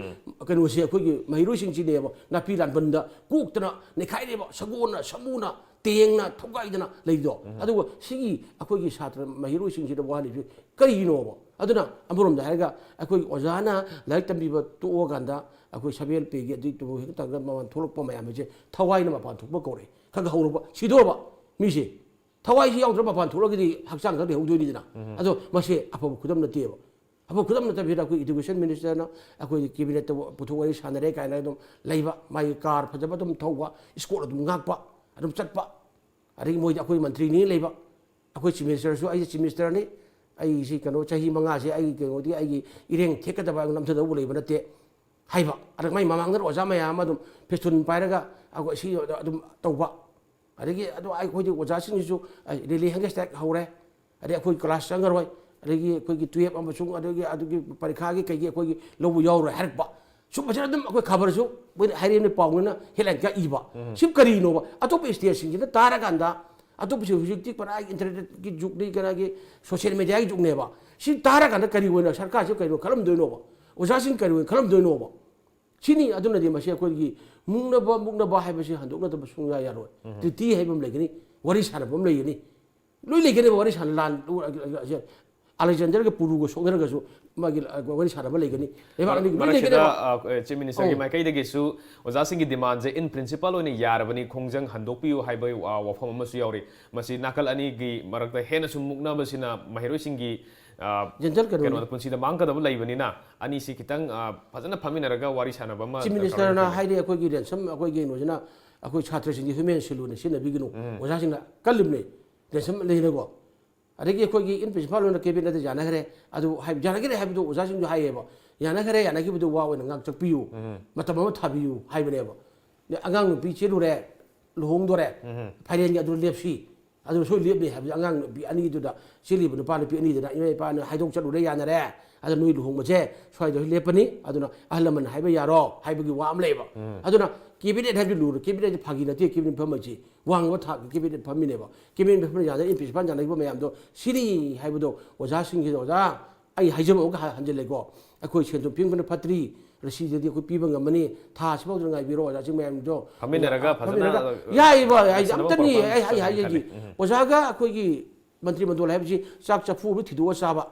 ꯀꯩꯅꯣꯁꯦ, ꯑꯩꯈꯣꯏꯒꯤ ꯃꯍꯩꯔꯣꯏꯁꯤꯡꯁꯤꯅꯦꯕ ꯅꯥꯄꯤ ꯂꯥꯟꯕꯟꯗ ꯀꯣꯛꯇꯅ ꯅꯩꯈꯥꯏꯔꯤꯕ, ꯁꯒꯣꯜꯅ ꯁꯥꯃꯨꯅ ꯇꯦꯡꯅ ꯊꯧꯒꯥꯏꯗꯅ ꯂꯩꯗꯣ꯫ ꯑꯗꯨꯒ ꯁꯤꯒꯤ ꯑꯩꯈꯣꯏꯒꯤ ꯁꯥꯇ꯭ꯔ ꯃꯍꯩꯔꯣꯏꯁꯤꯡꯁꯤꯗ ꯋꯥꯍꯜꯂꯤꯕꯁꯤ ꯀꯔꯤꯒꯤꯅꯣꯕ? ꯑꯗꯨꯅ ꯑꯃꯔꯣꯝꯗ ꯍꯥꯏꯔꯒ ꯑꯩꯈꯣꯏꯒꯤ ꯑꯣꯖꯥꯅ ꯂꯥꯏꯔꯤꯛ ꯇꯝꯕꯤꯕ ꯇꯣꯛꯑꯀꯥꯟꯗ ꯑꯩꯈꯣꯏ ꯁꯚꯦꯟ ꯄꯦꯒꯤ ꯑꯗꯨꯒꯤ ꯇꯨꯕꯨ ꯍꯦꯛ ꯇꯧꯔꯒ ꯃꯄꯥꯟ ꯊꯣꯛꯂꯛꯄ ꯃꯌꯥꯝ ꯑꯁꯦ ꯊꯋꯥꯏꯅ ꯃꯄꯥꯟ ꯊꯣꯛꯄ ꯀꯧꯔꯛꯑꯦ꯫ ꯈꯔ ꯈꯔ ꯍꯧꯔꯕ, ꯁꯤꯗꯣꯔꯕ ꯃꯤꯁꯦ꯫ ꯊꯋꯥꯏꯁꯤ ꯌꯥꯎꯗ꯭ꯔ ꯃꯄꯥꯟ ꯊꯣꯛꯂꯒꯗꯤ ꯍꯛꯆꯥꯡ ꯈꯔ ꯂꯩꯍꯧꯗꯣꯏꯅꯤꯗꯅ꯫ ꯑꯗꯣ ꯃꯁꯤ ꯑꯐꯕ ꯈꯨꯗꯝ ꯅꯠꯇꯦꯕ꯫ ꯑꯐꯕ ꯈꯨꯗꯝ ꯅꯠꯇꯕꯤꯗ ꯑꯩꯈꯣꯏ ꯏꯗꯨꯀꯦꯁꯟ ꯃꯤꯅꯤꯁꯇꯔꯅ ꯑꯩꯈꯣꯏꯒꯤ ꯀꯦꯕꯤꯅꯦꯠꯇ ꯄꯨꯊꯣꯛ ꯋꯥꯔꯤ ꯁꯥꯟꯅꯔꯦ ꯀꯥꯏꯅ ꯑꯗꯨꯝ ꯂꯩꯕ, ꯃꯥꯒꯤ ꯀꯥꯔ ꯐꯖꯕ ꯑꯗꯨꯝ ꯊꯧꯕ, ꯏꯁꯀꯣꯔꯠ ꯑꯗꯨꯝ ꯉꯥꯛꯄ, ꯑꯗꯨꯝ ꯆꯠꯄ, ꯑꯗꯒꯤ ꯃꯣꯏꯗꯤ ꯑꯩꯈꯣꯏ ꯃꯟꯇ꯭ꯔꯤꯅꯤ ꯂꯩꯕ, ꯑꯩꯈꯣꯏ ꯆꯤꯐ ꯃꯤꯅꯤꯁꯇꯔꯁꯨ, ꯑꯩꯁꯦ ꯆꯤꯐ ꯃꯤꯅꯤꯁꯇꯔꯅꯤ, ꯑꯩꯁꯤ ꯀꯩꯅꯣ ꯆꯍꯤ ꯃꯉꯥꯁꯦ ꯑꯩꯒꯤ ꯀꯩꯅꯣꯗꯤ ꯑꯩꯒꯤ ꯏꯔꯦꯡ ꯊꯦꯛꯀꯗꯕ ꯅꯝꯊꯗꯧꯕ ꯂꯩꯕ ꯅꯠꯇꯦ ꯍꯥꯏꯕ꯫ ꯑꯗ ꯃꯥꯏ ꯃꯃꯥꯡꯗ ꯑꯣꯖꯥ ꯃꯌꯥꯝ ꯑꯃ ꯑꯗꯨꯝ ꯐꯦꯁꯇꯨꯟ ꯄꯥꯏꯔꯒ ꯑꯩꯈꯣꯏ ꯁꯤ ꯑꯗꯨꯝ ꯇꯧꯕ꯫ ꯑꯗꯒꯤ ꯑꯗꯣ ꯑꯩꯈꯣꯏꯗꯤ ꯑꯣꯖꯥꯁꯤꯡꯁꯤꯁꯨ, ꯑꯩ, ꯔꯦꯂꯤ ꯍꯦꯡꯒꯔ ꯁ꯭ꯇ꯭ꯔꯥꯏꯛ ꯍꯧꯔꯦ, ꯑꯗꯩ ꯑꯩꯈꯣꯏ ꯀ꯭ꯂꯥꯁ ꯆꯪꯉꯔꯣꯏ, ꯑꯗꯒꯤ ꯑꯩꯈꯣꯏꯒꯤ ꯇꯨꯌꯦꯞ ꯑꯃꯁꯨꯡ ꯑꯗꯒꯤ ꯑꯗꯨꯒꯤ ꯄꯔꯤꯈꯥꯒꯤ ꯀꯩꯒꯤ ꯑꯩꯈꯣꯏꯒꯤ ꯂꯧꯕ ꯌꯥꯎꯔꯣꯏ ꯍꯥꯏꯔꯛꯄ꯫ ꯁꯨꯝꯕꯁꯤꯅ ꯑꯗꯨꯝ ꯑꯩꯈꯣꯏ ꯈꯕꯔꯁꯨ ꯃꯣꯏꯅ ꯍꯥꯏꯔꯛꯏꯕꯅꯤ, ꯄꯥꯎꯅꯤꯅ ꯍꯦꯗꯂꯥꯏꯟ ꯀꯛꯏꯕ꯫ ꯁꯤ ꯀꯔꯤꯅꯣꯕ? ꯑꯇꯣꯞꯄ ꯁ꯭ꯇꯦꯠꯁꯤꯡꯁꯤꯅ ꯇꯥꯔꯀꯥꯟꯗ, ꯑꯇꯣꯞꯄꯁꯤ ꯍꯧꯖꯤꯛꯇꯤ ꯄꯨꯔꯥ ꯏꯟꯇꯔꯅꯦꯠꯀꯤ ꯖꯨꯒꯅꯤ, ꯀꯩꯅꯣꯒꯤ ꯁꯣꯁꯤꯌꯦꯜ ꯃꯦꯗꯤꯌꯥꯒꯤ ꯖꯨꯒꯅꯦꯕ꯫ ꯁꯤ ꯇꯥꯔꯀꯥꯟꯗ ꯀꯔꯤ ꯑꯣꯏꯅ ꯁꯔꯀꯥꯔꯁꯤ ꯀꯔꯤ ꯑꯣꯏꯅ ꯈꯜꯂꯝꯗꯣꯏꯅꯣꯕ? ꯑꯣꯖꯥꯁꯤꯡ ꯀꯔꯤ ꯑꯣꯏꯅ ꯈꯜꯂꯝꯗꯣꯏꯅꯣꯕ? ꯁꯤꯅꯤ꯫ ꯑꯗꯨꯅꯗꯤ ꯃꯁꯤ ꯑꯩꯈꯣꯏꯒꯤ ꯃꯨꯛꯅꯕ ꯃꯨꯛꯅꯕ ꯍꯥꯏꯕꯁꯤ ꯍꯟꯗꯣꯛꯅꯗꯕ ꯁꯨꯡꯌꯥ ꯌꯥꯔꯣꯏ꯫ ꯇ꯭ꯔꯤꯇꯤ ꯍꯥꯏꯕ ꯑꯃ ꯂꯩꯒꯅꯤ, ꯋꯥꯔꯤ ꯁꯥꯟꯅꯕ ꯑꯃ ꯂꯩꯒꯅꯤ, ꯂꯣꯏ ꯂꯩꯒꯅꯦꯕ꯫ ꯋꯥꯔꯤ ꯁꯥꯟꯅ ꯂꯥꯟ ꯑꯂꯦꯛꯖꯦꯟꯗꯔꯒ ꯄꯨꯔꯨꯒ ꯁꯣꯛꯅꯔꯒꯁꯨ ꯃꯥꯒꯤ ꯋꯥꯔꯤ ꯁꯥꯟꯅꯕ ꯂꯩꯒꯅꯤ꯫ ꯂꯩꯕꯥꯛ ꯑꯅꯤꯒꯤ ꯂꯣꯏ ꯃꯔꯛꯁꯤꯗ ꯂꯩꯒꯅꯦꯕ꯫ ꯑ, ꯆꯤꯐ ꯃꯤꯅꯤꯁꯇꯔꯒꯤ ꯑꯧ꯫ ꯃꯥꯏꯀꯩꯗꯒꯤꯁꯨ ꯑꯣꯖꯥꯁꯤꯡꯒꯤ ꯗꯤꯃꯥꯟꯁꯦ in principle ꯑꯣꯏꯅ ꯌꯥꯔꯕꯅꯤ, ꯈꯣꯡꯖꯪ ꯍꯟꯗꯣꯛꯄꯤꯌꯨ ꯍꯥꯏꯕ, ꯑ, ꯋꯥꯐꯝ ꯑꯃꯁꯨ ꯌꯥꯎꯔꯤ꯫ ꯃꯁꯤ ꯅꯥꯀꯜ ꯑꯅꯤꯒꯤ ꯃꯔꯛꯇ ꯍꯦꯟꯅ ꯁꯨꯝ ꯃꯨꯛꯅꯕꯁꯤꯅ ꯃꯍꯩꯔꯣꯏꯁꯤꯡꯒꯤ, ꯑ, ꯖꯦꯟꯗꯜ ꯀꯩꯅꯣꯅꯤ꯫ ꯀꯩꯅꯣꯗ ꯄꯨꯟꯁꯤꯗ ꯃꯥꯡꯒꯗꯕ ꯂꯩꯕꯅꯤꯅ ꯑꯅꯤꯁꯤ ꯈꯤꯇꯪ, ꯑ, ꯐꯖꯅ ꯐꯝꯃꯤꯟꯅꯔꯒ ꯋꯥꯔꯤ ꯁꯥꯟꯅꯕ ꯑꯃ ꯆꯤꯐ ꯗꯔꯀꯥꯔ ꯃꯤꯅꯤꯁꯇꯔꯅ ꯑꯣꯏ ꯈꯜꯂꯤ꯫ ꯍꯥꯏꯔꯤ ꯑꯩꯈꯣꯏꯒꯤ ꯔꯦꯟꯁꯝ, ꯑꯩꯈꯣꯏꯒꯤ ꯀꯩꯅꯣꯁꯤꯅ ꯑꯩꯈꯣꯏ ꯁꯥꯇ꯭ꯔꯁꯤꯡꯒꯤ ꯍ꯭ꯌꯨꯃꯦꯟ ꯁꯦꯂꯨꯅ ꯁꯤꯖꯤꯟꯅꯕꯤꯒꯅꯨ꯫ ꯎꯝ꯫ ꯑꯣꯖꯥꯁꯤꯡꯅ ꯀꯜꯂꯤꯕꯅꯤ꯫ ꯔꯦꯟꯁꯝ ꯂꯩꯅꯀꯣ꯫ ꯑꯗꯒꯤ ꯑꯩꯈꯣꯏꯒꯤ in principle ꯑꯣꯏꯅ ꯀꯦꯕꯤꯅꯦꯠꯇ ꯌꯥꯅꯈ꯭ꯔꯦ꯫ ꯑꯗꯨ ꯍꯥꯏ-, ꯌꯥꯅꯈ꯭ꯔꯦ ꯍꯥꯏꯕꯗꯣ ꯑꯣꯖꯥꯁꯤꯡꯁꯨ ꯍꯥꯏꯌꯦꯕ꯫ ꯌꯥꯅꯈ꯭ꯔꯦ, ꯌꯥꯅꯈꯤꯕꯗꯣ ꯋꯥ ꯑꯣꯏꯅ ꯉꯥꯛ ꯆꯠꯄꯤꯌꯨ꯫ ꯎꯝ꯫ ꯃꯇꯝ ꯑꯃ ꯊꯥꯕꯤꯌꯨ ꯍꯥꯏꯕꯅꯦꯕ꯫ ꯑꯉꯥꯡ ꯅꯨꯄꯤ ꯆꯦꯜꯂꯨꯔꯦ, ꯂꯨꯍꯣꯡꯗꯣꯔꯦ, ꯎꯝ꯫ ꯐꯥꯏꯔꯦꯟꯒꯤ ꯑꯗꯨ ꯂꯦꯞꯁꯤ꯫ ꯑꯗꯨ ꯁꯣꯏ ꯂꯦꯞꯅꯤ ꯍꯥꯏꯕꯗꯤ ꯑꯉꯥꯡ ꯅꯨꯄꯤ ꯑꯅꯤꯗꯨꯗ, ꯆꯦꯜꯂꯤꯕ ꯅꯨꯄꯥ ꯅꯨꯄꯤ ꯑꯅꯤꯗꯨꯅ ꯏꯃꯥ ꯏꯄꯥꯅ ꯍꯥꯏꯗꯣꯛ ꯆꯠꯂꯨꯔꯦ, ꯌꯥꯅꯔꯦ꯫ ꯑꯗ ꯅꯣꯏ ꯂꯨꯍꯣꯡꯕꯁꯦ ꯁ꯭ꯋꯥꯏꯗ ꯂꯦꯞꯄꯅꯤ꯫ ꯑꯗꯨꯅ ꯑꯍꯜ ꯂꯃꯟ ꯍꯥꯏꯕ ꯌꯥꯔꯣ ꯍꯥꯏꯕꯒꯤ ꯋꯥ ꯑꯃ ꯂꯩꯌꯦꯕ꯫ ꯎꯝ꯫ ꯑꯗꯨꯅ ꯀꯦꯕꯤꯅꯦꯠ ꯍꯥꯏꯕꯗꯤ ꯂꯨꯔꯦ꯫ ꯀꯦꯕꯤꯅꯦꯠꯁꯤ ꯐꯥꯒꯤ ꯅꯠꯇꯦ꯫ ꯀꯦꯕꯤꯅꯦꯠ ꯐꯝꯃꯤꯁꯤ ꯋꯥꯡꯕ ꯊꯥꯛꯀꯤ ꯀꯦꯕꯤꯅꯦꯠ ꯐꯝꯃꯤꯅꯦꯕ꯫ ꯀꯦꯕꯤꯅꯦꯠ ꯐꯝꯃꯤꯅ ꯌꯥꯅ in principle ꯌꯥꯅꯈꯤꯕ ꯃꯌꯥꯝꯗꯣ ꯁꯤꯅꯤ ꯍꯥꯏꯕꯗꯣ ꯑꯣꯖꯥꯁꯤꯡꯁꯤꯗ, "ꯑꯣꯖꯥ, ꯑꯩ ꯍꯥꯏꯖꯕ ꯑꯃꯨꯛꯀ ꯍ-, ꯍꯟꯖꯤꯜꯂꯦꯀꯣ꯫ ꯑꯩꯈꯣꯏ ꯁꯦꯟ ꯊꯨꯝ ꯄꯤꯕꯅ ꯐꯠꯇ꯭ꯔꯤ, ꯔꯁꯤꯗꯗꯤ ꯑꯩꯈꯣꯏ ꯄꯤꯕ ꯉꯝꯃꯅꯤ, ꯊꯥ ꯑꯁꯤꯐꯥꯎꯗ ꯉꯥꯏꯕꯤꯔꯣ ꯑꯣꯖꯥꯁꯤꯡ ꯃꯌꯥꯝꯗꯣ"꯫ ꯐꯝꯃꯤꯟꯅꯔꯒ ꯐꯖꯅ, ꯐꯝꯃꯤꯟꯅꯔꯒ ꯑ, ꯌꯥꯏꯌꯦꯕ, ꯍꯥꯏꯗꯤ ꯅꯛꯁꯟꯅꯕ ꯑꯝꯇꯅꯤ ꯃꯄꯥ ꯑꯩ, ꯑꯩ ꯆꯠꯀꯅꯤ ꯍꯥꯏꯖꯒꯦ꯫ ꯈꯜꯂꯤ꯫ ꯎꯝ꯫ ꯑꯣꯖꯥꯒ ꯑꯩꯈꯣꯏꯒꯤ ꯃꯟꯇ꯭ꯔꯤ ꯃꯟꯗꯣꯜ ꯍꯥꯏꯕꯁꯤ ꯆꯥꯛ ꯆꯐꯨ ꯑꯃ ꯊꯤꯗꯣꯛꯑ ꯆꯥꯕ,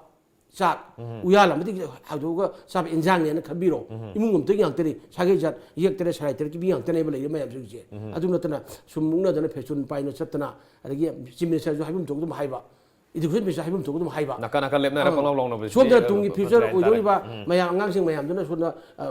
ꯆꯥꯛ ꯎꯝ꯫ ꯎꯌꯥꯜ ꯑꯃꯗꯒꯤ ꯍꯧꯗꯣꯛꯑꯒ ꯆꯥꯕ ꯏꯟꯖꯥꯡꯅꯦꯅ ꯈꯟꯕꯤꯔꯣ꯫ ꯎꯝ꯫ ꯏꯃꯨꯡ ꯑꯃꯇꯒꯤ ꯉꯥꯛꯇꯅꯤ, ꯁꯥꯒꯩ ꯖꯥꯠ ꯌꯦꯛꯇꯔꯦ ꯁꯔꯥꯏ ꯇꯔꯦꯠꯀꯤ ꯃꯤ ꯉꯥꯛꯇꯅꯦꯕ ꯂꯩꯔꯤꯕ ꯃꯌꯥꯝꯁꯤꯡꯁꯦ꯫ ꯎꯝ꯫ ꯑꯗꯨ ꯅꯠꯇꯅ ꯁꯨꯝ ꯃꯨꯛꯅꯗꯅ ꯐꯦꯁꯇꯨꯟ ꯄꯥꯏꯅ ꯆꯠꯇꯅ, ꯑꯗꯒꯤ ꯆꯤꯐ ꯃꯤꯅꯤꯁꯇꯔꯁꯨ ꯍꯥꯏꯐꯝ ꯊꯣꯛꯄ ꯑꯗꯨꯝ ꯍꯥꯏꯕ, ꯏꯗꯨꯀꯦꯁꯟ ꯃꯤꯅꯤꯁꯇꯔ ꯍꯥꯏꯐꯝ ꯊꯣꯛꯄ ꯑꯗꯨꯝ ꯍꯥꯏꯕ꯫ ꯅꯥꯀꯟ ꯅꯥꯀꯟ ꯂꯦꯞꯅꯔ ꯑꯥ꯫ ꯄꯪꯂꯥꯎ ꯂꯥꯎꯅꯕꯁꯤꯗꯤ, ꯁꯣꯝꯗꯅ ꯑ, ꯇꯨꯡꯒꯤ ꯐ-, ꯐ꯭ꯌꯨꯆꯔ ꯐꯖꯔꯦ ꯍꯥꯏꯇꯥꯔꯦ꯫ ꯑꯣꯏꯗꯧꯔꯤꯕ ꯎꯝ꯫ ꯃꯌꯥꯝ ꯑꯉꯥꯡꯁꯤꯡ ꯃꯌꯥꯝꯗꯨꯅ ꯁꯣꯝꯗ, ꯑ,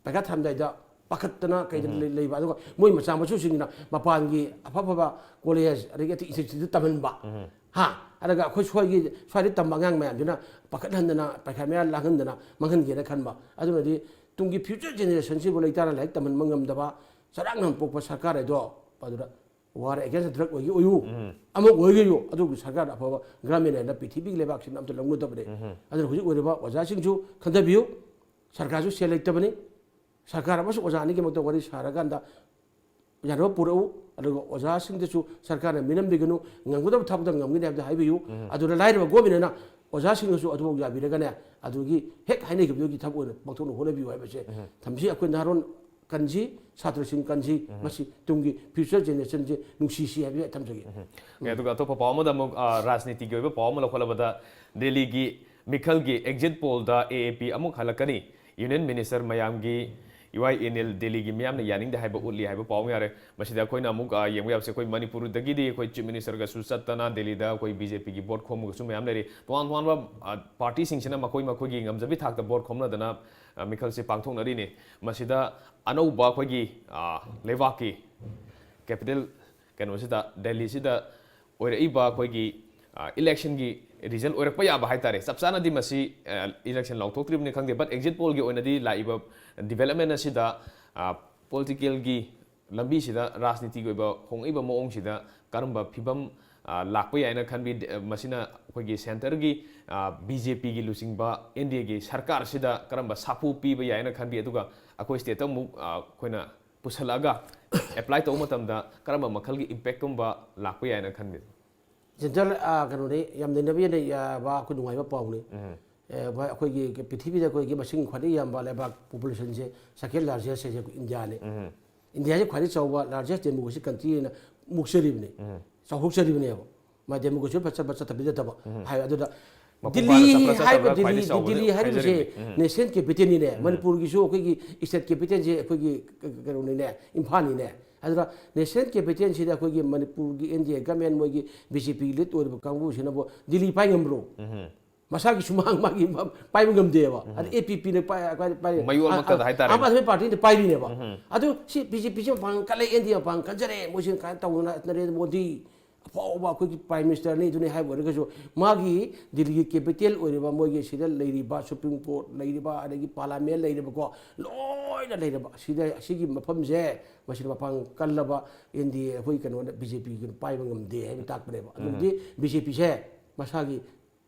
ꯄꯩꯈꯥ ꯊꯥꯔꯝꯗꯥꯏꯗ ꯄꯥꯈꯠꯇꯅ ꯀꯩꯗ ꯎꯝ꯫ ꯂꯩ-, ꯂꯩꯕ꯫ ꯑꯗꯨꯒ ꯃꯣꯏ ꯃꯆꯥ ꯃꯁꯨꯁꯤꯡꯁꯤꯅ ꯃꯄꯥꯟꯒꯤ ꯑꯐ ꯑꯐꯕ ꯀꯣꯂꯦꯖ ꯑꯗꯒꯤ ꯑꯇꯩ ꯏꯟꯁꯇꯤꯇ꯭ꯌꯨꯠꯇ ꯇꯝꯍꯟꯕ꯫ ꯎꯝ꯫ ꯍꯥ? ꯑꯗꯨꯒ ꯑꯩꯈꯣꯏ ꯁ꯭ꯋꯥꯏꯒꯤ, ꯁ꯭ꯋꯥꯏꯗ ꯇꯝꯕ ꯑꯉꯥꯡ ꯃꯌꯥꯝꯁꯤꯅ ꯄꯥꯈꯠꯍꯟꯗꯅ, ꯄꯩꯈꯥ ꯃꯌꯥ ꯂꯥꯡꯍꯟꯗꯅ ꯃꯥꯡꯍꯟꯒꯦꯅ ꯈꯟꯕ꯫ ꯑꯗꯨꯅꯗꯤ ꯇꯨꯡꯒꯤ ꯐ꯭ꯌꯨꯆꯔ ꯖꯦꯅꯦꯔꯦꯁꯟꯁꯤꯕꯨ ꯂꯩꯇꯥꯅ ꯂꯥꯏꯔꯤꯛ ꯇꯝꯍꯟꯕ ꯉꯝꯗꯕ ꯆꯔꯥꯛꯅ ꯄꯣꯛꯄ ꯁꯔꯀꯥꯔ ꯍꯥꯏꯗꯣ ꯑꯗꯨꯗ ꯋꯥꯔ ꯑꯦꯒꯦꯟꯁ ꯗ꯭ꯔꯒ ꯑꯣꯏꯒꯦ ꯑꯣꯏꯌꯨ, ꯎꯝ꯫ ꯑꯃ ꯑꯣꯏꯒꯦ ꯑꯣꯏꯌꯨ, ꯑꯗꯨꯒꯤ ꯁꯔꯀꯥꯔ ꯑꯐꯕ ꯒ꯭ꯔꯥꯃꯤꯟ ꯍꯥꯏꯅ ꯄ꯭ꯔꯤꯊꯤꯕꯤꯒꯤ ꯂꯩꯕꯥꯛꯁꯤꯅ ꯑꯝꯇ ꯂꯧꯅꯗꯕꯅꯦ꯫ ꯎꯝ꯫ ꯑꯗꯨꯅ ꯍꯧꯖꯤꯛ ꯑꯣꯏꯔꯤꯕ ꯑꯣꯖꯥꯁꯤꯡꯁꯨ ꯈꯟꯊꯕꯤꯌꯨ, ꯁꯔꯀꯥꯔꯁꯨ ꯁꯦꯜ ꯂꯩꯇꯕꯅꯤ, ꯁꯔꯀꯥꯔ ꯑꯃꯁꯨꯡ ꯑꯣꯖꯥ ꯑꯅꯤꯒꯤꯃꯛꯇ ꯋꯥꯔꯤ ꯁꯥꯔꯀꯥꯟꯗ ꯌꯥꯅꯕ ꯄꯨꯔꯛꯎ, ꯑꯗꯨꯒ ꯑꯣꯖꯥꯁꯤꯡꯗꯁꯨ ꯁꯔꯀꯥꯔꯅ ꯃꯤꯅꯝꯕꯤꯒꯅꯨ, ꯉꯝꯒꯗꯕ ꯊꯕꯛꯇ ꯉꯝꯒꯅꯤ ꯍꯥꯏꯕꯗꯨ ꯍꯥꯏꯕꯤꯌꯨ꯫ ꯎꯝ꯫ ꯑꯗꯨꯅ ꯂꯥꯏꯔꯕ ꯒꯣꯔꯃꯦꯟꯅ ꯑꯣꯖꯥꯁꯤꯡꯅꯁꯨ ꯑꯗꯨꯐꯥꯎ ꯌꯥꯕꯤꯔꯒꯅꯦ, ꯑꯗꯨꯒꯤ ꯍꯦꯛ ꯍꯥꯏꯅꯈꯤꯕꯗꯨꯒꯤ ꯊꯕꯛ ꯑꯣꯏꯅ ꯄꯥꯡꯊꯣꯛꯅ ꯍꯣꯠꯅꯕꯤꯌꯨ ꯍꯥꯏꯕꯁꯦ ꯊꯝꯖꯩ꯫ ꯑꯩꯈꯣꯏ ꯅꯍꯥꯔꯣꯟ ꯀꯟꯁꯤ, ꯁꯥꯇ꯭ꯔꯁꯤꯡ ꯀꯟꯁꯤ, ꯃꯁꯤ ꯇꯨꯡꯒꯤ future generation ꯁꯦ ꯅꯨꯡꯁꯤꯁꯤ ꯍꯥꯏꯕꯁꯦ ꯊꯝꯖꯒꯦ꯫ ꯑꯦ, ꯑꯗꯨꯒ ꯑꯇꯣꯞꯄ ꯄꯥꯎ ꯑꯃꯗ ꯑꯃꯨꯛ, ꯑ, ꯔꯥꯖꯅꯤꯇꯤꯒꯤ ꯑꯣꯏꯕ ꯄꯥꯎ ꯑꯃ ꯂꯧꯈꯠꯂꯕꯗ, ꯗꯦꯜꯂꯤꯒꯤ ꯃꯤꯈꯜꯒꯤ exit poll the A A P ꯑꯃꯨꯛ ꯍꯜꯂꯛꯀꯅꯤ꯫ Union Minister ꯃꯌꯥꯝꯒꯤ, U I N L ꯗꯦꯜꯂꯤꯒꯤ ꯃꯤꯌꯥꯝꯅ ꯌꯥꯅꯤꯡꯗꯦ ꯍꯥꯏꯕ ꯎꯠꯂꯤ ꯍꯥꯏꯕ ꯄꯥꯎ ꯑꯃ ꯌꯥꯔꯦ꯫ ꯃꯁꯤꯗ ꯑꯩꯈꯣꯏꯅ ꯑꯃꯨꯛ, ꯑ, ꯌꯦꯡꯕ ꯌꯥꯕꯁꯦ, ꯑꯩꯈꯣꯏ ꯃꯅꯤꯄꯨꯔꯗꯒꯤꯗꯤ ꯑꯩꯈꯣꯏ Chief Minister ꯒꯁꯨ ꯆꯠꯇꯅ ꯗꯦꯜꯂꯤꯗ ꯑꯩꯈꯣꯏ B J P ꯒꯤ vote ꯈꯣꯝꯕꯒꯁꯨ ꯃꯌꯥꯝ ꯂꯩꯔꯤ꯫ ꯇꯣꯉꯥꯟ ꯇꯣꯉꯥꯟꯕ, ꯑ, party ꯁꯤꯡꯁꯤꯅ ꯃꯈꯣꯏ ꯃꯈꯣꯏꯒꯤ ꯉꯝꯖꯕꯤ ꯊꯥꯛꯇ vote ꯈꯣꯝꯅꯗꯅ, ꯑ, ꯃꯤꯈꯜꯁꯦ ꯄꯥꯡꯊꯣꯛꯅꯔꯤꯅꯤ꯫ ꯃꯁꯤꯗ ꯑꯅꯧꯕ ꯑꯩꯈꯣꯏꯒꯤ, ꯑ, ꯂꯩꯕꯥꯛꯀꯤ capital, ꯀꯩꯅꯣꯁꯤꯗ, ꯗꯦꯜꯂꯤꯁꯤꯗ ꯑꯣꯏꯔꯛꯏꯕ ꯑꯩꯈꯣꯏꯒꯤ, ꯑ, election ꯒꯤ result ꯑꯣꯏꯔꯛꯄ ꯌꯥꯕ ꯍꯥꯏꯇꯥꯔꯦ꯫ ꯆꯞ ꯆꯥꯅꯗꯤ ꯃꯁꯤ, ꯑ, election ꯂꯥꯎꯊꯣꯛꯇ꯭ꯔꯤꯕꯅꯤ ꯈꯪꯗꯦ, but exit poll ꯒꯤ ꯑꯣꯏꯅꯗꯤ ꯂꯥꯛꯏꯕ development ꯑꯁꯤꯗ, ꯑ, political ꯒꯤ ꯂꯝꯕꯤꯁꯤꯗ, ꯔꯥꯖꯅꯤꯇꯤꯒꯤ ꯑꯣꯏꯕ ꯍꯣꯡꯉꯛꯏꯕ ꯃꯑꯣꯡꯁꯤꯗ ꯀꯔꯝꯕ ꯐꯤꯕꯝ, ꯑ, ꯂꯥꯛꯄ ꯌꯥꯏꯅ ꯈꯟꯕꯤ? ꯗ-, ꯃꯁꯤꯅ ꯑꯩꯈꯣꯏꯒꯤ centre ꯒꯤ, ꯑ, B J P ꯒꯤ ꯂꯨꯆꯤꯡꯕ N D A ꯒꯤ ꯁꯔꯀꯥꯔꯁꯤꯗ ꯀꯔꯝꯕ ꯁꯥꯐꯨ ꯄꯤꯕ ꯌꯥꯏꯅ ꯈꯟꯕꯤ? ꯑꯗꯨꯒ ꯑꯩꯈꯣꯏ state ꯇ ꯑꯃꯨꯛ, ꯑ, ꯑꯩꯈꯣꯏꯅ ꯄꯨꯁꯜꯂꯛꯑꯒ apply ꯇꯧꯕ ꯃꯇꯝꯗ ꯀꯔꯝꯕ ꯃꯈꯜꯒꯤ impact ꯀꯨꯝꯕ ꯂꯥꯛꯄ ꯌꯥꯏꯅ ꯈꯟꯕꯤ? General, ꯑ, ꯀꯩꯅꯣꯅꯤ, ꯌꯥꯝ ꯅꯩꯅꯕ ꯌꯥꯅ ꯌꯥꯕ, ꯑꯩꯈꯣꯏ ꯅꯨꯡꯉꯥꯏꯕ ꯄꯥꯎꯅꯤ꯫ ꯑꯦ, ꯚꯥꯏ, ꯑꯩꯈꯣꯏꯒꯤ ꯄ꯭ꯔꯤꯊꯤꯕꯤꯗ ꯑꯩꯈꯣꯏꯒꯤ ꯃꯁꯤꯡ ꯈ꯭ꯋꯥꯏꯗꯒꯤ ꯌꯥꯝꯕ ꯂꯩꯕꯥꯛ population ꯁꯦ second largest ꯍꯥꯏꯁꯦ ꯑꯩꯈꯣꯏ ꯏꯟꯗꯤꯌꯥꯅꯤ꯫ ꯏꯟꯗꯤꯌꯥꯁꯦ ꯈ꯭ꯋꯥꯏꯗꯒꯤ ꯆꯥꯎꯕ largest democracy country ꯍꯥꯏꯅ ꯃꯨꯛꯆꯔꯤꯕꯅꯦ, ꯆꯥꯎꯊꯣꯛꯆꯔꯤꯕꯅꯦꯕ꯫ ꯃꯥ democracy ꯐꯖ ꯐꯖ ꯆꯠꯇꯕꯗꯤ ꯅꯠꯇꯕ ꯍꯥꯏ꯫ ꯑꯗꯨꯗ ꯃꯄꯨꯡ ꯐꯥꯅ ꯗꯤꯜꯂꯤ ꯆꯠꯄ꯭ꯔꯥ ꯆꯠꯇꯕ꯭ꯔꯥ ꯍꯥꯏꯕ, ꯈ꯭ꯋꯥꯏꯗꯒꯤ ꯗꯤꯜꯂꯤ, ꯆꯥꯎꯕꯗꯤ ꯗꯤꯜꯂꯤ ꯍꯥꯏꯔꯤꯕꯁꯦ ꯍꯥꯏꯖꯔꯤꯕꯅꯤ꯫ ꯎꯝ꯫ national capital ꯅꯤꯅꯦ꯫ ꯃꯅꯤꯄꯨꯔꯒꯤꯁꯨ ꯑꯩꯈꯣꯏꯒꯤ state capital ꯁꯦ ꯑꯩꯈꯣꯏꯒꯤ ꯀꯩꯅꯣꯅꯤꯅꯦ, ꯏꯝꯐꯥꯜꯅꯤꯅꯦ꯫ ꯑꯗꯨꯅ national capital ꯁꯤꯗ ꯑꯩꯈꯣꯏꯒꯤ ꯃꯅꯤꯄꯨꯔꯒꯤ N D A government, ꯃꯣꯏꯒꯤ B J P lead ꯑꯣꯏꯔꯤꯕ ꯀꯥꯡꯕꯨꯁꯤꯅꯕꯨ ꯗꯤꯜꯂꯤ ꯄꯥꯏ ꯉꯝꯕ꯭ꯔꯣ? ꯃꯁꯥꯒꯤ ꯁꯨꯃꯥꯡ ꯃꯥꯒꯤ ꯄꯥꯏꯕ ꯉꯝꯗꯦꯕ꯫ ꯑꯗ A P P ꯅ ꯄꯥꯏ-, ꯄꯥꯏ-, ꯄꯥꯏ-, ꯃꯌꯣꯜ ꯑ-, ꯃꯛꯇꯗ ꯍꯥꯏꯇꯥꯔꯦ꯫ ꯑꯥꯝ ꯑꯥꯗꯃꯤ ꯄꯥꯔꯇꯤꯅ ꯄꯥꯏꯔꯤꯅꯦꯕ꯫ ꯑꯗꯨ ꯁꯤ B J P ꯁꯤ ꯃꯄꯥꯡꯒꯜ ꯀꯜꯂꯦ, N D A ꯃꯄꯥꯡꯒꯜ ꯀꯟꯖꯔꯦ, ꯃꯣꯏꯁꯤꯅ ꯀꯥꯏꯅ ꯇꯧꯗꯅ ꯅꯔꯦꯟꯗ꯭ꯔ ꯃꯣꯗꯤ ꯑꯐꯥꯎꯕ ꯑꯩꯈꯣꯏꯒꯤ Prime Minister ꯅꯤ ꯑꯗꯨꯅꯤ ꯍꯥꯏꯕ ꯑꯣꯏꯔꯒꯁꯨ, ꯃꯥꯒꯤ ꯗꯤꯜꯂꯤꯒꯤ capital ꯑꯣꯏꯔꯤꯕ, ꯃꯣꯏꯒꯤ ꯁꯤꯗ ꯂꯩꯔꯤꯕ Supreme Court ꯂꯩꯔꯤꯕ, ꯑꯗꯒꯤ Parliament ꯂꯩꯔꯤꯕꯀꯣ, ꯂꯣꯏꯅ ꯂꯩꯔꯕ ꯁꯤꯗ, ꯁꯤꯒꯤ ꯃꯐꯝꯁꯦ, ꯃꯁꯤꯗ ꯃꯄꯥꯡꯒꯜ ꯀꯜꯂꯕ N D A, ꯑꯩꯈꯣꯏ ꯀꯩꯅꯣꯅ, B J P ꯒꯤ ꯄꯥꯏꯕ ꯉꯝꯗꯦ ꯍꯥꯏꯕ ꯇꯥꯛꯄꯅꯦꯕ꯫ ꯑꯗꯨꯗꯤ B J P ꯁꯦ ꯃꯁꯥꯒꯤ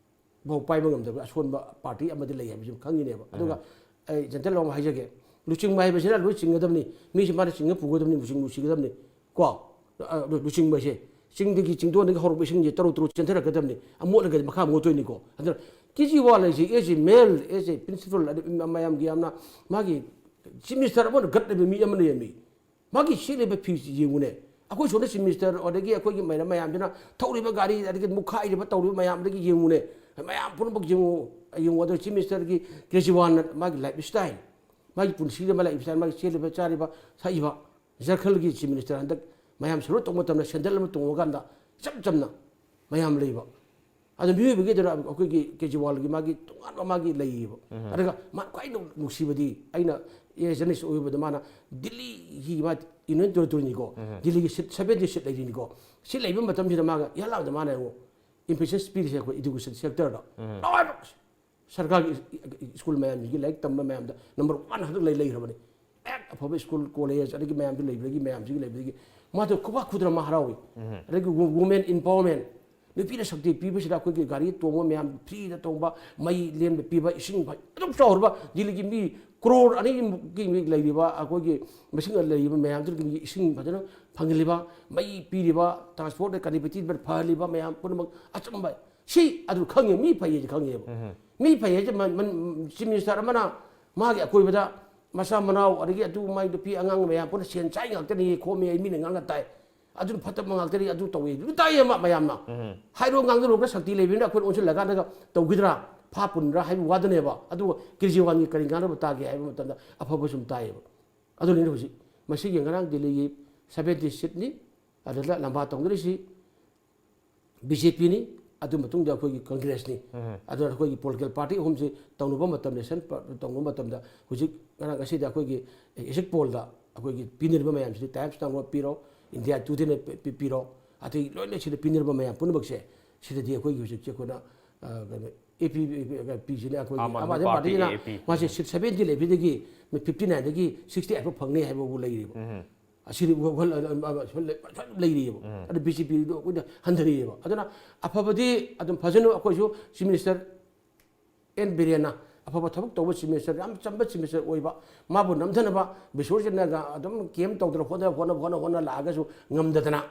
ꯐꯥꯎ ꯄꯥꯏꯕ ꯉꯝꯗꯕ ꯑꯁꯣꯟꯕ party ꯑꯃꯗꯤ ꯂꯩ ꯍꯥꯏꯕꯁꯤ ꯈꯪꯉꯤꯅꯦꯕ꯫ ꯑꯗꯨꯒ ꯑꯩ general ꯑꯃ ꯍꯥꯏꯖꯒꯦ, ꯂꯨꯆꯤꯡꯕ ꯍꯥꯏꯕꯁꯤꯅ ꯂꯣꯏ ꯆꯤꯡꯒꯗꯕꯅꯤ, ꯃꯤꯁꯤ ꯃꯥꯅ ꯆꯤꯡꯉ ꯄꯨꯒꯗꯕꯅꯤ, ꯂꯨꯆꯤꯡ ꯂꯨꯆꯤꯡꯒꯗꯕꯅꯤ ꯀꯣ꯫ ꯑ, ꯂꯨ-, ꯂꯨꯆꯤꯡꯕꯁꯦ ꯆꯤꯡꯗꯒꯤ, ꯆꯤꯡꯗꯣꯟꯗꯒꯤ ꯍꯧꯔꯛꯄ ꯏꯁꯤꯡꯁꯦ ꯇꯔꯨ ꯇꯔꯨ ꯆꯦꯟꯊꯔꯛꯀꯗꯕꯅꯤ, ꯑꯃꯣꯠꯂꯒꯗꯤ ꯃꯈꯥ ꯃꯣꯠꯇꯣꯏꯅꯤꯀꯣ꯫ ꯑꯗꯨꯅ ꯀꯦꯖꯤꯋꯥꯜ ꯍꯥꯏꯁꯤ as a male, as a principal, ꯑꯗꯩ ꯃꯌꯥꯝꯒꯤ ꯌꯥꯝꯅ ꯃꯥꯒꯤ chief minister ꯑꯃꯅ ꯒꯠ ꯂꯩꯕ ꯃꯤ ꯑꯃꯅ ꯌꯦꯡꯃꯤ꯫ ꯃꯥꯒꯤ ꯁꯦꯠꯂꯤꯕ ꯐꯤꯁꯤ ꯌꯦꯡꯉꯨꯅꯦ꯫ ꯑꯩꯈꯣꯏ ꯁꯣꯝꯗ chief minister ꯑꯗꯒꯤ ꯑꯩꯈꯣꯏꯒꯤ ꯃꯌꯥꯝ, ꯃꯌꯥꯝꯁꯤꯅ ꯊꯧꯔꯤꯕ ꯒꯥꯔꯤ ꯑꯗꯒꯤ ꯃꯨꯛꯈꯥꯏꯔꯤꯕ ꯇꯧꯔꯤꯕ ꯃꯌꯥꯝꯗꯒꯤ ꯌꯦꯡꯉꯨꯅꯦ꯫ ꯃꯌꯥꯝ ꯄꯨꯝꯅꯃꯛ ꯌꯦꯡꯉꯨ, ꯌꯦꯡꯉꯨ꯫ ꯑꯗꯣ chief ministerꯒꯤ ꯀꯦꯖꯤꯋꯥꯜꯅ ꯃꯥꯒꯤ life style, ꯃꯥꯒꯤ ꯄꯨꯟꯁꯤꯗ ꯃꯥꯒꯤ life style, ꯃꯥꯒꯤ ꯁꯦꯠꯂꯤꯕ ꯆꯥꯔꯤꯕ ꯊꯛꯏꯕ, ꯖꯔꯈꯜꯒꯤ chief minister ꯍꯟꯗꯛ ꯃꯌꯥꯝ salute ꯇꯧꯕ ꯃꯇꯝꯗ ꯁꯦꯟꯗꯜ ꯑꯃ ꯇꯣꯡꯉꯀꯥꯟꯗ ꯏꯆꯝ ꯆꯝꯅ ꯃꯌꯥꯝ ꯂꯩꯕ꯫ ꯑꯗꯣ ꯃꯤꯑꯣꯏꯕꯒꯤ ꯑꯗꯨꯅ ꯑꯩꯈꯣꯏꯒꯤ ꯀꯦꯖꯤꯋꯥꯜꯒꯤ ꯃꯥꯒꯤ ꯇꯣꯉꯥꯟꯕ ꯃꯥꯒꯤ ꯂꯩꯌꯦꯕ꯫ ꯑꯗꯨꯒ ꯃꯥ ꯈ꯭ꯋꯥꯏ ꯅꯨꯡ-, ꯅꯨꯡꯁꯤꯕꯗꯤ ꯑꯩꯅ as a journalist ꯑꯣꯏꯕꯗ ꯃꯥꯅ ꯗꯤꯜꯂꯤꯒꯤ ꯃꯥ Union Territoryꯅꯤꯀꯣ, ꯗꯤꯜꯂꯤꯒꯤ seat, seventy seat ꯂꯩꯔꯤꯅꯤꯀꯣ꯫ Seat ꯂꯩꯕ ꯃꯇꯝꯁꯤꯗ ꯃꯥꯒ ꯏꯍꯥꯟ ꯍꯥꯟꯕꯗ ꯃꯥꯅ ꯑꯃꯨꯛ emphasis ꯄꯤꯔꯤꯁꯦ ꯑꯩꯈꯣꯏ education sectorꯗ꯫ ꯂꯣꯏꯅꯃꯛ ꯁꯔꯀꯥꯔꯒꯤ ꯁ꯭ꯀꯨꯜ ꯃꯌꯥꯝꯁꯤꯒꯤ ꯂꯥꯏꯔꯤꯛ ꯇꯝꯕ ꯃꯌꯥꯝꯗ number one ꯍꯟꯗꯛ ꯂꯩ, ꯂꯩꯈ꯭ꯔꯕꯅꯤ꯫ ꯍꯦꯛ ꯑꯐꯕ ꯁ꯭ꯀꯨꯜ, ꯀꯣꯂꯦꯖ, ꯑꯗꯒꯤ ꯃꯌꯥꯝꯁꯤ ꯂꯩꯕꯗꯒꯤ, ꯃꯌꯥꯝꯁꯤꯒꯤ ꯂꯩꯕꯗꯒꯤ ꯃꯥꯗꯣ ꯈꯨꯕꯥꯛ ꯈꯨꯗꯅ ꯃꯥ ꯍꯔꯥꯎꯏ꯫ ꯑꯗꯒꯤ ꯋꯨ-, women empowerment, ꯅꯨꯄꯤꯅ ꯁꯛꯇꯤ ꯄꯤꯕꯁꯤꯗ ꯑꯩꯈꯣꯏꯒꯤ ꯒꯥꯔꯤ ꯇꯣꯡꯕ ꯃꯌꯥꯝ, ꯐ꯭ꯔꯤꯗ ꯇꯣꯡꯕ, ꯃꯩ ꯂꯦꯝꯕ ꯄꯤꯕ, ꯏꯁꯤꯡ ꯐ-, ꯑꯗꯨꯛ ꯆꯥꯎꯔꯕ ꯗꯤꯜꯂꯤꯒꯤ ꯃꯤ ꯀ꯭ꯔꯣꯔ ꯑꯅꯤꯃꯨꯛꯀꯤ ꯃꯤ ꯂꯩꯔꯤꯕ, ꯑꯩꯈꯣꯏꯒꯤ ꯃꯁꯤꯡ ꯂꯩꯔꯤꯕ ꯃꯌꯥꯝꯗꯨꯒꯤ ꯃꯤ ꯏꯁꯤꯡ ꯐꯖꯅ ꯐꯪꯍꯜꯂꯤꯕ, ꯃꯩ ꯄꯤꯔꯤꯕ, transport connectivity ꯐꯍꯜꯂꯤꯕ ꯃꯌꯥꯝ ꯄꯨꯝꯅꯃꯛ ꯑꯆꯝꯕ ꯁꯤ ꯑꯗꯨ ꯈꯪꯉꯦ, ꯃꯤ ꯐꯩꯌꯦꯁꯤ ꯈꯪꯉꯦꯕ꯫ ꯃꯤ ꯐꯩ ꯍꯥꯏꯁꯦ ꯃꯟ-, ꯃꯟ-, chief minister ꯑꯃꯅ ꯃꯥꯒꯤ ꯑꯀꯣꯏꯕꯗ ꯃꯆꯥ ꯃꯅꯥꯎ, ꯑꯗꯒꯤ ꯑꯗꯨ ꯃꯥꯏ ꯅꯨꯄꯤ ꯑꯉꯥꯡ ꯃꯌꯥꯝ ꯄꯨꯟꯅ ꯁꯦꯟ ꯆꯥꯏ ꯉꯥꯛꯇꯅꯤ ꯈꯣꯝꯃꯤ ꯍꯥꯏ ꯃꯤꯅ ꯉꯥꯡꯅ ꯇꯥꯏ꯫ ꯑꯗꯨꯅ ꯐꯠꯇꯕ ꯉꯥꯛꯇꯅꯤ, ꯑꯗꯨ ꯇꯧꯏ, ꯑꯗꯨ ꯇꯥꯏꯌꯦ ꯃ-, ꯃꯌꯥꯝꯅ꯫ ꯍꯥꯏꯔꯣ ꯉꯥꯡꯅꯔꯨꯕ ꯁꯛꯇꯤ ꯂꯩꯕꯅꯤꯅ ꯑꯩꯈꯣꯏꯅ ꯑꯣꯟꯁꯤꯜꯂꯀꯥꯟꯗꯒ ꯇꯧꯈꯤꯗ꯭ꯔꯥ? ꯐꯥ ꯄꯨꯟꯗ꯭ꯔꯥ ꯍꯥꯏꯕ ꯋꯥꯗꯅꯦꯕ꯫ ꯑꯗꯨꯒ ꯀꯦꯖꯤꯋꯥꯜꯒꯤ ꯀꯔꯤ ꯉꯥꯡꯅꯕ ꯇꯥꯒꯦ ꯍꯥꯏꯕ ꯃꯇꯝꯗ ꯑꯐꯕ ꯁꯨꯝ ꯇꯥꯏꯌꯦꯕ꯫ ꯑꯗꯨꯅꯤꯅ ꯍꯧꯖꯤꯛ ꯃꯁꯤꯒꯤ ꯉꯔꯥꯡ ꯗꯤꯜꯂꯤꯒꯤ seventy seatꯅꯤ, ꯑꯗꯨꯗ ꯂꯝꯕꯥ ꯇꯧꯅꯔꯤꯁꯤ꯫ ꯕꯤ ꯖꯦ ꯄꯤꯅꯤ, ꯑꯗꯨ ꯃꯇꯨꯡꯗ ꯑꯩꯈꯣꯏꯒꯤ ꯀꯪꯒ꯭ꯔꯦꯁꯅꯤ꯫ ꯑꯗꯨꯅ ꯑꯩꯈꯣꯏꯒꯤ political party ꯑꯍꯨꯝꯁꯤ ꯇꯧꯅꯕ ꯃꯇꯝꯗ, election ꯄ-, ꯇꯧꯅꯕ ꯃꯇꯝꯗ ꯍꯧꯖꯤꯛ ꯉꯔꯥꯡ ꯉꯁꯤꯗꯤ ꯑꯩꯈꯣꯏꯒꯤ exit pollꯗ ꯑꯩꯈꯣꯏꯒꯤ ꯄꯤꯅꯔꯤꯕ ꯃꯌꯥꯝꯁꯤꯗꯤ Timesꯅ ꯑꯃ ꯄꯤꯔꯣ, India Todayꯅ ꯄꯤ-, ꯄꯤ-, ꯄꯤꯔꯣ, ꯑꯇꯩ ꯂꯣꯏꯅ ꯁꯤꯗ ꯄꯤꯅꯔꯤꯕ ꯃꯌꯥꯝ ꯄꯨꯝꯅꯃꯛꯁꯦ, ꯁꯤꯗꯗꯤ ꯑꯩꯈꯣꯏꯒꯤ ꯍꯧꯖꯤꯛꯁꯦ ꯑꯩꯈꯣꯏꯅ, ꯑ, ꯀꯩꯅꯣ, A P, ꯄꯤꯁꯤꯅ ꯑꯩꯈꯣꯏꯒꯤ Aam Aadmi Aam Aadmi party, ꯄꯥꯔꯇꯤꯅ A P꯫ ꯃꯥꯁꯦ seat seventy ꯂꯩꯕꯗꯒꯤ fifty nineꯗꯒꯤ sixty eight ꯐꯥꯎ ꯐꯪꯅꯤ ꯍꯥꯏꯕꯕꯨ ꯂꯩꯔꯤꯕ꯫ ꯑꯁꯤꯗꯤ ꯋꯥ-, ꯋꯥ-, ꯂꯩꯔꯤꯑꯕ꯫ ꯑꯗꯨꯅ ꯕꯤ ꯖꯦ ꯄꯤꯗꯣ ꯑꯩꯈꯣꯏꯅ ꯍꯟꯊꯔꯤꯑꯕ꯫ ꯑꯗꯨꯅ ꯑꯐꯕꯗꯤ ꯑꯗꯨꯝ ꯐꯖꯅ ꯑꯩꯈꯣꯏꯁꯨ chief minister ꯑꯦꯟ ꯕꯤꯔꯦꯟꯅ ꯑꯐꯕ ꯊꯕꯛ ꯇꯧꯕ chief minister, ꯌꯥꯝ ꯆꯝꯕ chief minister ꯑꯣꯏꯕ, ꯃꯥꯕꯨ ꯅꯝꯊꯅꯕ ꯕꯤꯁꯣꯔꯖꯤꯠꯅꯒ ꯑꯗꯨꯝ camp ꯇꯧꯗꯅ ꯍꯣꯠꯅ, ꯍꯣꯠꯅ, ꯍꯣꯠꯅ, ꯍꯣꯠꯅ ꯂꯥꯛꯑꯒꯁꯨ ꯉꯝꯗꯗꯅ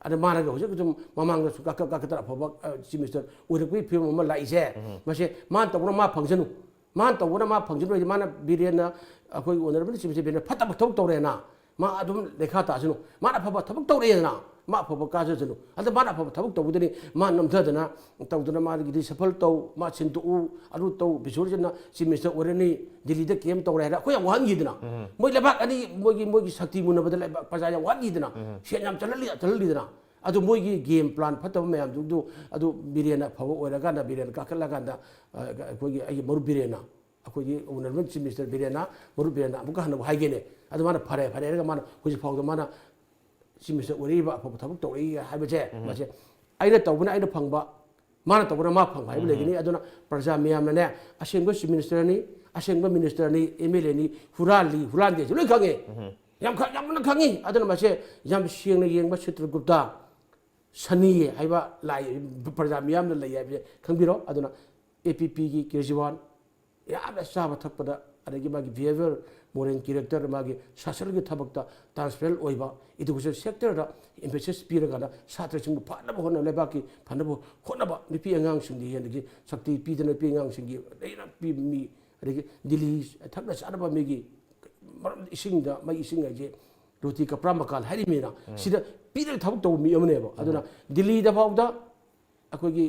ꯑꯗ ꯃꯥꯅꯒ ꯍꯧꯖꯤꯛ ꯑꯗꯨꯝ ꯃꯃꯥꯡꯗꯁꯨ ꯀꯥꯈꯠ ꯀꯥꯈꯠꯇꯅ ꯑꯐꯕ ꯆꯤꯐ ꯃꯤꯅꯤꯁꯇꯔ ꯑꯣꯏꯔꯛꯄꯒꯤ ꯐꯤꯕꯝ ꯑꯃ ꯂꯥꯛꯏꯁꯦ, ꯃꯁꯦ ꯃꯥꯅ ꯇꯧꯕꯅ ꯃꯥ ꯐꯪꯖꯅꯨ꯫ ꯃꯥꯅ ꯇꯧꯕꯅ ꯃꯥ ꯐꯪꯖꯅꯨ ꯍꯥꯏꯗꯤ, ꯃꯥꯅ ꯕꯤꯔꯦꯟꯅ, ꯑꯩꯈꯣꯏꯒꯤ ꯑꯣꯅꯔꯦꯕꯜ ꯆꯤꯐ ꯃꯤꯅꯤꯁꯇꯔ ꯕꯤꯔꯦꯟꯅ ꯐꯠꯇꯕ ꯊꯕꯛ ꯇꯧꯔꯦꯅ ꯃꯥ ꯑꯗꯨꯝ ꯂꯩꯈꯥ ꯇꯥꯁꯅꯨ꯫ ꯃꯥꯅ ꯑꯐꯕ ꯊꯕꯛ ꯇꯧꯔꯛꯑꯦꯗꯅ, ꯃꯥ ꯑꯐꯕ ꯀꯥꯖꯁꯅꯨ꯫ ꯑꯗ ꯃꯥꯅ ꯑꯐꯕ ꯊꯕꯛ ꯇꯧꯕꯗꯨꯅꯤ ꯃꯥ ꯅꯝꯊꯗꯅ ꯇꯧꯗꯅ, ꯃꯥꯒꯤ ꯔꯤꯁꯐꯜ ꯇꯧ, ꯃꯥ ꯁꯤꯟꯗꯣꯛꯎ, ꯑꯗꯨ ꯇꯧ, ꯕꯤꯁꯣꯔꯖꯤꯠꯅ ꯆꯤꯐ ꯃꯤꯅꯤꯁꯇꯔ ꯑꯣꯏꯔꯅꯤ, ꯗꯤꯜꯂꯤꯗ ꯀꯦꯝ ꯇꯧꯔꯦ ꯍꯥꯏꯅ ꯑꯩꯈꯣꯏ ꯌꯥꯝ ꯋꯥꯍꯟꯈꯤꯗꯅ꯫ ꯃꯣꯏ ꯂꯩꯕꯥꯛ ꯑꯅꯤ, ꯃꯣꯏꯒꯤ, ꯃꯣꯏꯒꯤ ꯁꯛꯇꯤ ꯃꯨꯟꯅꯕꯗ ꯂꯩꯕꯥꯛ ꯄ꯭ꯔꯖꯥ ꯌꯥꯝ ꯋꯥꯍꯟꯈꯤꯗꯅ, ꯁꯦꯟ ꯌꯥꯝ ꯆꯠꯍꯜꯂꯤ, ꯆꯠꯍꯜꯂꯤꯗꯅ꯫ ꯑꯗꯨ ꯃꯣꯏꯒꯤ ꯒꯦꯝ ꯄ꯭ꯂꯥꯟ ꯐꯠꯇꯕ ꯃꯌꯥꯝꯗꯨ, ꯑꯗꯨ ꯕꯤꯔꯦꯟꯅ ꯑꯐꯕ ꯑꯣꯏꯔꯀꯥꯟꯗ, ꯕꯤꯔꯦꯟ ꯀꯥꯈꯠꯂꯀꯥꯟꯗ, ꯑ, ꯑꯩꯈꯣꯏꯒꯤ ꯑꯩꯒꯤ ꯃꯔꯨꯞ ꯕꯤꯔꯦꯟꯅ, ꯑꯩꯈꯣꯏꯒꯤ ꯑꯣꯅꯔꯦꯕꯜ ꯆꯤꯐ ꯃꯤꯅꯤꯁꯇꯔ ꯕꯤꯔꯦꯟꯅ, ꯃꯔꯨꯞ ꯕꯤꯔꯦꯟꯅ ꯑꯃꯨꯛꯀ ꯍꯟꯅ ꯍꯥꯏꯒꯦꯅꯦ꯫ ꯑꯗꯨ ꯃꯥꯅ ꯐꯔꯦ, ꯐꯔꯦ ꯍꯥꯏꯔꯒ ꯃꯥꯅ ꯍꯧꯖꯤꯛ ꯐꯥꯎꯗ ꯃꯥꯅ ꯆꯤꯐ ꯃꯤꯅꯤꯁꯇꯔ ꯑꯣꯏꯔꯛꯏꯕ, ꯑꯐꯕ ꯊꯕꯛ ꯇꯧꯔꯛꯏ ꯍꯥꯏꯕꯁꯦ, ꯃꯁꯦ ꯑꯩꯅ ꯇꯧꯕꯅ ꯑꯩꯅ ꯐꯪꯕ, ꯃꯥꯅ ꯇꯧꯕꯅ ꯃꯥ ꯐꯪꯕ ꯍꯥꯏꯕ ꯂꯩꯒꯅꯤ꯫ ꯑꯗꯨꯅ ꯄ꯭ꯔꯖꯥ ꯃꯤꯌꯥꯝꯅꯅꯦ, ꯑꯁꯦꯡꯕ ꯆꯤꯐ ꯃꯤꯅꯤꯁꯇꯔꯅꯤ, ꯑꯁꯦꯡꯕ ꯃꯤꯅꯤꯁꯇꯔꯅꯤ, ꯑꯦꯝ ꯑꯦꯜ ꯑꯦꯅꯤ, ꯍꯨꯔꯥꯜꯂꯤ, ꯍꯨꯔꯥꯟꯗꯦꯁꯤ ꯂꯣꯏ ꯈꯪꯉꯦ꯫ ꯌꯥꯝ ꯈ-, ꯌꯥꯝꯅ ꯈꯪꯉꯤ꯫ ꯑꯗꯨꯅ ꯃꯁꯦ ꯌꯥꯝ ꯁꯦꯡꯅ ꯌꯦꯡꯕ ꯆꯤꯇ꯭ꯔꯒꯨꯞꯇ ꯁꯅꯤ ꯍꯥꯏꯕ ꯂꯥꯏ ꯄ꯭ꯔꯖꯥ ꯃꯤꯌꯥꯝꯅ ꯂꯩ ꯍꯥꯏꯕꯁꯦ ꯈꯪꯕꯤꯔꯣ꯫ ꯑꯗꯨꯅ ꯑꯦ ꯄꯤ ꯄꯤꯒꯤ ꯀꯦꯖ꯭ꯔꯤꯋꯥꯜ ꯌꯥꯝꯅ ꯆꯥꯕ ꯊꯛꯄꯗ, ꯑꯗꯒꯤ ꯃꯥꯒꯤ behaviour, moral character, ꯃꯥꯒꯤ ꯁꯥꯁꯟꯒꯤ ꯊꯕꯛꯇ transparent ꯑꯣꯏꯕ, education sector ꯗ emphasis ꯄꯤꯔꯀꯥꯟꯗ ꯁꯥꯇ꯭ꯔꯁꯤꯡꯕꯨ ꯐꯅꯕ ꯍꯣꯠꯅꯕ, ꯂꯩꯕꯥꯛꯀꯤ ꯐꯅꯕ ꯍꯣꯠꯅꯕ, ꯅꯨꯄꯤ ꯑꯉꯥꯡꯁꯤꯡꯗ ꯍꯦꯟꯅꯒꯤ ꯁꯛꯇꯤ ꯄꯤꯗꯅ, ꯅꯨꯄꯤ ꯑꯉꯥꯡꯁꯤꯡꯒꯤ ꯂꯩꯅ ꯄꯤꯕ ꯃꯤ, ꯑꯗꯒꯤ ꯗꯤꯜꯂꯤ ꯊꯛꯅ ꯆꯥꯅꯕ ꯃꯤꯒꯤ ꯃꯔꯝ ꯏꯁꯤꯡꯗ, ꯃꯩ ꯏꯁꯤꯡ ꯍꯥꯏꯁꯦ ꯔꯣꯇꯤ ꯀꯄ꯭ꯔꯥ ꯃꯀꯥꯜ ꯍꯥꯏꯔꯤꯕꯅꯤꯅ, ꯁꯤꯗ ꯄꯤꯔꯒ ꯊꯕꯛ ꯇꯧꯕ ꯃꯤ ꯑꯃꯅꯦꯕ꯫ ꯑꯗꯨꯅ ꯗꯤꯜꯂꯤꯗ ꯐꯥꯎꯗ ꯑꯩꯈꯣꯏꯒꯤ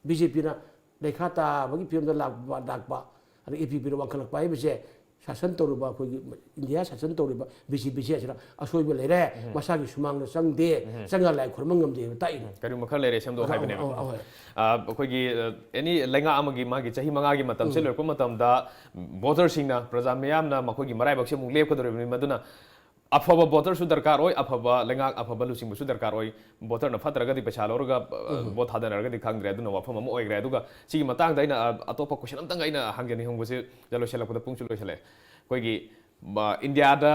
ꯕꯤ ꯖꯦ ꯄꯤꯅ ꯂꯩꯈꯥ ꯇꯥꯕꯒꯤ ꯐꯤꯕꯝꯗ ꯂꯥꯛꯄ, ꯂꯥꯛꯄ, ꯑꯗꯒꯤ ꯑꯦ ꯄꯤ ꯄꯤꯅ ꯋꯥꯡꯈꯠꯂꯛꯄ ꯍꯥꯏꯕꯁꯦ ꯁꯥꯁꯟ ꯇꯧꯔꯨꯕ ꯑꯩꯈꯣꯏꯒꯤ ꯏꯟꯗꯤꯌꯥ ꯁꯥꯁꯟ ꯇꯧꯔꯤꯕ ꯕꯤ ꯖꯦ ꯄꯤ ꯁꯦ ꯑꯁꯤꯅ ꯑꯁꯣꯏꯕ ꯂꯩꯔꯦ, ꯃꯁꯥꯒꯤ ꯁꯨꯃꯥꯡꯗ ꯆꯪꯗꯦ, ꯆꯪꯉ ꯂꯥꯏ ꯈꯨꯔꯨꯝꯕ ꯉꯝꯗꯦ ꯍꯥꯏꯕ ꯇꯥꯛꯏꯅꯦ꯫ ꯀꯔꯤꯒꯨꯝꯕ ꯈꯔ ꯂꯩꯔꯦ ꯁꯦꯝꯗꯣꯛ ꯑ, ꯍꯥꯏꯕꯅꯦꯕ꯫ ꯑ, ꯑ, ꯍꯣꯏ꯫ ꯑ, ꯑꯩꯈꯣꯏꯒꯤ, ꯑ, ꯑꯦꯅꯤ ꯂꯩꯉꯥꯛ ꯑꯃꯒꯤ ꯃꯥꯒꯤ ꯆꯍꯤ ꯃꯉꯥꯒꯤ ꯃꯇꯝꯁꯦ ꯂꯣꯏꯔꯛꯄ ꯃꯇꯝꯗ ꯚꯣꯇꯔꯁꯤꯡꯅ, ꯄ꯭ꯔꯖꯥ ꯃꯤꯌꯥꯝꯅ ꯃꯈꯣꯏꯒꯤ ꯃꯔꯥꯏꯕꯛꯁꯦ ꯑꯃꯨꯛ ꯂꯦꯞꯀꯗꯧꯔꯤꯕꯅꯤ꯫ ꯃꯗꯨꯅ ꯑꯐꯕ ꯚꯣꯇꯔꯁꯨ ꯗꯔꯀꯥꯔ ꯑꯣꯏ, ꯑꯐꯕ ꯂꯩꯉꯥꯛ, ꯑꯐꯕ ꯂꯨꯆꯤꯡꯕꯁꯨ ꯗꯔꯀꯥꯔ ꯑꯣꯏ꯫ ꯚꯣꯇꯔꯅ ꯐꯠꯇ꯭ꯔꯒꯗꯤ ꯄꯩꯁꯥ ꯂꯧꯔꯒ, ꯑ, ꯚꯣꯠ ꯊꯥꯗꯅꯔꯒꯗꯤ ꯈꯪꯗ꯭ꯔꯦ꯫ ꯑꯗꯨꯅ ꯋꯥꯐꯝ ꯑꯃ ꯑꯣꯏꯈ꯭ꯔꯦ꯫ ꯑꯗꯨꯒ ꯁꯤꯒꯤ ꯃꯇꯥꯡꯗ ꯑꯩꯅ, ꯑ, ꯑꯇꯣꯞꯄ ꯀꯣꯏꯁꯟ ꯑꯝꯇꯪ ꯑꯩꯅ ꯍꯪꯖꯅꯤꯡꯍꯧꯕꯁꯦ, ꯂꯣꯏꯁꯤꯜꯂꯛꯄꯗ ꯄꯨꯡꯁꯨ ꯂꯣꯏꯁꯤꯜꯂꯛꯑꯦ꯫ ꯑꯩꯈꯣꯏꯒꯤ, ꯑ, ꯏꯟꯗꯤꯌꯥꯗ,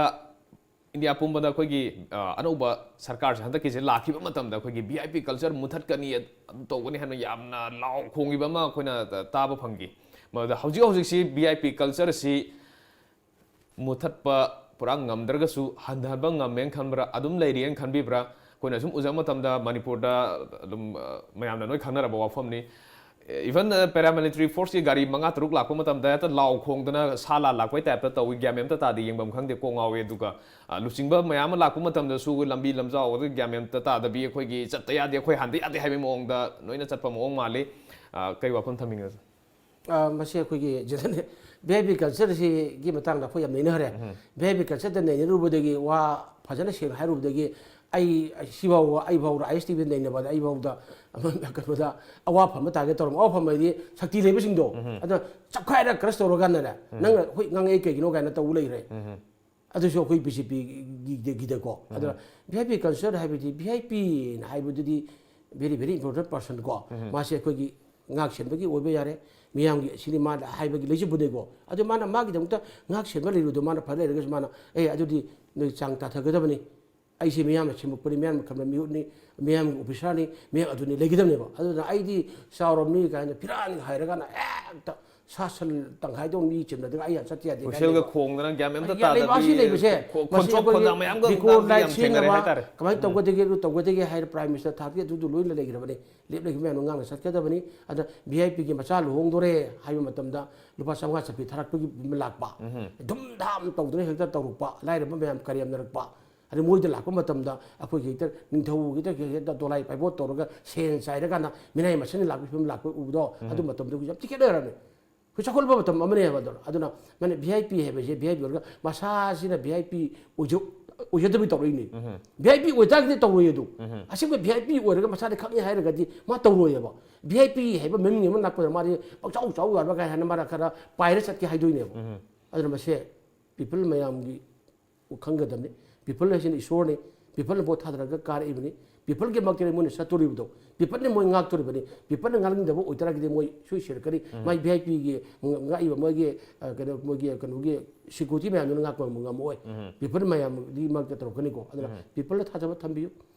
ꯏꯟꯗꯤꯌꯥ ꯄꯨꯝꯕꯗ ꯑꯩꯈꯣꯏꯒꯤ, ꯑ, ꯑꯅꯧꯕ ꯁꯔꯀꯥꯔꯁꯦ ꯍꯟꯗꯛꯀꯤꯁꯦ ꯂꯥꯛꯈꯤꯕ ꯃꯇꯝꯗ ꯑꯩꯈꯣꯏꯒꯤ ꯚꯤ ꯑꯥꯏ ꯄꯤ ꯀꯜꯆꯔ ꯃꯨꯊꯠꯀꯅꯤ, ꯑꯗꯨ ꯇꯧꯒꯅꯤ ꯍꯥꯏꯅ ꯌꯥꯝꯅ ꯂꯥꯎ ꯈꯣꯡꯉꯤꯕ ꯑꯃ ꯑꯩꯈꯣꯏꯅ ꯇꯥꯕ ꯐꯪꯈꯤ꯫ ꯃꯗꯨꯗ ꯍꯧꯖꯤꯛ ꯍꯧꯖꯤꯛꯁꯤ ꯚꯤ ꯑꯥꯏ ꯄꯤ ꯀꯜꯆꯔꯁꯤ ꯃꯨꯊꯠꯄ ꯄꯨꯔꯥ ꯉꯝꯗ꯭ꯔꯒꯁꯨ ꯍꯟꯊꯍꯟꯕ ꯉꯝꯃꯦꯅ ꯈꯟꯕ꯭ꯔꯥ, ꯑꯗꯨꯝ ꯂꯩꯔꯤꯅ ꯈꯟꯕꯤꯕ꯭ꯔꯥ? ꯑꯩꯈꯣꯏꯅ ꯁꯨꯝ ꯎꯖꯕ ꯃꯇꯝꯗ ꯃꯅꯤꯄꯨꯔꯗ ꯑꯗꯨꯝ, ꯑ, ꯃꯌꯥꯝꯅ ꯂꯣꯏ ꯈꯪꯅꯔꯕ ꯋꯥꯐꯝꯅꯤ꯫ Even, ꯑ, paramilitary force ꯀꯤ ꯒꯥꯔꯤ ꯃꯉꯥ ꯇꯔꯨꯛ ꯂꯥꯛꯄ ꯃꯇꯝꯗ ꯍꯦꯛꯇ ꯂꯥꯎ ꯈꯣꯡꯗꯅ ꯁꯥ ꯂꯥꯟ ꯂꯥꯛꯄꯩ type ꯇ ꯇꯧꯏ꯫ ꯒ꯭ꯌꯥꯟ ꯃꯦꯟ ꯑꯝꯇ ꯇꯥꯗꯦ, ꯌꯦꯡꯐꯝ ꯈꯪꯗꯦ, ꯀꯣꯛ ꯉꯥꯎꯏ꯫ ꯑꯗꯨꯒ, ꯑ, ꯂꯨꯆꯤꯡꯕ ꯃꯌꯥꯝ ꯑꯃ ꯂꯥꯛꯄ ꯃꯇꯝꯗꯁꯨ ꯂꯝꯕꯤ ꯂꯝꯖꯥꯎ ꯑꯗꯨ ꯒ꯭ꯌꯥꯟ ꯃꯦꯟ ꯑꯝꯇ ꯇꯥꯗꯕꯤ, ꯑꯩꯈꯣꯏꯒꯤ ꯆꯠꯇ ꯌꯥꯗꯦ, ꯑꯩꯈꯣꯏ ꯍꯥꯟꯗ ꯌꯥꯗꯦ ꯍꯥꯏꯕꯒꯤ ꯃꯑꯣꯡꯗ ꯂꯣꯏꯅ ꯆꯠꯄ ꯃꯑꯣꯡ ꯃꯥꯜꯂꯤ꯫ ꯑ, ꯀꯩ ꯋꯥꯐꯝ ꯊꯝꯕꯤꯅꯤꯡꯉꯤ? ꯑ, ꯃꯁꯤ ꯑꯩꯈꯣꯏꯒꯤ general V I P culture ꯁꯤꯒꯤ ꯃꯇꯥꯡꯗ ꯑꯩꯈꯣꯏ ꯌꯥꯝ ꯅꯩꯅꯈ꯭ꯔꯦ꯫ ꯎꯝ꯫ ꯚꯤ ꯑꯥꯏ ꯄꯤ culture ꯗ ꯅꯩꯅꯔꯨꯕꯗꯒꯤ, ꯋꯥ ꯐꯖꯅ ꯁꯦꯡꯅ ꯍꯥꯏꯔꯨꯕꯗꯒꯤ, ꯑꯩ ꯁꯤꯐꯥꯎꯕ, ꯑꯩ ꯐꯥꯎꯗ ꯑꯥꯏ ꯑꯦꯁ ꯇꯤ ꯚꯤ ꯅꯩꯅꯕꯗ ꯑꯩ ꯐꯥꯎꯗ ꯑꯃ ꯀꯩꯅꯣꯗ ꯑꯋꯥꯐꯝ ꯑꯃ ꯇꯥꯒꯦ ꯇꯧꯔꯝꯃꯤ꯫ ꯑꯋꯥꯐꯝ ꯍꯥꯏꯗꯤ ꯁꯛꯇꯤ ꯂꯩꯕꯁꯤꯡꯗꯣ, ꯎꯝ꯫ ꯑꯗꯨꯅ ꯆꯞꯈꯥꯏꯔ crush ꯇꯧꯔꯀꯥꯟꯗꯅꯦ, ꯎꯝ꯫ "ꯅꯪꯅ ꯍꯣꯏ ꯉꯥꯡꯉꯛꯏ ꯀꯩꯒꯤꯅꯣ?" ꯀꯥꯏꯅ ꯇꯧ ꯂꯩꯈ꯭ꯔꯦ꯫ ꯎꯝ꯫ ꯑꯗꯨꯁꯨ ꯑꯩꯈꯣꯏ ꯕꯤ ꯖꯦ ꯄꯤꯒꯤꯗꯀꯣ꯫ ꯎꯝ꯫ ꯑꯗꯨꯅ ꯚꯤ ꯑꯥꯏ ꯄꯤ culture ꯍꯥꯏꯕꯗꯤ, ꯚꯤ ꯑꯥꯏ ꯄꯤ ꯍꯥꯏꯕꯗꯨꯗꯤ very, very important person ꯀꯣ꯫ ꯎꯝ꯫ ꯃꯥꯁꯦ ꯑꯩꯈꯣꯏꯒꯤ ꯉꯥꯛ ꯁꯦꯟꯕꯒꯤ ꯑꯣꯏꯕ ꯌꯥꯔꯦ, ꯃꯤꯌꯥꯝꯒꯤ ꯁꯤꯅꯤ ꯃꯥꯅ ꯍꯥꯏꯕꯒꯤ ꯂꯩꯖꯕꯅꯤꯀꯣ꯫ ꯑꯗꯨ ꯃꯥꯅ ꯃꯥꯒꯤꯗꯃꯛꯇ ꯉꯥꯛ ꯁꯦꯟꯕ ꯂꯩꯔꯨꯗꯣ ꯃꯥꯅ ꯐ ꯂꯩꯔꯒꯁꯨ ꯃꯥꯅ, "ꯑꯦ, ꯑꯗꯨꯗꯤ ꯅꯣꯏ ꯆꯥꯡ ꯇꯥꯊꯒꯗꯕꯅꯤ, ꯑꯩꯁꯦ ꯃꯤꯌꯥꯝꯅ ꯁꯦꯝꯃꯛꯄꯅꯤ, ꯃꯤꯌꯥꯝꯅ ꯈꯟꯕ ꯃꯤꯍꯨꯠꯅꯤ, ꯃꯤꯌꯥꯝꯒꯤ officer ꯅꯤ, ꯃꯤꯌꯥꯝ ꯑꯗꯨꯅꯤ ꯂꯩꯒꯗꯕꯅꯦꯕ꯫ ꯑꯗꯨꯅ ꯑꯩꯗꯤ ꯆꯥꯎꯔꯕꯅꯤ" ꯀꯥꯏꯅ ꯐꯤꯔꯥꯅꯤ ꯍꯥꯏꯔꯒꯅ ꯍꯦꯛꯇ ꯁꯥ ꯁꯟ ꯇꯪꯈꯥꯏꯗꯣ ꯃꯤ ꯆꯤꯟꯅꯗꯒ ꯑꯩ ꯌꯥꯝ ꯆꯠꯇ ꯌꯥꯗꯦ ꯍꯨꯏꯁꯦꯜꯒ ꯀꯥꯏꯅ ꯈꯣꯡꯗꯅ ꯒ꯭ꯌꯥꯟ ꯃꯦꯟ ꯑꯝꯇ ꯂꯩꯕꯥꯛꯁꯤ ꯇꯥꯗꯕꯤ, ꯂꯩꯕꯁꯦ, ꯈꯣ-, ꯃꯁꯤ ꯈꯣꯟꯆꯣꯞ ꯑꯩꯈꯣꯏꯒꯤ ꯈꯣꯟꯖꯥꯡ ꯃꯌꯥꯝꯒ record ꯉꯥꯡꯕꯤ light ꯌꯥꯝ ꯊꯦꯡꯅꯔꯦ ꯁꯦꯡꯅꯕ, ꯍꯥꯏꯇꯥꯔꯦ꯫ ꯀꯃꯥꯏꯅ ꯎꯝ꯫ ꯇꯧꯒꯗꯒꯦ, ꯑꯗꯨ ꯇꯧꯒꯗꯒꯦ ꯍꯥꯏꯔ Prime Minister ꯊꯥꯔꯛꯇꯦ, ꯑꯗꯨꯗꯨ ꯂꯣꯏꯅ ꯂꯩꯈ꯭ꯔꯕꯅꯤ꯫ ꯂꯦꯞꯂꯒ ꯃꯌꯥꯝꯗꯣ ꯉꯥꯡꯅ ꯆꯠꯀꯗꯕꯅꯤ꯫ ꯑꯗ ꯚꯤ ꯑꯥꯏ ꯄꯤꯒꯤ ꯃꯆꯥ ꯂꯨꯍꯣꯡꯗꯣꯔꯦ ꯍꯥꯏꯕ ꯃꯇꯝꯗ ꯂꯨꯄꯥ ꯆꯥꯝꯃꯉꯥ ꯆꯠꯄꯤ ꯊꯥꯔꯛꯄꯒꯤ ꯂꯥꯛꯄ, ꯎꯝ꯫ ꯙꯨꯝ ꯙꯥꯝ ꯇꯧꯗꯅ ꯍꯦꯛꯇ ꯇꯧꯔꯛꯄ, ꯂꯥꯏꯔꯕ ꯃꯌꯥꯝ ꯀꯔꯦꯝꯅꯔꯛꯄ꯫ ꯑꯗꯩ ꯃꯣꯏꯗ ꯂꯥꯛꯄ ꯃꯇꯝꯗ ꯑꯩꯈꯣꯏꯒꯤ ꯍꯦꯛꯇ ꯅꯤꯡꯊꯧꯒꯤ ꯍꯦꯛꯇ, ꯍꯦꯛꯇ ꯗꯣꯂꯥꯏ ꯄꯥꯏꯕꯣꯠ ꯇꯧꯔꯒ ꯁꯦꯟ ꯆꯥꯏꯔꯀꯥꯟꯗ ꯃꯤꯅꯥꯏ ꯃꯁꯤꯡ ꯂꯥꯛꯄꯒꯤ ꯐꯤꯕꯝ ꯂꯥꯛꯄ ꯎꯕꯗꯣ, ꯎꯝ꯫ ꯑꯗꯨ ꯃꯇꯝꯗꯨꯒꯤ ꯌꯥꯝ ꯊꯤ ꯈꯦꯠꯅꯔꯝꯃꯦ꯫ ꯑꯩꯈꯣꯏ ꯆꯥꯎꯈꯠꯂꯕ ꯃꯇꯝ ꯑꯃꯅꯦꯕ ꯑꯗꯨꯅ꯫ ꯑꯗꯨꯅ ꯃꯥꯅ ꯚꯤ ꯑꯥꯏ ꯄꯤ ꯍꯥꯏꯕꯁꯦ ꯚꯤ ꯑꯥꯏ ꯄꯤ ꯑꯣꯏꯔꯒ ꯃꯁꯥꯁꯤꯅ V I P ꯑꯣꯏꯖ-, ꯑꯣꯏꯖꯗꯕꯤ ꯇꯧꯔꯛꯏꯅꯤ꯫ Um. V I P ꯑꯣꯏꯇꯥꯔꯒꯗꯤ ꯇꯧꯔꯣꯏ ꯑꯗꯨ꯫ ꯎꯝ꯫ ꯑꯁꯦꯡꯕ ꯚꯤ ꯑꯥꯏ ꯄꯤ ꯑꯣꯏꯔꯒ ꯃꯁꯥꯗ ꯈꯪꯉꯦ ꯍꯥꯏꯔꯒꯗꯤ ꯃꯥ ꯇꯧꯔꯣꯏꯑꯕ꯫ ꯚꯤ ꯑꯥꯏ ꯄꯤ ꯍꯥꯏꯕ ꯃꯃꯤꯡ ꯑꯃ ꯂꯥꯛꯄꯗ ꯃꯥꯗꯤ ꯄꯪꯆꯥꯎ ꯆꯥꯎ ꯌꯥꯕ ꯀꯥꯏ ꯍꯥꯏꯅ ꯃꯥꯅ ꯈꯔ ꯄꯥꯏꯔ ꯆꯠꯀꯦ ꯍꯥꯏꯗꯣꯏꯅꯦꯕ꯫ ꯎꯝ꯫ ꯑꯗꯨꯅ ꯃꯁꯦ people ꯃꯌꯥꯝꯒꯤ ꯈꯪꯒꯗꯕꯅꯤ꯫ People ꯍꯥꯏꯁꯤꯅ ꯏꯁꯣꯔꯅꯤ꯫ People ꯅ ꯚꯣꯠ ꯊꯥꯗꯔꯒ ꯀꯥꯔꯛꯏꯕꯅꯤ꯫ People ꯒꯤ ꯃꯛꯇꯅꯤ ꯃꯣꯏꯅ ꯆꯠꯇꯣꯔꯤꯕꯗꯣ꯫ People ꯅ ꯃꯣꯏ ꯉꯥꯛꯇꯣꯔꯤꯕꯅꯤ꯫ People ꯅ ꯉꯥꯛꯅꯤꯡꯗꯕ ꯑꯣꯏꯇꯥꯔꯒꯗꯤ ꯃꯣꯏ ꯁꯣꯏ ꯁꯤꯔꯛꯀꯅꯤ꯫ ꯎꯝ꯫ ꯃꯥꯏ ꯚꯤ ꯑꯥꯏ ꯄꯤ ꯒꯤ ꯉꯥꯛꯏꯕ ꯃꯣꯏꯒꯤ, ꯑ, ꯀꯩꯅꯣ, ꯃꯣꯏꯒꯤ ꯀꯩꯅꯣꯒꯤ security ꯃꯌꯥꯝꯗꯨꯅ ꯉꯥꯛꯄ ꯉꯝꯃꯛꯑꯣꯏ꯫ ꯎꯝ꯫ People ꯃꯌꯥꯝꯒꯤ ꯃꯔꯛꯇ ꯇꯧꯔꯛꯀꯅꯤꯀꯣ꯫ ꯑꯗꯨꯅ ꯎꯝ꯫ People ꯗ ꯊꯥꯖꯕ ꯊꯝꯕꯤꯌꯨ꯫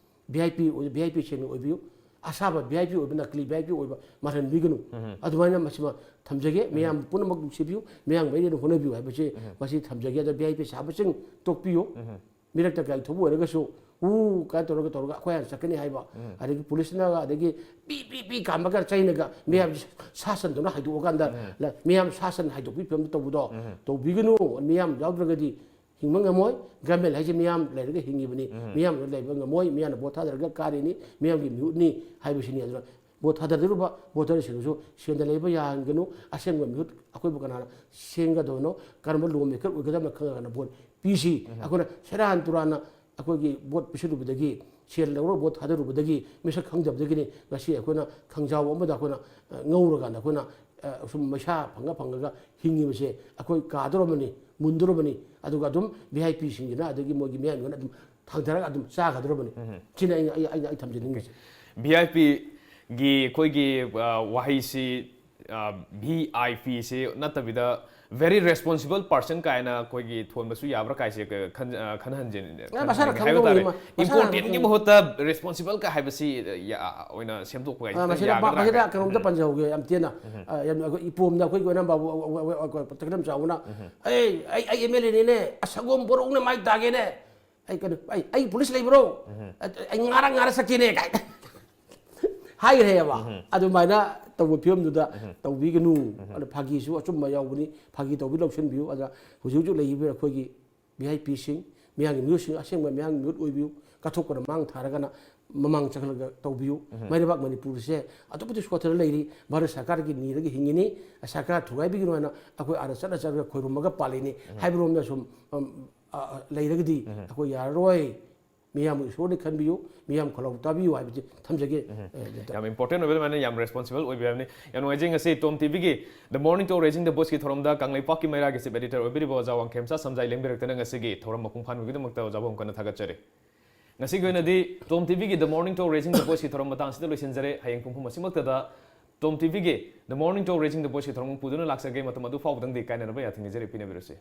ꯚꯤ ꯑꯥꯏ ꯄꯤ ꯑꯣꯏ-, ꯚꯤ ꯑꯥꯏ ꯄꯤ ꯁꯦꯡꯅ ꯑꯣꯏꯕꯤꯌꯨ꯫ ꯑꯁꯥꯕ ꯚꯤ ꯑꯥꯏ ꯄꯤ ꯑꯣꯏꯕ, ꯅꯀꯂꯤ ꯚꯤ ꯑꯥꯏ ꯄꯤ ꯑꯣꯏꯕ ꯃꯥꯜꯍꯟꯕꯤꯒꯅꯨ꯫ ꯎꯝ꯫ ꯑꯗꯨꯃꯥꯏꯅ ꯃꯁꯤꯃ ꯊꯝꯖꯒꯦ꯫ ꯎꯝ꯫ ꯃꯌꯥꯝ ꯄꯨꯝꯅꯃꯛ ꯅꯨꯡꯁꯤꯕꯤꯌꯨ, ꯃꯌꯥꯝ ꯃꯩꯅ ꯍꯣꯠꯅꯕꯤꯌꯨ ꯍꯥꯏꯕꯁꯤ ꯎꯝ꯫ ꯃꯁꯤ ꯊꯝꯖꯒꯦ꯫ ꯑꯗꯣ ꯚꯤ ꯑꯥꯏ ꯄꯤ ꯁꯥꯕꯁꯤꯡ ꯇꯣꯛꯄꯤꯌꯨ꯫ ꯎꯝ꯫ ꯃꯤꯔꯛꯇ ꯀꯥꯏ ꯊꯣꯛꯄ ꯑꯣꯏꯔꯒꯁꯨ ꯎ ꯀꯥꯏꯅ ꯇꯧꯔꯒ ꯇꯧꯔꯒ ꯑꯩꯈꯣꯏ ꯍꯥꯟꯅ ꯆꯠꯀꯅꯤ ꯍꯥꯏꯕ, ꯑꯗꯒꯤ ꯄꯨꯂꯤꯁꯅꯒ, ꯑꯗꯒꯤ ꯄꯤ ꯄꯤ ꯄꯤ ꯀꯥꯝꯕꯒ ꯆꯩꯅꯒ ꯃꯤꯌꯥꯝꯁꯤ ꯁꯥꯁꯟꯗꯧꯅ ꯍꯥꯏꯗꯣꯛꯑꯀꯥꯟꯗ, ꯃꯤꯌꯥꯝ ꯁꯥꯁꯟ ꯍꯥꯏꯗꯣꯛꯄꯒꯤ ꯐꯤꯕꯝꯗ ꯇꯧꯕꯗꯣ ꯇꯧꯕꯤꯒꯅꯨ꯫ ꯃꯤꯌꯥꯝ ꯌꯥꯎꯗ꯭ꯔꯒꯗꯤ ꯍꯤꯡꯕ ꯉꯝꯃꯣꯏ꯫ ꯒꯃꯦꯟ ꯍꯥꯏꯁꯦ ꯃꯤꯌꯥꯝ ꯂꯩꯔꯒ ꯍꯤꯡꯉꯤꯕꯅꯤ꯫ ꯃꯤꯌꯥꯝ ꯂꯩꯕ ꯉꯝꯃꯣꯏ꯫ ꯃꯤꯌꯥꯝꯅ ꯚꯣꯠ ꯊꯥꯗꯔꯒ ꯀꯥꯔꯤꯅꯤ, ꯃꯤꯌꯥꯝꯒꯤ ꯃꯤꯍꯨꯠꯅꯤ ꯍꯥꯏꯕꯁꯤꯅꯤ꯫ ꯑꯗꯨꯅ ꯚꯣꯠ ꯊꯥꯗꯗꯧꯔꯤꯕ ꯚꯣꯇꯔꯁꯤꯡꯗꯨꯁꯨ ꯁꯦꯟꯗ ꯂꯩꯕ ꯌꯥꯍꯟꯒꯅꯨ꯫ ꯑꯁꯦꯡꯕ ꯃꯤꯍꯨꯠ ꯑꯩꯈꯣꯏꯕꯨ ꯀꯅꯥꯅ ꯁꯦꯝꯒꯗꯕꯅꯣ, ꯀꯔꯝꯕ ꯂꯣ ꯃꯦꯀꯔ ꯑꯣꯏꯒꯗꯕꯅꯣ ꯈꯪꯉꯒꯅ ꯚꯣꯠ ꯄꯤꯁꯤ꯫ ꯑꯩꯈꯣꯏꯅ ꯁꯦꯔꯥꯟ ꯇꯨꯔꯥꯟꯅ ꯑꯩꯈꯣꯏꯒꯤ ꯚꯣꯠ ꯄꯤꯁꯤꯜꯂꯨꯕꯗꯒꯤ, ꯁꯦꯜ ꯂꯧꯔꯒ ꯚꯣꯠ ꯊꯥꯗꯔꯨꯕꯗꯒꯤ, ꯃꯤꯁꯛ ꯈꯪꯗꯕꯗꯒꯤꯅꯤ ꯉꯁꯤ ꯑꯩꯈꯣꯏꯅ ꯈꯪꯖꯥꯎ ꯑꯃꯗ ꯑꯩꯈꯣꯏꯅ, ꯑ, ꯁꯨꯝ ꯃꯩꯁꯥ ꯐꯪꯉ ꯐꯪꯉꯒ ꯍꯤꯡꯉꯤꯕꯁꯦ꯫ ꯑꯩꯈꯣꯏ ꯀꯥꯗꯣꯔꯕꯅꯤ, ꯃꯨꯟꯗꯣꯔꯕꯅꯤ꯫ ꯑꯗꯨꯒ ꯑꯗꯨꯝ ꯚꯤ ꯑꯥꯏ ꯄꯤꯁꯤꯡꯁꯤꯅ, ꯑꯗꯒꯤ ꯃꯣꯏꯒꯤ ꯃꯤꯌꯥꯝꯗꯨꯅ ꯑꯗꯨꯝ ꯊꯥꯡꯊꯔꯒ ꯑꯗꯨꯝ ꯆꯥꯒꯗꯧꯔꯕꯅꯤ꯫ ꯁꯤꯅꯤ ꯑꯩꯅ, ꯑꯩ, ꯑꯩꯅ, ꯑꯩ ꯊꯝꯖꯅꯤꯡꯉꯤꯁꯦ꯫ ꯚꯤ ꯑꯥꯏ ꯄꯤꯒꯤ ꯑꯩꯈꯣꯏꯒꯤ, ꯑ, ꯋꯥꯍꯩꯁꯤ, ꯚꯤ ꯑꯥꯏ ꯄꯤꯁꯤ ꯅꯠꯇꯕꯤꯗ very responsible person ꯀꯥꯏꯅ ꯑꯩꯈꯣꯏꯒꯤ ꯊꯣꯟꯕꯁꯨ ꯌꯥꯕ꯭ꯔꯥ ꯀꯥꯏꯁꯦ ꯈꯟ-, ꯑ, ꯈꯟꯍꯟꯖꯅꯤꯡꯉꯦ꯫ ꯑꯦ, ꯃꯁꯥꯅ ꯈꯟꯍꯟꯅꯤꯡꯉꯦ ꯍꯥꯏꯕ ꯇꯥꯔꯦ꯫ ꯈꯪꯗꯧꯅꯤ, ꯃꯁꯥꯅ Important ꯀꯤ ꯈꯪꯗꯧꯅꯤ꯫ ꯃꯍꯨꯠꯇ responsible ꯀ ꯍꯥꯏꯕꯁꯤ, ꯑ, ꯌꯥ-, ꯑꯣꯏꯅ ꯁꯦꯝꯗꯣꯛꯄ ꯀꯥꯏꯁꯦ ꯑ, ꯈꯤꯇꯪ ꯃꯁꯤꯗ, ꯌꯥꯒꯗ꯭ꯔꯥ ꯃꯁꯤꯗ ꯍꯥꯏꯕ? ꯀꯩꯅꯣꯝꯇ ꯄꯟꯖꯍꯧꯒꯦ, ꯌꯥꯝ ꯇꯦꯟꯅ꯫ ꯑ, ꯌꯥꯝ, ꯑꯩꯈꯣꯏ ꯏꯄꯣꯝꯗ ꯑꯩꯈꯣꯏꯒꯤ ꯑꯣꯏꯅ ꯕꯥꯕꯨ, ꯑ, ꯑ, ꯑ, ꯑ, ꯇꯈꯦꯜꯂꯝ ꯆꯥꯎꯕꯅ, "ꯑꯩ, ꯑꯩ, ꯑꯩ ꯑꯦꯝ ꯑꯦꯜ ꯑꯦꯅꯤꯅꯦ, ꯑꯁ, ꯁꯪꯒꯣꯝ ꯄꯣꯔꯛꯎꯅꯦ, ꯃꯥꯏ ꯇꯥꯒꯦꯅꯦ꯫ ꯑꯩ ꯀꯩꯅꯣ, ꯑꯩ, ꯑꯩ ꯄꯨꯂꯤꯁ ꯂꯩꯕ꯭ꯔꯣ? ꯑꯩ ꯉꯥꯔ ꯉꯥꯔ ꯆꯠꯀꯦꯅꯦ" ꯀꯥꯏ ꯍꯥꯏꯈ꯭ꯔꯦꯕ꯫ ꯑꯗꯨꯃꯥꯏꯅ ꯇꯧꯕ ꯐꯤꯕꯝꯗꯨꯗ ꯇꯧꯕꯤꯒꯅꯨ꯫ ꯑꯗ ꯐꯥꯒꯤꯁꯨ ꯑꯆꯨꯝꯕ ꯌꯥꯎꯕꯅꯤ, ꯐꯥꯒꯤ ꯇꯧꯕꯤ ꯂꯧꯁꯤꯟꯕꯤꯌꯨ꯫ ꯑꯗ ꯍꯧꯖꯤꯛ ꯍꯧꯖꯤꯛ ꯂꯩꯔꯤꯕ ꯑꯩꯈꯣꯏꯒꯤ ꯚꯤ ꯑꯥꯏ ꯄꯤꯁꯤꯡ, ꯃꯤꯌꯥꯝꯒꯤ ꯃꯤꯍꯨꯠꯁꯤꯡ, ꯑꯁꯦꯡꯕ ꯃꯤꯌꯥꯝꯒꯤ ꯃꯤꯍꯨꯠ ꯑꯣꯏꯕꯤꯌꯨ꯫ ꯀꯠꯊꯣꯛꯄꯅ ꯃꯥꯡ ꯊꯥꯔꯒꯅ ꯃꯃꯥꯡ ꯆꯪꯍꯜꯂꯒ ꯇꯧꯕꯤꯌꯨ꯫ ꯃꯩꯔꯩꯕꯥꯛ ꯃꯅꯤꯄꯨꯔꯁꯦ ꯑꯗꯨꯛꯀꯤ ꯃꯇꯤꯛ ꯁꯣꯠꯊꯔ ꯂꯩꯔꯤ꯫ ꯚꯥꯔꯠ ꯁꯔꯀꯥꯔꯒꯤ ꯅꯤꯔꯒ ꯍꯤꯡꯉꯤꯅꯤ꯫ ꯁꯔꯀꯥꯔ ꯊꯨꯒꯥꯏꯕꯤꯒꯅꯨ ꯍꯥꯏꯅ ꯑꯩꯈꯣꯏ ꯑꯥꯗ ꯆꯠꯂ ꯆꯠꯂꯒ ꯈꯣꯏꯔꯨꯝꯃꯒ ꯄꯥꯜꯂꯤꯅꯤ ꯍꯥꯏꯕꯔꯣꯝꯗ ꯁꯨꯝ, ꯎꯝ, ꯑ, ꯑ, ꯂꯩꯔꯒꯗꯤ ꯑꯩꯈꯣꯏ ꯌꯥꯔꯔꯣꯏ꯫ ꯃꯤꯌꯥꯝꯕꯨ ꯏꯁꯣꯔꯅ ꯈꯟꯕꯤꯌꯨ, ꯃꯤꯌꯥꯝ ꯈꯣꯜꯂꯥꯎ ꯇꯥꯕꯤꯌꯨ ꯍꯥꯏꯕꯁꯤ ꯊꯝꯖꯒꯦ꯫ ꯑ, ꯗꯣꯛꯇꯔ꯫ ꯌꯥꯝ important ꯑꯣꯏꯕ ꯑꯗꯨꯃꯥꯏꯅ ꯌꯥꯝ responsible ꯑꯣꯏꯕꯤꯔꯕꯅꯤ꯫ ꯌꯥꯝ ꯅꯨꯡꯉꯥꯏꯖꯩ ꯉꯁꯤ ꯇꯣꯝ ꯇꯤꯚꯤꯒꯤ The Morning Talk Raising the Voiceꯀꯤ ꯊꯧꯔꯝꯗ ꯀꯪꯂꯩꯄꯥꯛꯀꯤ ꯃꯩꯔꯥꯒꯤ chief editor ꯑꯣꯏꯕꯤꯔꯤꯕ ꯑꯣꯖꯥ ꯋꯥꯡꯈꯦꯝꯆꯥ ꯁꯝꯖꯥꯏ ꯂꯦꯡꯕꯤꯔꯛꯇꯅ ꯉꯁꯤꯒꯤ ꯊꯧꯔꯝ ꯃꯄꯨꯡ ꯐꯥꯍꯟꯕꯒꯤꯗꯃꯛꯇ ꯑꯣꯖꯥꯕꯨ ꯑꯃꯨꯛ ꯍꯟꯅ ꯊꯥꯒꯠꯆꯔꯤ꯫ ꯉꯁꯤꯒꯤ ꯑꯣꯏꯅꯗꯤ ꯇꯣꯝ ꯇꯤꯚꯤꯒꯤ The Morning Talk Raising the Voiceꯀꯤ ꯊꯧꯔꯝ ꯃꯇꯥꯡꯁꯤꯗ ꯂꯣꯏꯁꯤꯟꯖꯔꯦ꯫ ꯍꯌꯦꯡ ꯄꯨꯡ ꯑꯍꯨꯝ ꯑꯁꯤꯃꯛꯇꯗ ꯇꯣꯝ ꯇꯤꯚꯤꯒꯤ The Morning Talk Raising the Voiceꯀꯤ ꯊꯧꯔꯝ ꯄꯨꯗꯨꯅ ꯂꯥꯛꯆꯒꯦ꯫ ꯃꯇꯝ ꯑꯗꯨ ꯐꯥꯎꯕꯗꯪꯗꯤ ꯀꯥꯏꯅꯅꯕ ꯌꯥꯊꯪ ꯅꯤꯖꯔꯤ, ꯄꯤꯅꯕꯤꯔꯁꯤ꯫